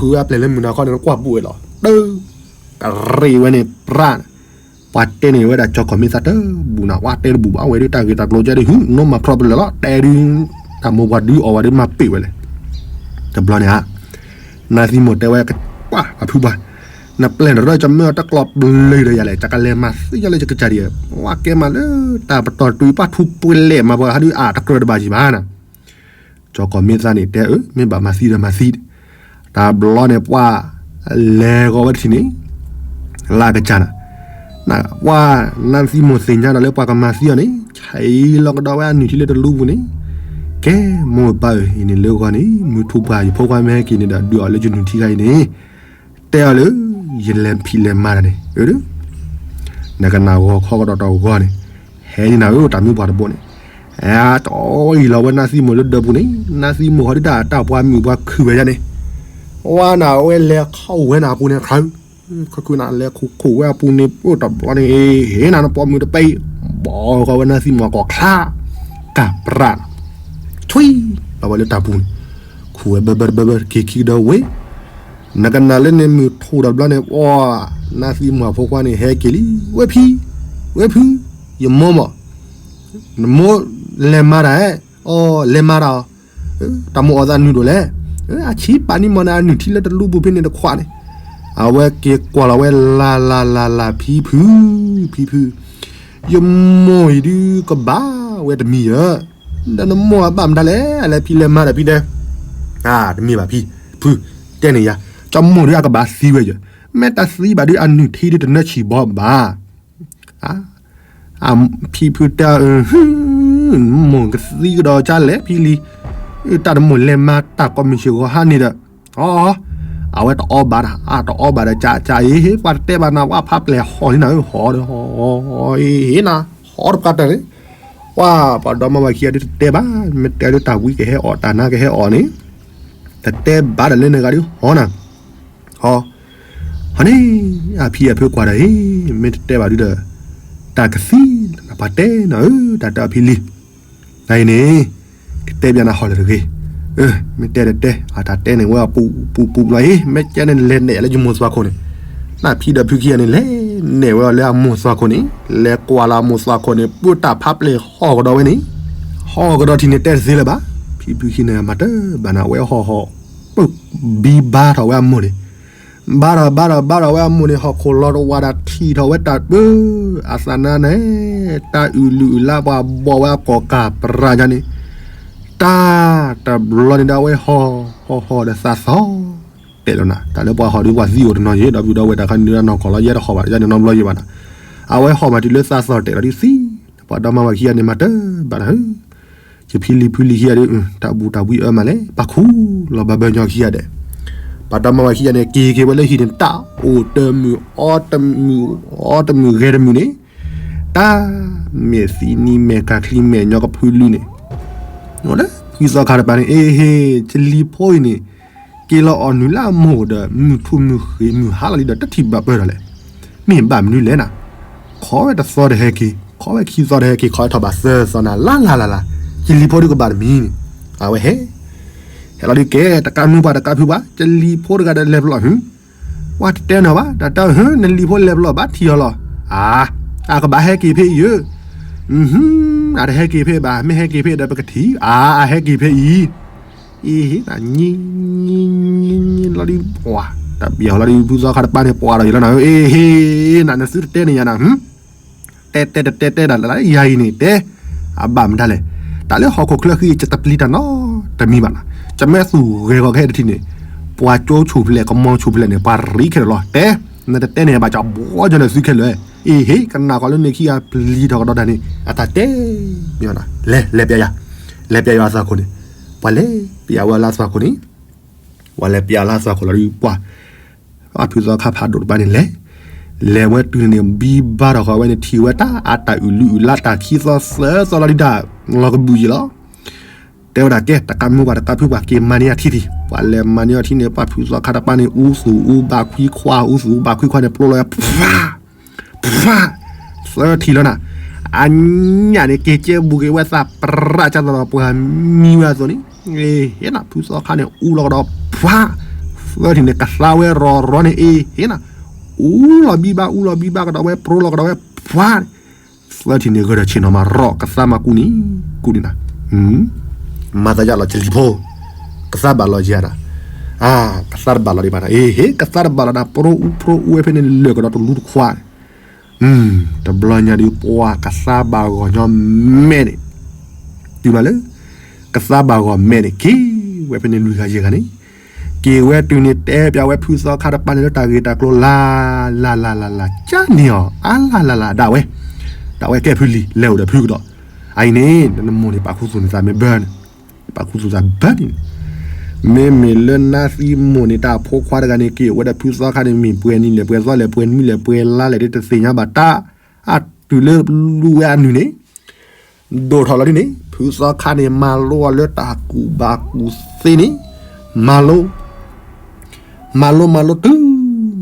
ဃုဝဲအပျဲၢ်လၢမုၢ်နၤခီန့ၣ် နကွၢ်ဘူၣ်ဝဲလီၤ, တၢ်, ကရ့ၣ်ဝဲန့ၣ်ပြၢ်န့ၣ်, ပှၤတဲန့ၢ်ဝဲဒၣ်ကၠီကီၢ်မ့ၢ်သါတဘူၣ်နၤ ဝဲတဲတဘူၣ်ဘၣ် အဝဲဒုးတၢ်ဂ့ၢ်တၢ်ကျိၤကဲဒုး ဟု နီၢ်မၤဖြီတလၢာ်လီၤ တဲဒုး, တၢ်မိၢ်ပှၢ်ဒုးအီၣ်ဝဲဒုးမၤပ့ၢ်ဝဲလဲၣ်, တဘျီန့ၣ်ဧါ, နၢ်သံမိၢ်တဲဝဲ, ပှၤဖုပှၤ, နပျဲၢ်နရၢၢ်ကမၢၢ်တကျီၢ်ဘျၢဒီးယၤလဲၣ် တကလဲၤမၤသံယၤလၢယကစၢ်ဒံး, ဝဲကဲမးလၢတၢ်ပတီၢ်တုၤပှၤထူးပှဲၤလဲၣ်မၤပှၤဟးဒုးအါတကြၢးတဘၣ်ယံၤဘၣ်နၤ ကၠီကီၢ်မ့ၢ်သါန့ၣ်တဲအၢ မ့ၢ်ဘၣ်မၤသံဒီးမၤသံ, တဘျီန့ၣ်ပှၤလဲၤဂီၤဝဲတထံၣ်န့ၣ်, လၢကစၢ်နၤ, ပှၤနၢ်သံမိၢ်သ့ၣ်ညါဒီးလၢပှၤကမၤသံအီၤန့ၣ် ဆဲးလီၤကဒီးဝဲအနုၢ်ထံလၢတလူပူၤန့ၣ်, ကဲမိၢ်ပၢ်ဧၢ အံၤန့ၣ်လၢဂီၤန့ၣ် မုၢ်ထူၣ်ပှၢ်ယဖိခွါမ့ၢ်ဟဲက့ၤန့ၣ်ဒီး ဒုးအီၤလၢယနုၢ်ထံခါအံၤန့ၣ် တဲအီၤလၢ ယလဲၤဖံးလဲၤမၤတၢ်န့ၣ်, နကနၣ်ဂီၤခီကဒီးတဂီၤန့ၣ်, ဟဲန့ၣ်နၤဧၢ တၢ်မုၢ်ပှၢ်တဘိန့ၣ်, အတအီၣ်အံၤလီၤဝဲနၢ်သံမိၢ်လၢဒၢးပူၤန့ၣ် နၢ်သံမိၢ်ဃီဒုးတၢ်တၢ်ပှၤမုၣ်ပှၤခုၣ်ဝဲယါန့ၣ်, ဝဲနၤဝဲလဲၤခီဝဲနၤအပူၤန့ၣ်ခါ ခီခူၣ်နၤလဲၤခူၣ်ခူၣ်ဝဲအပူၤန့ၣ် အိၣ်တဘျီန့ၣ် ဟ့ၣ်နၤနပိာ်မုၣ်တပဲအံၤ ဘီဃီဝဲနါသံမွၤကီၢ်ချါ ကၢ်ပြး ထွံၣ် လီၤဝဲလၢတၢ်ပူၤန့ၣ် ခူၣ်ဝဲဘၢဘၢတဘၢဘၢ က့ၤခံကဒီးဝ့ၢ် နကနၣ်လၢန့ၣ်မုၢ်ထူၣ်ဒီးဘျီန့ၣ် ပှၤ နါသံမွၤဖိခွါန့ၣ် ဟဲက့ၤလံ ဝဲဖံ ဝဲဖု ယမိၢ်မး နမိၢ်လဲၤမၤတၢ်ဧါ အီ လဲၤမၤတၢ်အီၤ တၢ်မိၣ်အီၤသးနုာ်ဒိၣ်လဲၣ် အဆံးပာ်န့ၢ်မီၢ်န့ၣ် အနုာ်ထံလၢတလူပူၤဖဲန့ၣ်တခွးန့ၣ် အဝဲက့ၤကွၢ်လီၤဝဲလၢ်လၢ်လၢ်လၢ် ဖံဖု ဖံဖု ယမိၢ်အံၤဒုးကဘၣ်ဝဲတမံၤဧၢ ဒီးနမိၢ်အဘၣ်မတၤလဲၣ် အလဲၤဖံလဲၤမၤဒီးဖံတဲ တမ့ၢ်ဘၣ်ဖံ ဖု တဲန့ၣ်ယၤ ကၠီမိၢ်ဒုးအကဘၣ်သံဝဲယၢ မ့ၢ်တၢ်သံဘၣ်ဒုးအနုာ်ထံဒုးတနၢဆံၣ်ဘီဘၣ် ဖံဖုတဲ မိၢ်ကသံကဒီးကၢ်လဲၣ်ဖံလံ တၢ်တမိၣ်လဲၤမၤတၢ်ကိးမုၢ်ဆ့ၣ်ဂီၤဟါန့ၣ်ဒီး အီ အဝဲတအီဘၣ်တၢ် အတအီဘၣ်ဒီးကၢ်ကၢ်အံၤ ပှၤတတဲဘၣ်နၤ ပှၤဖးပျဲၢ်ဟီၣ်လံနၤ ဟီၣ်ဒီးဟီၣ်အံၤနၤ ဟီၣ်တပှၢ်တၢၢ်န့ၣ် ပှၤပှၤဒီမါဝၤခံဂၤဒုးတတဲဘၣ် မ့ၢ်တဲဒုးတၢ်ဝံကဟဲအီၣ် တၢ်နါကဟဲအီၣ်န့ၣ် တတဲဘၣ်ဒီးလၢန့ၣ်ဂၤဒုး ဟီၣ်နၤ ဟီၣ် ဟီၣ်န့ၣ် အဖံအဖုကွၢ်ဒီး မ့ၢ်တတဲဘၣ်ဒုးဒီး တၢ်ကသံ ပှၤတဲနၤဧၢ တၢ်တဲအီၤဖံလံ နအံၤန့ၣ် ကတဲဘၣ်နၤဟီၣ်လၢတဂ့ၤ မ့ၢ်တဲတတဲ အတၢ်တဲန့ၣ်ဝဲအပူၤပူၤပူၤလီၤအံၤ မ့ၢ်ကဲန့ၣ်လဲၤနဲၣ်လၢယမိၢ်သွါခိၣ်န့ၣ် နဖံဒီးဖုခံဂၤန့ၣ် လဲၤနဲၣ်ဝဲအီၤလၢအမိၢ်သွါခိၣ်န့ၣ် လဲၤကွၢ်လၢအမိၢ်သွါခိၣ်န့ၣ် ပှၤတၢ်ဖးပျဲၢ်ဟီၣ်ကဒီးဝဲန့ၣ် ဟီၣ်ကဒီးထံၣ်န့ၣ်တဲတသ့လၢၤဘၣ် ဖံဖုခံန့ၣ်မၤတဘၣ်နၤ အဝဲဟီၣ်ဟီၣ် ပဘံဘါထီၣ်ဝဲအမိၢ်န့ၣ် ဘါထီၣ်ဘါထီၣ်ဘါထီၣ်ဝဲအမိၢ်န့ၣ် ဟီၣ်ခိၣ်လီၤတဝးဒီးထံၣ်ထီၣ်ဝဲတၢ်ပၢ အသးနါန့ၣ် တၢ်အုၣ်လုၢ်အုၣ်လါပှၤဘီၣ်ဝဲအကီၢ်ကၢ်ပြးညါန့ၣ် တၢ်တဘျီန့ၣ်ဒီးအဝဲဟီၣ်ဟီၣ်ဟီၣ်ဒီးသးသီၣ်တဲာ်လီၤနၤ တၢ်လၢပှၤဟီၣ်ဒုးပှၤသံအိၣ်တနီၤယဲ ဒီပုၢ်ဒီဝဲၢ်တၢ်ခါန့ၣ်ဒုးနီၢ်ကီၢ်လီၤယဲတဟီၣ်ဘၣ်ယဲန့ၣ်နီတဘျီယဲဘၣ်နၤ အဝဲဟီၣ်မးတုၤလၢသးသီၣ်တဲာ်လီၤဒုးသံ ပှၤဒီမါဝၤခံဂၤန့ၣ်မၤတဘၣ်နၤဧၢ ယဖံလံၤဖုလံၤခံဂၤဒီး တၢ်ဘူၣ်တၢ်ဝံအၢမးလဲၣ် ပာ်ခူလီၤဘၣ်ဘၢညီခံဂၤဒဲး ပှၤဒီမါဝၤခံဂၤန့ၣ် က့ၤက့ၤဝဲလၢဟံၣ်န့ၣ် တၢ်အိၣ်တမုာ် အီတမုာ် အီတမုာ်ဂဲၤတမုာ်န့ၣ် တၢ်မဲာ်သံနံၤမဲာ်ကၤချံမဲာ်ညီကဖုလုန့ၣ် လၢဖုသီခါတပၤန့ၣ် အ့ဟ့ ကလံၤဖိအံၤန့ၣ် က့ၤလီၤအီၣ်နုာ်လၢအမိၢ်ဒီး မုၢ်ထူၣ်မုၢ်ဃ့ၢ်မုၢ်ဟါလီၤလံဒီး တထံၣ်ဘၣ်ပၢၢ်ဒီးလဲၣ် မ့ၢ်ဘၣ်မနုၤလဲၣ်နၤ ခိးဝဲတသီတဟဲက့ၤ ခိးဝဲခံသီတဟဲက့ၤ ခိးဝဲထီၣ်ဘၣ်သၢသီနၤ လါလါလါလါ ကလံၤဖိဒုးကဘၣ်တမံၤန့ၣ် အဝဲဟဲ ဟဲလီၤဒုးကဲ တကးမုၢ်ပှၤတကးဖုပှၤ ကလံၤဖိတဂၤဒီးလဲၤပလီၢ်ဟု ပှၤတတဲနၤဘၣ် တၢ်တဲဟၢ နလံၤဖိလဲၤပလီၢ်ဘၣ်ထံၣ်အီၤလီၤ အါ အကဘၣ်ဟဲက့ၤဖဲအံၤဧၢ အတဟဲက့ၤဖဲဘၣ် မ့ၢ်ဟဲက့ၤဖဲဒီးပကထံၣ် အါ အဟဲက့ၤဖဲအံၤ အ့ဟ့ နညံ ညံ ညံ ညံလီၤဒုး ပှၤ တၢ်ပျဲဟီၣ်လီၤဒုး ဖုသီခါတပၤန့ၣ် ပှၤဒီးယလီၤနၤ အ့ဟ့ နနသုတတဲန့ၣ်ယၤနၤ တဲတဲတတဲတဲဒၣ်လၢယၤအံၤန့ၣ်တဲ အဘၣ်မတၤလဲၣ် တၢ်လၢဟီၣ်ခိၣ်ချၢဃံ ယတပျံၤတၢ်နီတမံၤဘၣ်နီၤ ကမ့ၢ်သူၣ်ဂဲၤဂီၤကဟဲတထံၣ်န့ၣ် ပှၤကၠိဆူၣ်ဖျဲး ကမီၤဆူၣ်ဖျဲးန့ၣ် ပှၤရံခဲလၢာ်လီၤ တဲ နတတဲန့ၣ် ဘၣ်ကဘှီကၠီန့ၣ်သုခဲလၢာ် အ့ဟ့ ကနၣ်ဃီလၢန့ၣ်ခံဂၤပျံၤထီၣ်ကဒီးတၢ်န့ၣ် အတၢ်တဲ လဲၤ လဲၤပျဲယၤ လဲၤပျဲယၤအသးခိၣ်န့ၣ် ပှၤလဲၤပျဲဝဲလၢအသးခိၣ်န့ၣ် ပှၤလဲၤပျဲလၢအသးခိၣ်လီၤဒုးပှၤ အဖုသီခါဖးဒိၣ်တပၤန့ၣ်လဲၤ လဲၤဝဲတုၤန့ၣ် ဘံဘါထီၣ်ဃီဝဲန့ၣ် ထံၣ်ဝဲတၢ်အတၢ်အုၣ်လုၢ်အုၣ်လါတၢ်ခံသီသၢသီလီၤဒုးတၢ် လီၤကဘုးယံာ်လီၤ တဲဝဲဒၣ်ကဲ တကးမုၢ်ပှၤတကးဖုပှၤက့ၤမၤန့ၢ်အထံထံၣ် ပှၤလဲၤမၤန့ၢ်အထံန့ၣ် ပှၤဖုသီခါတပၤန့ၣ် အူသူၣ်အူဘၣ်ခွံခွါ အူသူၣ်အူဘၣ်ခွံခွါန့ၣ် ပျိလီၤဝဲ ဖး ဖး သၢထံၣ်လီၤနၤ အညၣ်န့ၣ် က့ၤကဲဘူးက့ၤဝဲသးပြးကၢ်သိးဒီးပှၤမံဝဲအသိးန့ၣ် အ့ဟ့နၤ ဖုသီခါန့ၣ် အူလီၤကဒီး ဖး သၢထံၣ်န့ၣ် ကသါဝဲရီၤရီၤန့ၣ် အ့ဟ့နၤ အူလီၤဘံဘါ အူလီၤဘံဘါကဒီးဝဲ ပြိလီၤကဒီးဝဲ ဖး သၢထံၣ်န့ၣ် ဂၢၢ်ဒီးဆ့ၣ်နီၤမး ရီၣ် ကသါမးကူန့ၣ် ကူန့ၣ်နၤ မၤသးယၢ်လီၤကလံၤဖိ ကသါဘၣ်လီၤယၤနၤ အါ ကသါတဘၣ်လီၤဒံးဘၣ်နၤ အ့ဟ့ ကသါတဘၣ်လီၤနၤ ပြိအူပြိအူဝဲဖဲန့ၣ် လၢာ်ကဒီးတလူတခွါ တဘျီညါဒုး ပှၤကသါဘၣ်ဂီၤညီမဲာ်န့ၣ် တုၤမးလၢ ကသါဘၣ်ဂီၤမဲာ်န့ၣ် က့ၤဝဲဖဲန့ၣ်လွံၢ်ဂၤယဲၢ်ဂၤန့ၣ် က့ၤဝဲတုၤန့ၣ် တဲပၠးဝဲဖုသီခါတပၤန့ၣ်လၢတၢ်ဂ့ၢ်တၢ်ကျိၤလၢ်လၢ်လၢ်လၢ် ကၢ်န့ၢ်အီၤ အါလၢ်လၢ်လၢ် ဒၣ်ဝဲ ဒၣ်ဝဲကဲဖုလံၤ လဲၤအိၣ်ဒီးဖုကဒီး အအံၤန့ၣ် နမိၢ်န့ၣ် ပာ်ခူသူၣ်န့ၢ်သးမ့ၢ်ဘၢန့ၣ် ပာ်ခူသူၣ်သးဘၢန့ၣ် မ့မ့ၢ်လၢနါသံမိၢ်န့ၣ် တၢ်ဖိခွါတဂၤန့ၣ် က့ၤအိၣ်ဝဲဒီးဖုသီခါန့ၣ် မ့ၢ်ပှဲၤနံၤလဲၣ် ပှဲၤသီလဲၣ် ပှဲၤနွံလဲၣ် ပှဲၤလါလဲၣ် တသ့ၣ်ညါဘၣ်တၢ် အတုၤလၢလူဝဲအနုၢ်န့ၣ် ဒိၣ်ထီၣ်လီၤဒ်န့ၣ် ဖုသီခါန့ၣ် မၤလိအီၤလၢတၢ်ကူၣ်ဘၣ်ကူၣ်သ့န့ၣ် မၤလိ မၤလိမၤလိတုၤ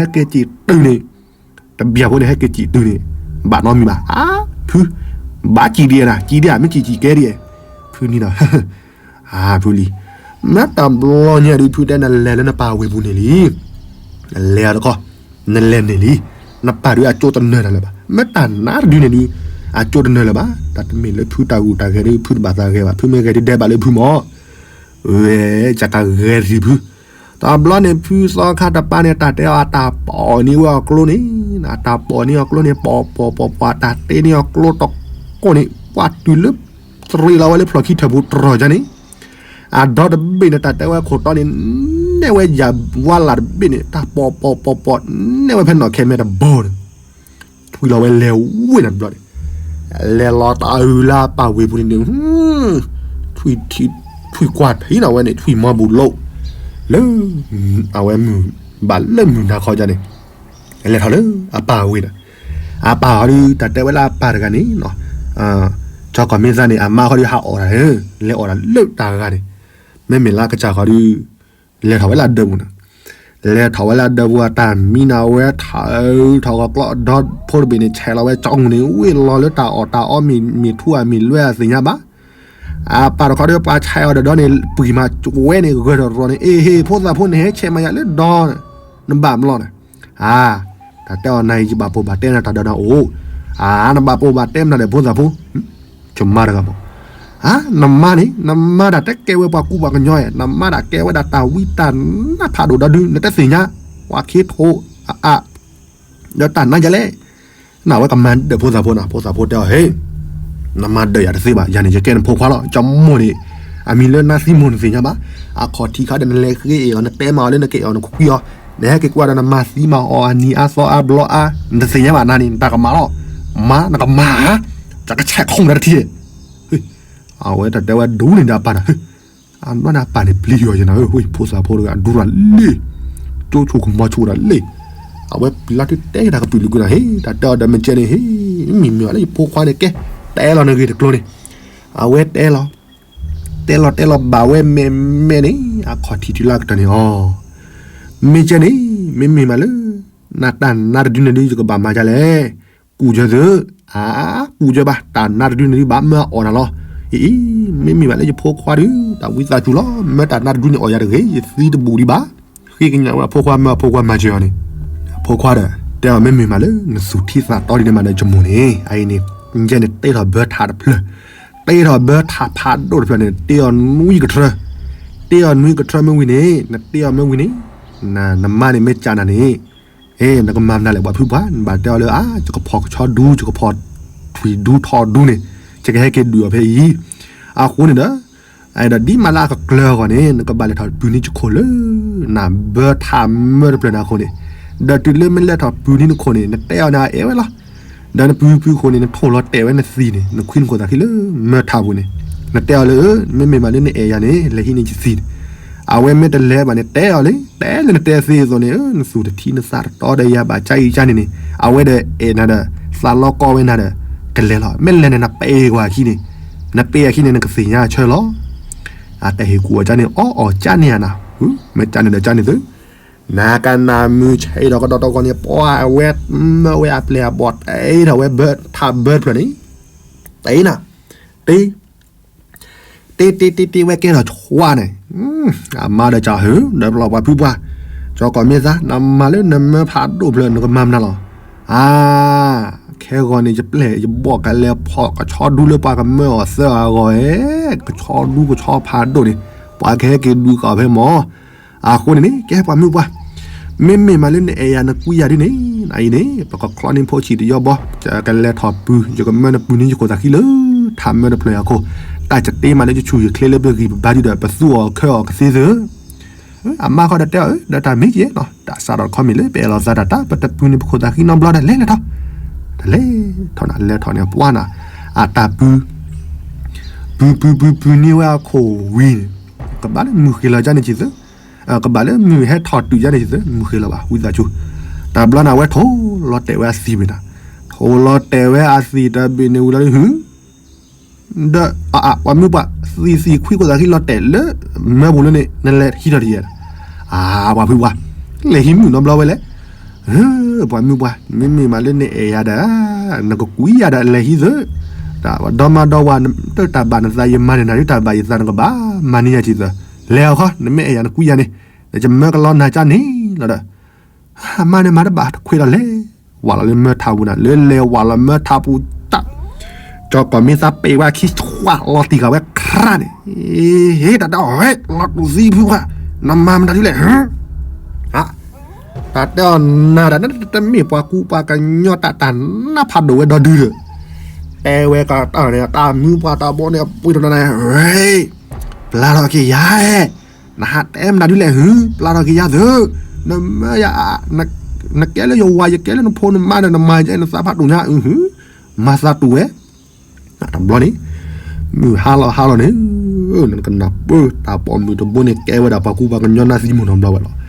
တဘျီဖိန့ၣ်ဟဲက့ၤစံးတုၤန့ၣ်, တဘျီဖိန့ၣ်ဟဲက့ၤစံးတုၤန့ၣ်, ဘၣ်နီတမံၤဘၣ်. အါ, ဖု, ဘၣ်စံးဒံးဧါ, စံးဒံးဧါ, မ့ၢ်စံးစံးကဲဒံးဧါ. ဖုန့ၣ်ဒီး, အါ, ဖုလံ, မ့ၢ်တဘျီညါဒုး ဖုတဲ နလဲၤလၢနပၢ်ဝ့ၢ်ပူၤန့ၣ်လံ. နလဲၤအီၤတခီ, နလဲၤန့ၣ်လံ. နပၢ်ဒုးအကၠိတနၢၤတၢ်လၢၤဘၣ်. မ့ၢ်တၢ်နါတဒုန့ၣ်ဒုး, အကၠိတနၢၤလၢၤဘၣ်. တၢ်တမ့ၢ်လၢဖုတၢ်ဂုၤတၢ်ဂဲၤဒုး ဖုတဘၣ်သးဂဲၤဘၣ်. ဖုမ့ၢ်ဂဲၤဒုးဒဲးဘးလၢဖုမၢ်. ဝဲ, ကကဂဲၤသံဖု. တဘျီန့ၣ် ဖုသီခါတပၤန့ၣ် တၢ်တဲအီၤအတၢ်ပိာ်န့ၢ်ဝဲအကျိန့ၣ်, အတၢ်ပိာ်န့ၢ်အကျိန့ၣ် ပိာ်ပိာ်ပိာ်ပိာ် အတၢ်တ့န့ၢ်အကျိတကိးန့ၣ် ပှၤတုၤလၢ တရံးလီၤဝဲလၢဖျိၣ်ခံထၢၣ်ပူၤတရီၤကန့ၣ်, အဒီတဘ့ၣ်န့ၣ် တၢ်တဲဝဲခိၣ်တီန့ၣ် နဲၣ်ဝဲယၤဝါလၢ်တဘ့ၣ်န့ၣ် တၢ်ပိာ်ပိာ်ပိာ်ပိာ် နဲၣ်ဝဲဖဲနီၢ်ခဲမဲတဘီန့ၣ် ထွံၣ်လီၤဝဲလဲၤဝ့ၢ်န့ၣ်တဘျီန့ၣ်, လဲၤလီၤတၢ်အုၣ်လၢအပၢ်ဝ့ၢ်ပူၤန့ၣ်ဒုး, ထွံၣ်ကွၢ်ထံနီၤဝဲန့ၣ် ထွံၣ်မီဘူၣ်လိး, လၢ, အဝဲမုၢ်, ဘၣ်လၢမုၢ်နၤခီကန့ၣ်, လဲၤထီၣ်လၢအပၢ်ဝ့ၢ်ဒီး, အပၢ်ဟီဒုး တၢ်တဲဝဲလၢအပၢ်တဂၤန့ၣ်, ကၠီၤကီၢ်မ့ၢ်သးန့ၣ် အမါဃီဒုးဟးအီၣ်တၢ်, လဲၤအီၣ်တၢ်လၢတၢ်ဂၤန့ၣ်, မ့မ့ၢ်လၢကစၢ်ဃီဒုး လဲၤထီၣ်ဝဲလၢအဒၢးပူၤန့ၣ်, လဲၤထီၣ်ဝဲလၢအဒၢးပူၤ အတၢ်မံနၤဝဲထီၣ်, ထီၣ်ဂီၤကျီဒီဖိတဘ့ၣ်န့ၣ် ဆဲးလီၤဝဲကၠီမူန့ၣ် ဝ့ၢ်လီၤလၢတၢ်အီၣ်တၢ်အီမ့ၢ်မ့ၢ်ထူဧါမ့ၢ်လွဲအသ့ၣ်ညါဘၣ်. အပၢ်တခီဒီးပှၤဆဲးအီၤဒီးဒီန့ၣ် ပှံၤမၤဝဲန့ၣ် ဂၢၢ်တရီၤန့ၣ် အ့ၣ်ဟ့ၣ် ဖိသၣ်ဖိန့ၣ် ဟဲဆဲးမၤယၤလၢဒီ, နဘၣ်မလီၤန့ၣ်, အါ, တၢ်တဲအီၤနၤအံၤ ယဘၣ်ပိာ်ဘၣ်တဲနၤတၢ်ဒီးနၤအိၣ်, အါ နဘၣ်ပိာ်ဘၣ်တဲမနၤဒီးဖိသၣ်ဖိ ယမါတဂၤမး, အါ နမါန့ၣ် နမါဒၣ်တဲကဲဝဲပှၤကူပှၤကညီဧါ, နမါဒၣ်ကဲဝဲဒၣ်တၢ်ဝံတၢ်နါဖးဒိၣ်ဒီဒု နတသ့ၣ်ညါ, ပှၤခ့ထိၣ်အအါ, ဒီးတၢ်နါယလဲၣ်, နဝဲကမၤဒၢးဖိသၣ်ဖိန့ၣ် ဖိသၣ်ဖိတဲအီၤ ဟ့ၣ်, နမၤဒၢးယၤတသ့ဘၣ်, ယၤန့ၣ် ယကဲနဖိခွါလီၤ, ကၠီမူန့ၣ်, အမံၤလၢနါသံမိၢ်နသ့ၣ်ညါဘၣ်, အခီၣ်ထံးခါဒီးနလဲၤဃ့အီၤ နတဲမၤအီၤလၢနကအဲၣ်အီၤနကကွံအီၤ, နဟဲက့ၤကွၢ်ဒီးနမၤသံမၤအီၤအနံၤအါသီအါဘျီအါ, နတသ့ၣ်ညါဘၣ်နၤန့ၣ် နတၢ်ကမၤလီၤ, မၤ နကမၤဧါ, ယကဆဲးခိၣ်နၤတထံၣ် အဝဲတၢ်တဲဝဲဒိၣ်န့ၣ်ဒီးအပၢ်န့ၣ်, အနီၢ်န့ၣ်အပၢ်န့ၣ်ပျံၤယီၤယနၤဧၢ, ဖိသၣ်ဖိတဂၤအဒူရၤလံ, ကၠိဆိကမီၤဆိဒီးလံ, အဝဲပျံၤလီၤတုၤတဲတၢ်ကပုာ်လုာ်ကွံာ်နီၤ ဟ့ၣ် တၢ်တဲအီၤဒီးမ့ၢ်ကဲန့ၣ် ဟ့ၣ် မ့ၢ်မ့ၢ်ဘၣ်လၢယဖိခွါန့ၣ်ကဲ တဲလီၤနဂ့ၢ်တကျိၤန့ၣ် အဝဲတဲလီၤ တဲလီၤတဲလီၤဘၣ်ဝဲမဲာ်မဲာ်န့ၣ် အခီၣ်ထံးတုၤလၢအကတၢၢ်န့ၣ်အီၤ မ့ၢ်ကဲန့ၣ် မ့မ့ၢ်မးလၢ နတၢ်နါတဒုန့ၣ်ဒု ယကဘၣ်မၤဒ်လဲၣ် ကူၣ်ယၢၤသု အါ ကူၣ်ယၢၤဘၣ် တၢ်နါတဒုန့ၣ်ဒု ဘၣ်မၢအီၣ်နၤလီၤ အံၤ မ့မ့ၢ်ဘၣ်လၢယဖိခွါဒု တၢ်ဝံသးစူၤလီၤ မၢတၢ်နါတဒုန့ၣ်အီၣ်ယၤတဂ့ၤ ယသံတဘူၣ်ဒံးဘၣ် ဃ့ကညးဝဲအဖိခွါမၢအဖိခွါမၤစၢၤအီၤန့ၣ် အဖိခွါဒီး တဲအီၤမ့မ့ၢ်မးလၢ နသူၣ်ထံသးတီဒ်န့ၣ်မးဒီးယမိၢ်န့ၣ် အအံၤန့ၣ် ယဲန့ၣ်တ့ထီၣ်ဘၢထးတဖျၢၣ် တ့ထီၣ်ဘၢထးဖးဒိၣ်တဖျၢၣ်န့ၣ် တ့အီၤနွံကထြၢ တ့အီၤနွံကထြၢမ့ၢ်ဝံၤန့ၣ် နတ့အီၤမ့ၢ်ဝံၤန့ၣ် နမါန့ၣ်မ့ၢ်ကးနၤန့ၣ် အဲ နကမၤမနုၤလဲၣ် ပှၤဖုပှၢ် နဘၣ်တဲအီၤလၢ အါ ယကဖီၣ်ကဆီဒူ ယကဖီၣ်ထွံၣ်ဒူထီၣ်ဒူန့ၣ် ယကဟဲက့ၤဒုးအီၤဖဲအံၤ အဃိန့ၣ်ဒီး အဲ ဒီးဒ်မးလၢအကကျၢၤအဂီၢ်န့ၣ် နကဘၣ်လဲၤထီၣ်ပုၢ်နံၤယခိၣ်လၢ နဘၢထးမၢတဖျၢၣ်န့ၣ်အဃိန့ၣ် ဒီးတုၤလၢမ့ၢ်လဲၤထီၣ်ပုၢ်နံၤနခိၣ်န့ၣ် နတဲအီၤန့ၣ် အအဲၣ်ဝဲလီၤ ဒီးနပုၢ်ပုၢ်ခိၣ်န့ၣ် နထိၣ်လီၤတဲာ်ဝဲနသံၣ်န့ၣ် နခွံနခိၣ်သးခံလၢမၢထးပူၤန့ၣ် နတဲအီၤလၢ မ့မ့ၢ်မးလၢနအဲၣ်ယၤန့ၣ် လဲၤဟံးန့ၢ်ယသံၣ်န့ၣ် အဝဲမ့ၢ်တလဲၤဘၣ်န့ၣ် တဲအီၤလံ တဲလၢနတဲသ့အသိးန့ၣ် နသူၣ်တထံနသးတတီဒီးယၤဘၣ် ကၢအံၤကၢန့ၣ်န့ၣ် အဝဲဒီးအဲၣ်နၤဒီး သးလီကီဝဲနၤဒီး ကလဲၤလီၤ မ့ၢ်လဲၤန့ၣ် နပ့ၤကွၢ်အခံန့ၣ် နပ့ၤအခံန့ၣ် နကသ့ၣ်ညါအဆၢလီၤ အတၢ်ဟ့ၣ်ကူၣ်အီၤကၢန့ၣ် အီၣ်အီၤကၢန့ၣ်ဧါနၤ မ့ၢ်ကၢန့ၣ်ဒီးကၢန့ၣ်သု နကနၣ်မုၢ်ဆဲးဒီးကဒီးတဂီၢ်န့ၣ် ပှၤအဝဲမၢဝဲအပျဲၢ်အဘီၣ် တ့ထီၣ်ဝဲဘၢထးဘၢတဖျၢၣ်န့ၣ် တ့နၤ တ့ တ့တ့တ့တ့ဝဲကဲထီၣ်ဆှါန့ၣ် အမါဒီးကးဟု ဒီးပျီပှၤဖုပှၢ် ကၠီကီၢ်မ့ၢ်သါ နမၤလၢနမၢဖးဒိၣ်ဖျၢၣ် နကမၤမနုၤလီၤ အါ ခဲဂီၤန့ၣ် ယပျဲၢ်ယဘီၣ်ကလဲၤဖီၣ်ကဆီဒူလၢပှၤကမၢအီၤသၢဂၤအဂီၢ်ဧဲ ကဆီဒူကဆီဖးဒိၣ်န့ၣ် ပှၤကဟဲက့ၤဒုးဃာ်ဖဲမၢ် အဃိန့ၣ်န့ၣ် ကဲပှၤမုၢ်ပှၢ် မ့မ့ၢ်မးလၢနအဲၣ်ယၤနကွံယၤဒ်န့ၣ် အအံၤန့ၣ် ပကချီန့ၢ်ဖိဆံးတယီဘီ ကလဲၤထီၣ်ပုၢ် ယကမၢနပုၢ်နံၤယခိၣ်သးခံလၢ ထးမၢတဖျၢၣ်အခိၣ် တၢ်ကတ့မးလၢယဆူၣ်ယချ့လၢပဂံၢ်ပဘါဒုဒီး ပသူအီၤခၢအီၤကသ့သၢ အမါဃီဒီးတဲအီၤ ဒီးတၢ်မ့ၢ်ကဲနီၤ တၢ်စးထီၣ်တခီမ့ၢ်လၢ ပအဲၣ်လီၤသးတၢ်တၢ် ပတပုၢ်နံၤပခိၣ်သးခံနီတဘျီဒီး လဲၤလဲၤထီၣ် တလဲၤထီၣ်နၤ လဲၤထီၣ်န့ၣ် ပှၤနၤ အတၢ်ပုၢ် ပုၢ်ပုၢ်ပုၢ်ပုၢ်နံၤဝဲအခိၣ်ဝံၤန့ၣ် ကဘၣ်လၢမုၢ်ဃ့ၢ်လီၤကၢန့ၣ်က့ၤသၢ ကဘၣ်လၢမုၢ်ဟဲထီၣ်တုၤကၢန့ၣ်က့ၤသၢ မုၢ်ဃ့ၢ်လီၤဘၣ် ဝံသးစူၤ တဘျီန့ၣ် အဝဲထိၣ်လီၤတဲာ်ဝဲအသံၣ်ဘ့ၣ်နၤ ထိၣ်လီၤတဲာ်ဝဲအသံၣ်တဘ့ၣ်န့ၣ်ဝံၤလီၤဒု ဒီး ပှၤမုၢ်ပှၢ် သံၣ်သံၣ်ခွံခိၣ်သးခံလီၤတဲာ်လၢ မၢပူၤလၢန့ၣ် နလဲၤဟံးထီၣ်တယဲၢ် အါ ပှၤဖုပှၢ် လဲၤဟံးမုၢ်နီတဘျီဝဲလဲၣ် ပှၤမုၢ်ပှၢ် မ့မ့ၢ်မးလၢနအဲၣ်ယၤဒီး နကကွံယၤဒီးလဲၤဟံးသၢ ဒီမါဒီဝၤ တၢ်ဘၣ်နသးယမၤန့ၢ်နၤဒု တၢ်ဘၣ်ယသးနကဘၣ်မၤန့ၢ်ယၤက့ၤသၢ လဲၤအီၤခီ နမ့ၢ်အဲၣ်ယၤနကွံယၤန့ၣ် ယမၢကလီနၤကၢန့ၣ်လီၤဒီး မါန့ၣ်မၤတဘၣ်တခွဲးဒီးလဲၤ ဝးလီၤလၢမၢထးပူၤနၤ လၢလဲၤဝးလီၤမၢထးပူၤတၢ် ကၠီကီၢ်မ့ၢ်သါပ့ၤဝဲခံဆှးလီၤတံၢ်ဃာ်ဝဲခရၣ်န့ၣ် ဟ့ၣ် တၢ်တဲအီၤ လီၤတူာ်သံဖုပှၢ် နမၤမတၤဒ်လဲၣ် တၢ်တဲအီၤနၤဒီး တမ့ၢ်ပှၤကူပှၤကညီတၢ် တၢ်နါဖးဒိၣ်ဝဲဒီဒုဒီး တဲဝဲကတၢၢ်န့ၣ် တၢ်မုၢ်ပှၢ်တၢ်ဘီန့ၣ် အပှ့ၤထီၣ်နၤန့ၣ် ပျၢ်ထီၣ်က့ၤယၤ နဟးတဲမနုၤဒ်လဲၣ်ဟု ပျၢ်ထီၣ်က့ၤယၤသု နမၢယၤ နကဲလၢယဝၤ ယကဲလၢနဖိနမါဒီး နမၤယဲနသးဖးဒိၣ်ညါအုဟု မၤသးတူၢ်ဝဲ တဘျီန့ၣ် မုၢ်ဟါလီၤဟါလီၤန့ၣ် နကနၢ်ပၢၢ် တၢ်ပိာ်မုၣ်တဘိန့ၣ် ကဲဝဲဒၣ်ပှၤကူပှၤကညီနါသံမိၢ်နီတဘျီဝဲလီၤ.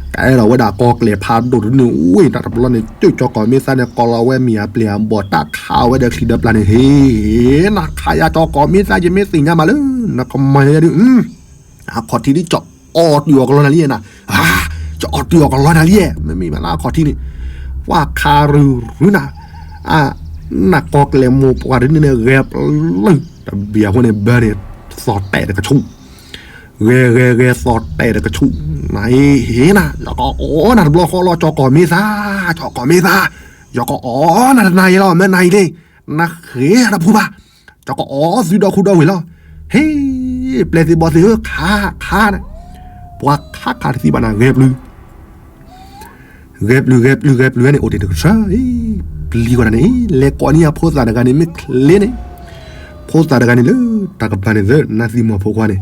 ကဲထီၣ်ဝဲဒၣ်ကီၤကျဲၤဖးဒိၣ်တဒုန့ၣ် ဝ့ၢ်တၢ်တဘျီန့ၣ် ကၠိကၠီကီၢ်မ့ၢ်သါန့ၣ် ကိးလီၤဝဲမ့ၢ်အပျဲၢ်အဘီၣ် တၢ်ခးဝဲဒီးချံဒီးပျၢ်န့ၣ် ဟ့ၣ် နခးယၤကၠီကီၢ်မ့ၢ်သါ ယမ့ၢ်သ့ၣ်ညါမးလၢ နကမၤယၤဒု အခီၣ်ထံးဒ်ကၠီအီၣ်တုၤအီၣ်ကလီနၤလံနၤ, ကၠီအီၣ်တုၤအီၣ်ကလီနၤလံ, မ့မ့ၢ်မးလၢအခီၣ်ထံးန့ၣ်, ပှၤခးရုၢ်ရုၢ်နၤ, နၢ်ကီၢ်ကျဲၢ်မိၢ်ပှၢ်တဒုန့ၣ် ဂဲၤပျုၢ်, တဘျီအဃိန့ၣ် ဘၢန့ၣ် သီၣ်တဲာ်တကဆူၣ်, ဂဲၤဂဲၤဂဲၤသီၣ်တဲာ်တကဆူၣ်, နဟ့ၣ်နၤ, ယကအီၣ်နၤတဘျီဃီလီၤ ကၠီကီၢ်မ့ၢ်သါ, ကၠီကီၢ်မ့ၢ်သါ, ယကအီၣ်နၤတနၤယဲလီၤ မ့ၢ်နၤအံၤလံ, နဃ့တၢ်တဖိဘၣ် ကၠီကအီၣ်သုဒီခိၣ်ဒီဝ့ၢ်လီၤ. ဟ့ၣ်, ပျဲၢ်သ့ၣ်ဘီၣ်သ့ၣ်ဧၢ, ခး, ခး, ပှၤခးခးတသံဘၣ်နၤ ဂဲၤပျုၢ်, ဂဲၤပျုၢ် ဂဲၤပျုၢ် ဂဲၤပျုၢ်န့ၣ် အိၣ်တ့ၢ်တကထၢ, ပျံၤကွၢ်တၢ်န့ၣ် လဲၤကိးန့ၢ်ယဖိသၣ်တဂၤန့ၣ် မ့ၢ်ချ့န့ၣ်, ဖိသၣ်တဂၤန့ၣ်လၢ တၢ်ကပၤန့ၣ်သၢ နါသံမီၢ်ဖိခွါန့ၣ်,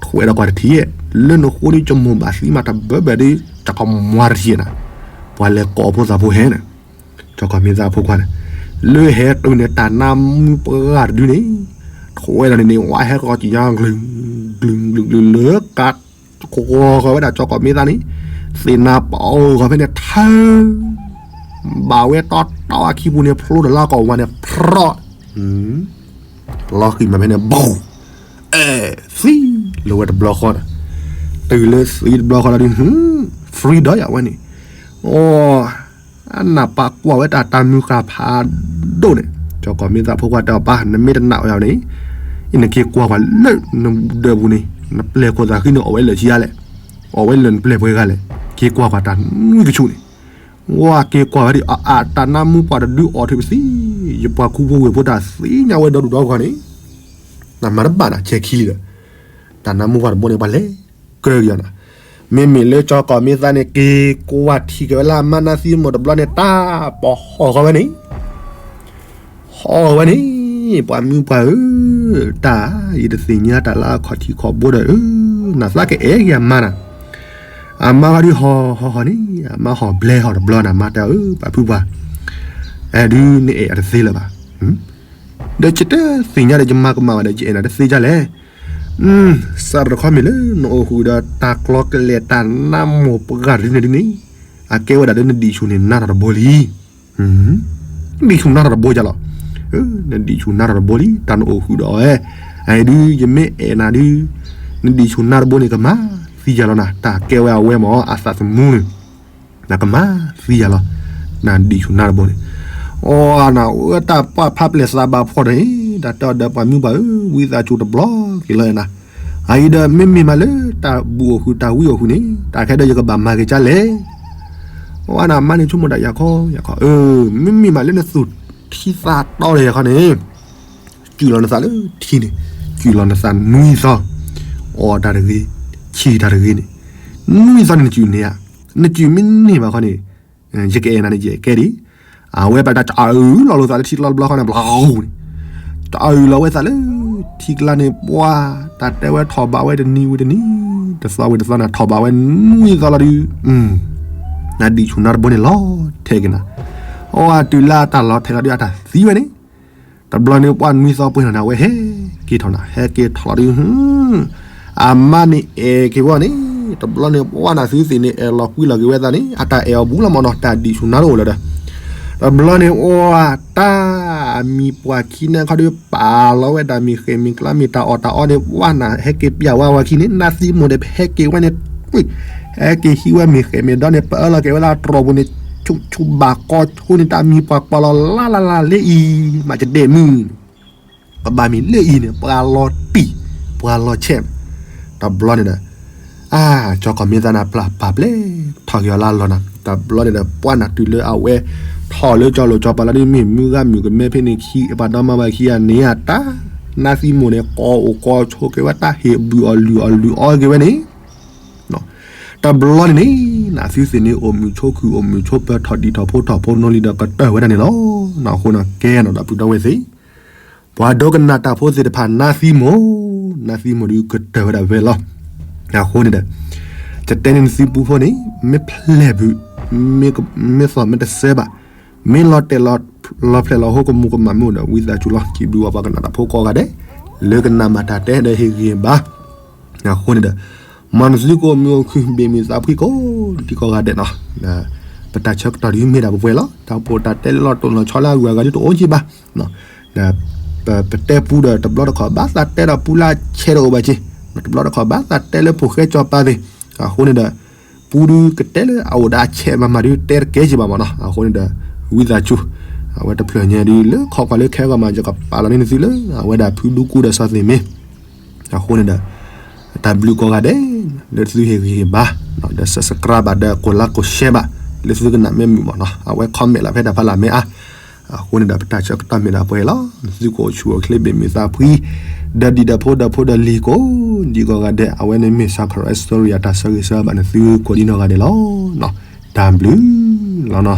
ထွဲဒီးကွၢ်တထံၣ်, လၢနဃိန့ၣ် ကမိၢ်ဘၣ်သံမးတဘၢဘၢဒီး တၢ်ကမွၤတထံၣ်နၤ, ပှၤလဲၤကိးဖိသၣ်ဖိဟဲန့ၣ် ကၠီကီၢ်မ့ၢ်သါအဖိခွါန့ၣ်, လၢဟဲတုၤန့ၣ် တၢ်နါမုၢ်ပှၢ်တဒုန့ၣ်, ထွဲဒီးန့ၣ်န့ၣ် ဝဲဟဲကီကယါကလုၢ်, ကလုၢ်ကလုၢ်ကလုၢ်လၢကး, ဃီဃီဝဲဒၣ်ကၠီကီၢ်မ့ၢ်သါန့ၣ်, သ့ၣ်နါပီၤဂီၤဖဲန့ၣ်ထၢ ဘၣ်ဝဲတီတီအခံပူၤန့ၣ် ဖျိတလါကီၢ်ဝါန့ၣ် ဖြီၣ် လီၤဃံၤမးဖဲန့ၣ် ဘူး အဲ သံလၢဝဲတဘျီဃီဒီး တုၤလၢသံတဘျီဃီလီၤဒုး free ဒီးယၤဝဲန့ၣ် အိ အနၢ်ပၢၢ်ကွၢ်ဝဲတၢ်တၢ်မုၢ်ဃၢ်ဖးဒိၣ်န့ၣ် ကၠီကီၢ်မ့ၢ်သးဖိခွါတဲအီၤ ပၢ် နမ့ၢ်တနာ်အီၤန့ၣ် နက့ၤကွၢ်ကွၢ်လၢနဒၢးပူၤန့ၣ် နပျဲၢ်ခိၣ်သးဃံန့ၣ် အိၣ်ဝဲလၢာ်ဆံးယါလဲၣ်, အိၣ်ဝဲလၢာ်နပျဲၢ်ပှဲၤဂၤလဲၣ်, က့ၤကွၢ်ကွၢ်တၢ်နွံကဆူၣ်န့ၣ်, ဝဲက့ၤကွၢ်ဝဲဒ်အတၢ်နါမူပှၢ်တဒုအီၣ်ထုးပသံ, ယပှၤခူဖိဝ့ၢ်ဖိတၢ်သ့ၣ်ညါဝဲဒီဒူၣ်ဒီဂီၢ်န့ၣ် နမၤတဘၣ်နၤ ဆဲးခံလံဒီး တၢ်နါမူပှၢ်တဘိန့ၣ် ပှၤလဲၤကၢက့ၤအီၤနၤ, မ့မ့ၢ်လၢကၠီကီၢ်မ့ၢ်သးန့ၣ် က့ၤကွၢ်ထံၣ်က့ၤဝဲလၢအမါနါသံမိၢ်တဘျီန့ၣ် တၢ်ပီၤဟီၣ်ဃီဝဲန့ၣ်, ဟီၣ်ဃီဝဲန့ၣ်, ပှၤမုၢ်ပှၢ်ဧၢ, တၢ်ယတသ့ၣ်ညါတၢ်လၢအခီၣ်ထံးခီၣ်ဘိဒီးဧၢ, နသးကအဲၣ်က့ၤအမါနၤ, အမါဝဲဒုးဟီၣ်ဟီၣ်ဟီၣ်န့ၣ် အမါဟီၣ်ဘျဲဟီၣ်တဘျီနၤ မါတဲအီၤ ပှၤဖုပှၢ်, အဲၣ်ဒုးနအဲၣ်အီၤတသ့လၢၤဘၣ် ဒီးယတသ့ၣ်ညါဒီးယမၤကမၣ်ဘၣ်ဒီး ယအဲၣ်နၤတသ့ဒ်လဲၣ်. စးထီၣ်တခီမ့ၢ်လၢနအိၣ်ဃုာ်ဒီးတၢ်ကျီကလဲာ်တၢ်နါမိၢ်ပှၢ်တဒုန့ၣ်ဒုန့ၣ်, အကဲဝဲဒၣ်လၢနဒံၣ်ဆူၣ်န့ၣ်နါထီၣ်တဘိလံ. နဒံၣ်ဆူၣ်နါထီၣ်တဘိယါလီၤ. နဒံၣ်ဆူၣ်နါထီၣ်တဘိလံ တၢ်နအိၣ်ဃုာ်ဒီးအဝဲ, အအံၤဒုး ယမ့ၢ်အဲၣ်နၤဒုး, နဒံၣ်ဆူၣ်နါတဘိန့ၣ်ကမၤသံယၤလီၤနၤ, တၢ်ကဲဝဲအဝဲမ့ၢ် အသးသမူန့ၣ် နကမၤသံယၤလီၤ, နဒံၣ်ဆူၣ်နါတဘိန့ၣ်, အိ နဝဲတၢ်ပှၢ်ဖးပျဲၢ်သးဘၣ်ဖှီၣ်န့ၣ်, တၢ်တဲအီၤဒီးပှၤမုၢ်ပှၢ်ဧၢ, ဝံသးစူၤတဘျီက့ၤလီၤအဲၣ်နၤ, အအံၤဒီးမ့မ့ၢ်မးလၢတၢ်ဘူးအိၣ်ဃုာ်တၢ်ဝံအိၣ်ဃုာ်န့ၣ် တၢ်ခဲဒီးယကဘၣ်မၤက့ၤကၠါလဲၣ်. အိ နမါန့ၣ်ဆိကမိၣ်တၢ်ယၤခီယၤခီ, မ့မ့ၢ်မးလၢနသူၣ်ထံသးတီဒီးယၤခီန့ၣ် စူၢ်လီၤနသးလၢထံန့ၣ်, စူၢ်လီၤနသးနွံသီ, အီၣ်တၢ်တဂ့ၤ, ဆံးတၢ်တဂ့ၤန့ၣ်, နွံသီန့ၣ်နစူၢ်န့ၢ်ဧါ, နစူၢ်မ့ၢ်န့ၢ်ဘၣ်ခီန့ၣ်, ယကအဲၣ်နၤန့ၣ် ယအဲၣ်ကဲဒံး, အဝဲပတၢ်ကအုၣ်လီၤလိာ်သးလၢထံကျါတဘျီဃီန့ၣ် ဘျီန့ၣ်, တအုၣ်လီၤဝဲသးလၢထံကျါန့ၣ် ပှၢ်တၢ်တဲဝဲထီၣ်ဘးဝဲတနံၤဝံၤတနံၤ, တသီဝံၤတသီန့ၣ် ထီၣ်ဘးဝဲနွံသီလီၤဒုး နဒံၣ်ဆူၣ်နါတဘိန့ၣ်လီၤထဲက့ၤနၤ, အဝဲတုၤလၢအတၢ်လီၤထဲလီၤဒုးအတၢ်သံဝဲန့ၣ်, တဘျီန့ၣ်ပှၢ်နွံသီပှဲၤထီၣ်န့ၣ် အဝဲဟဲက့ၤထီၣ်နၤ ဟဲက့ၤထီၣ်လီၤဒုး, အမါန့ၣ်အဲၣ်က့ၤဝဲန့ၣ်, တဘျီန့ၣ်ပှၢ်နၤ သုသ့ၣ်န့ၣ် အဲၣ်လီၤကွံလီၤက့ၤဝဲသးန့ၣ် အတၢ်အဲၣ်အီၤဘူးလီၤမ့ၢ်နီၤ, တၢ်ဒံၣ်ဆူၣ်နါတအိၣ်လၢၤဒီး, တဘျီန့ၣ်ပှၢ်တၢ်အမံၤပှၢ်ခံနံၤခီဒုး ပာ်လီၤဝဲတၢ်မ့ၢ်ဃဲၣ်မ့ၢ်ကျါ မ့ၢ်တၢ်အီၣ်တၢ်အီန့ၣ် ပှၢ်နၤ ဟဲက့ၤပျၢ်ဝဲဝဲခံန့ၣ် နါသံမိၢ်န့ၣ် ဟဲက့ၤဝဲန့ၣ်, ဟဲက့ၤဟံးဝဲမ့ၢ်ဃဲၣ်မ့ၢ်ဒီန့ၣ် ပအၢလီၤက့ၤဝဲလၢအတြီၢ်ပူၤန့ၣ်, ဆူၣ်ဆူၣ်ဘၣ်ကီဆိန့ၣ် တၢ်မံၤပှၢ်ကွၢ်လီၤလၢ်လၢ်လၢ်လၢ်လၢအံၤ မးကဒဲးမုၢ်န့ၣ် ကဘၣ်မ့ၢ်လၢအံၤန့ၣ် ပှၤလီၤတံၢ်, ပှၤလီၤဆဲး, တဘျီန့ၣ်ဒီး, အါ, ကၠီကီၢ်မ့ၢ်သးနၤ ပျၢ်ပာ်ပျဲၢ်ထီၣ်က့ၤအီၤလၢအလီၢ်နၤ, တဘျီန့ၣ်ဒီး ပှၢ်နၤတုၤလၢအဝဲ ထီၣ်လၢကၠီလိၤကၠီပၤလီၤဒုး မ့ၢ်မုၢ်ဂၤမုၢ်ကမဲဖဲန့ၣ်ခံ ပှၤဒီမါဝၤခံဂၤန့ၣ်ဧါတၢ်, နါသံမိၢ်န့ၣ် ကိးအိၣ်ကိးဆိးက့ၤဝဲတၢ်ဟ့ၣ်ဘုၣ်အီၣ်လုၢ်အီၣ်လုၢ်အီက့ၤဝဲန့ၣ် တဘျီန့ၣ်န့ၣ် နသုသ့ၣ်န့ၣ် အိၣ်မုာ်ဆိးခုၣ် အိၣ်မုာ်ဆိးပၢၤ ထီၣ်ဒံးထီၣ်ဖိထီၣ်ဖိနီၢ်လံဒီး ကတၢၢ်ဝဲဒၣ်န့ၣ်လီၤ. အဃိန့ၣ် ကဲနီၣ်ဒီပုၢ်ဒီဝဲၢ်သ့ၣ်, ပှၤဒိကနၣ်တၢ်ဖိသ့ၣ်တဖၣ် နါသံမိၢ်, နါသံမိၢ်ဒုးကတၢၢ်ဝဲဒၣ်ဖဲလီၤ. အဃိန့ၣ်ဒီး ယတဲန့ၢ်နသုပူဖိန့ၣ် မ့ၢ်ဖျဲၣ်ဘုး, မ့ၢ်သီၣ်မ့ၢ်တစဲဘၣ်, မ့ၢ်လီၤတဲာ်လီၤဖျဲၣ်လီၤဟိ ကမူၤကမၣ်မ့ၢ်အိၣ်ဒီး ဝံသးစူၤလီၤ စံးဘျုးဘၣ်ပှၤကနၣ်တၢ်ဖိကိးဂၤဒဲး, လၢကနၣ်မၤတၢ်တဲဒီးဟ့ၣ်ဂံၢ်ဘါ အဃိန့ၣ်ဒီး မ်နသုကအိၣ်မုာ်အိၣ်ခုၣ် ဘ့ၣ်မုာ်သးဖှံကိးဒံးကိးဂၤဒဲးနီၤ. ပတၢ်ဆၢကတီၢ်ဒ်မ့ၢ်ဒၣ်ပှဲၤပှဲၤလီၤ. တၢ်အိၣ်ဖှိၣ်တၢ်တဲလၢလီၢ်တိၢ်လီၤဆီလၢအဂုၤအဂၤဒ်တအိၣ်က့ဘၣ်. ဒီးပတဲပူဒီး တဘျီတခီၣ်ဘၣ်သးတဲဒီးပူလၢအဆဲးတအိၣ်ဘၣ်က့, တဘျီတခီၣ်ဘၣ်သးတဲလၢဖိၣ်ဃဲကၠီၤပၤသ့ၣ်, အဃိန့ၣ်ဒီး ပူဒုးကတဲလၢအအိၣ်ဒီးအဆဲးမးမးဒုး တဲတကဲက့ဘၣ်မးနီၤ. အဃိန့ၣ်ဒီး ဝံသးစူၤ အဝဲတဖျၢၣ်ညါဒုး လၢခီၣ်ခီၣ်လၢခဲဂီၤမး ယကပာ်လီၤန့ၢ်နသုလၢ အဝဲဒၣ်ဖုဒူကူဒီးစီၤသ့ၣ်မ့ၢ် အဃိန့ၣ်ဒီး တၢ်ဘျုးကိးဂၤဒဲး လၢသုဟ့ၣ်ဂံၢ်ဟ့ၣ်ဘါ ဒီး subscribe ဘၣ် ဒီးကိးlikeကိးshareဘၣ် လၢသုကနၣ်မ့ၢ်မုာ်မးနီၤ. အဝဲ comment လီၤဖဲတၢ်ဖးလၢ်မ့ၢ်အါ. အဃိန့ၣ်ဒီး ပတၢ်ဆၢကတီၢ်မ့ၢ်ဒၣ်ပှဲၤလီၤ. သုကအိၣ်ဆူၣ်အိၣ်ချ့ ဘ့ၣ်မုာ်သးဖှံ ဒီးဒံးဒီးဖိဒီးဖိဒီးလံၤကိးဒံးကိးဂၤဒဲး အဝဲန့ၣ်မ့ၢ် Sacred Story အတၢ်ဆၢဂ့ၤဆၢဝါဘၣ်နသုကိးဒံးနီၢ်ဂၤဒဲးလီၤ. တၢ်ဘျုးလီၤနီၤ.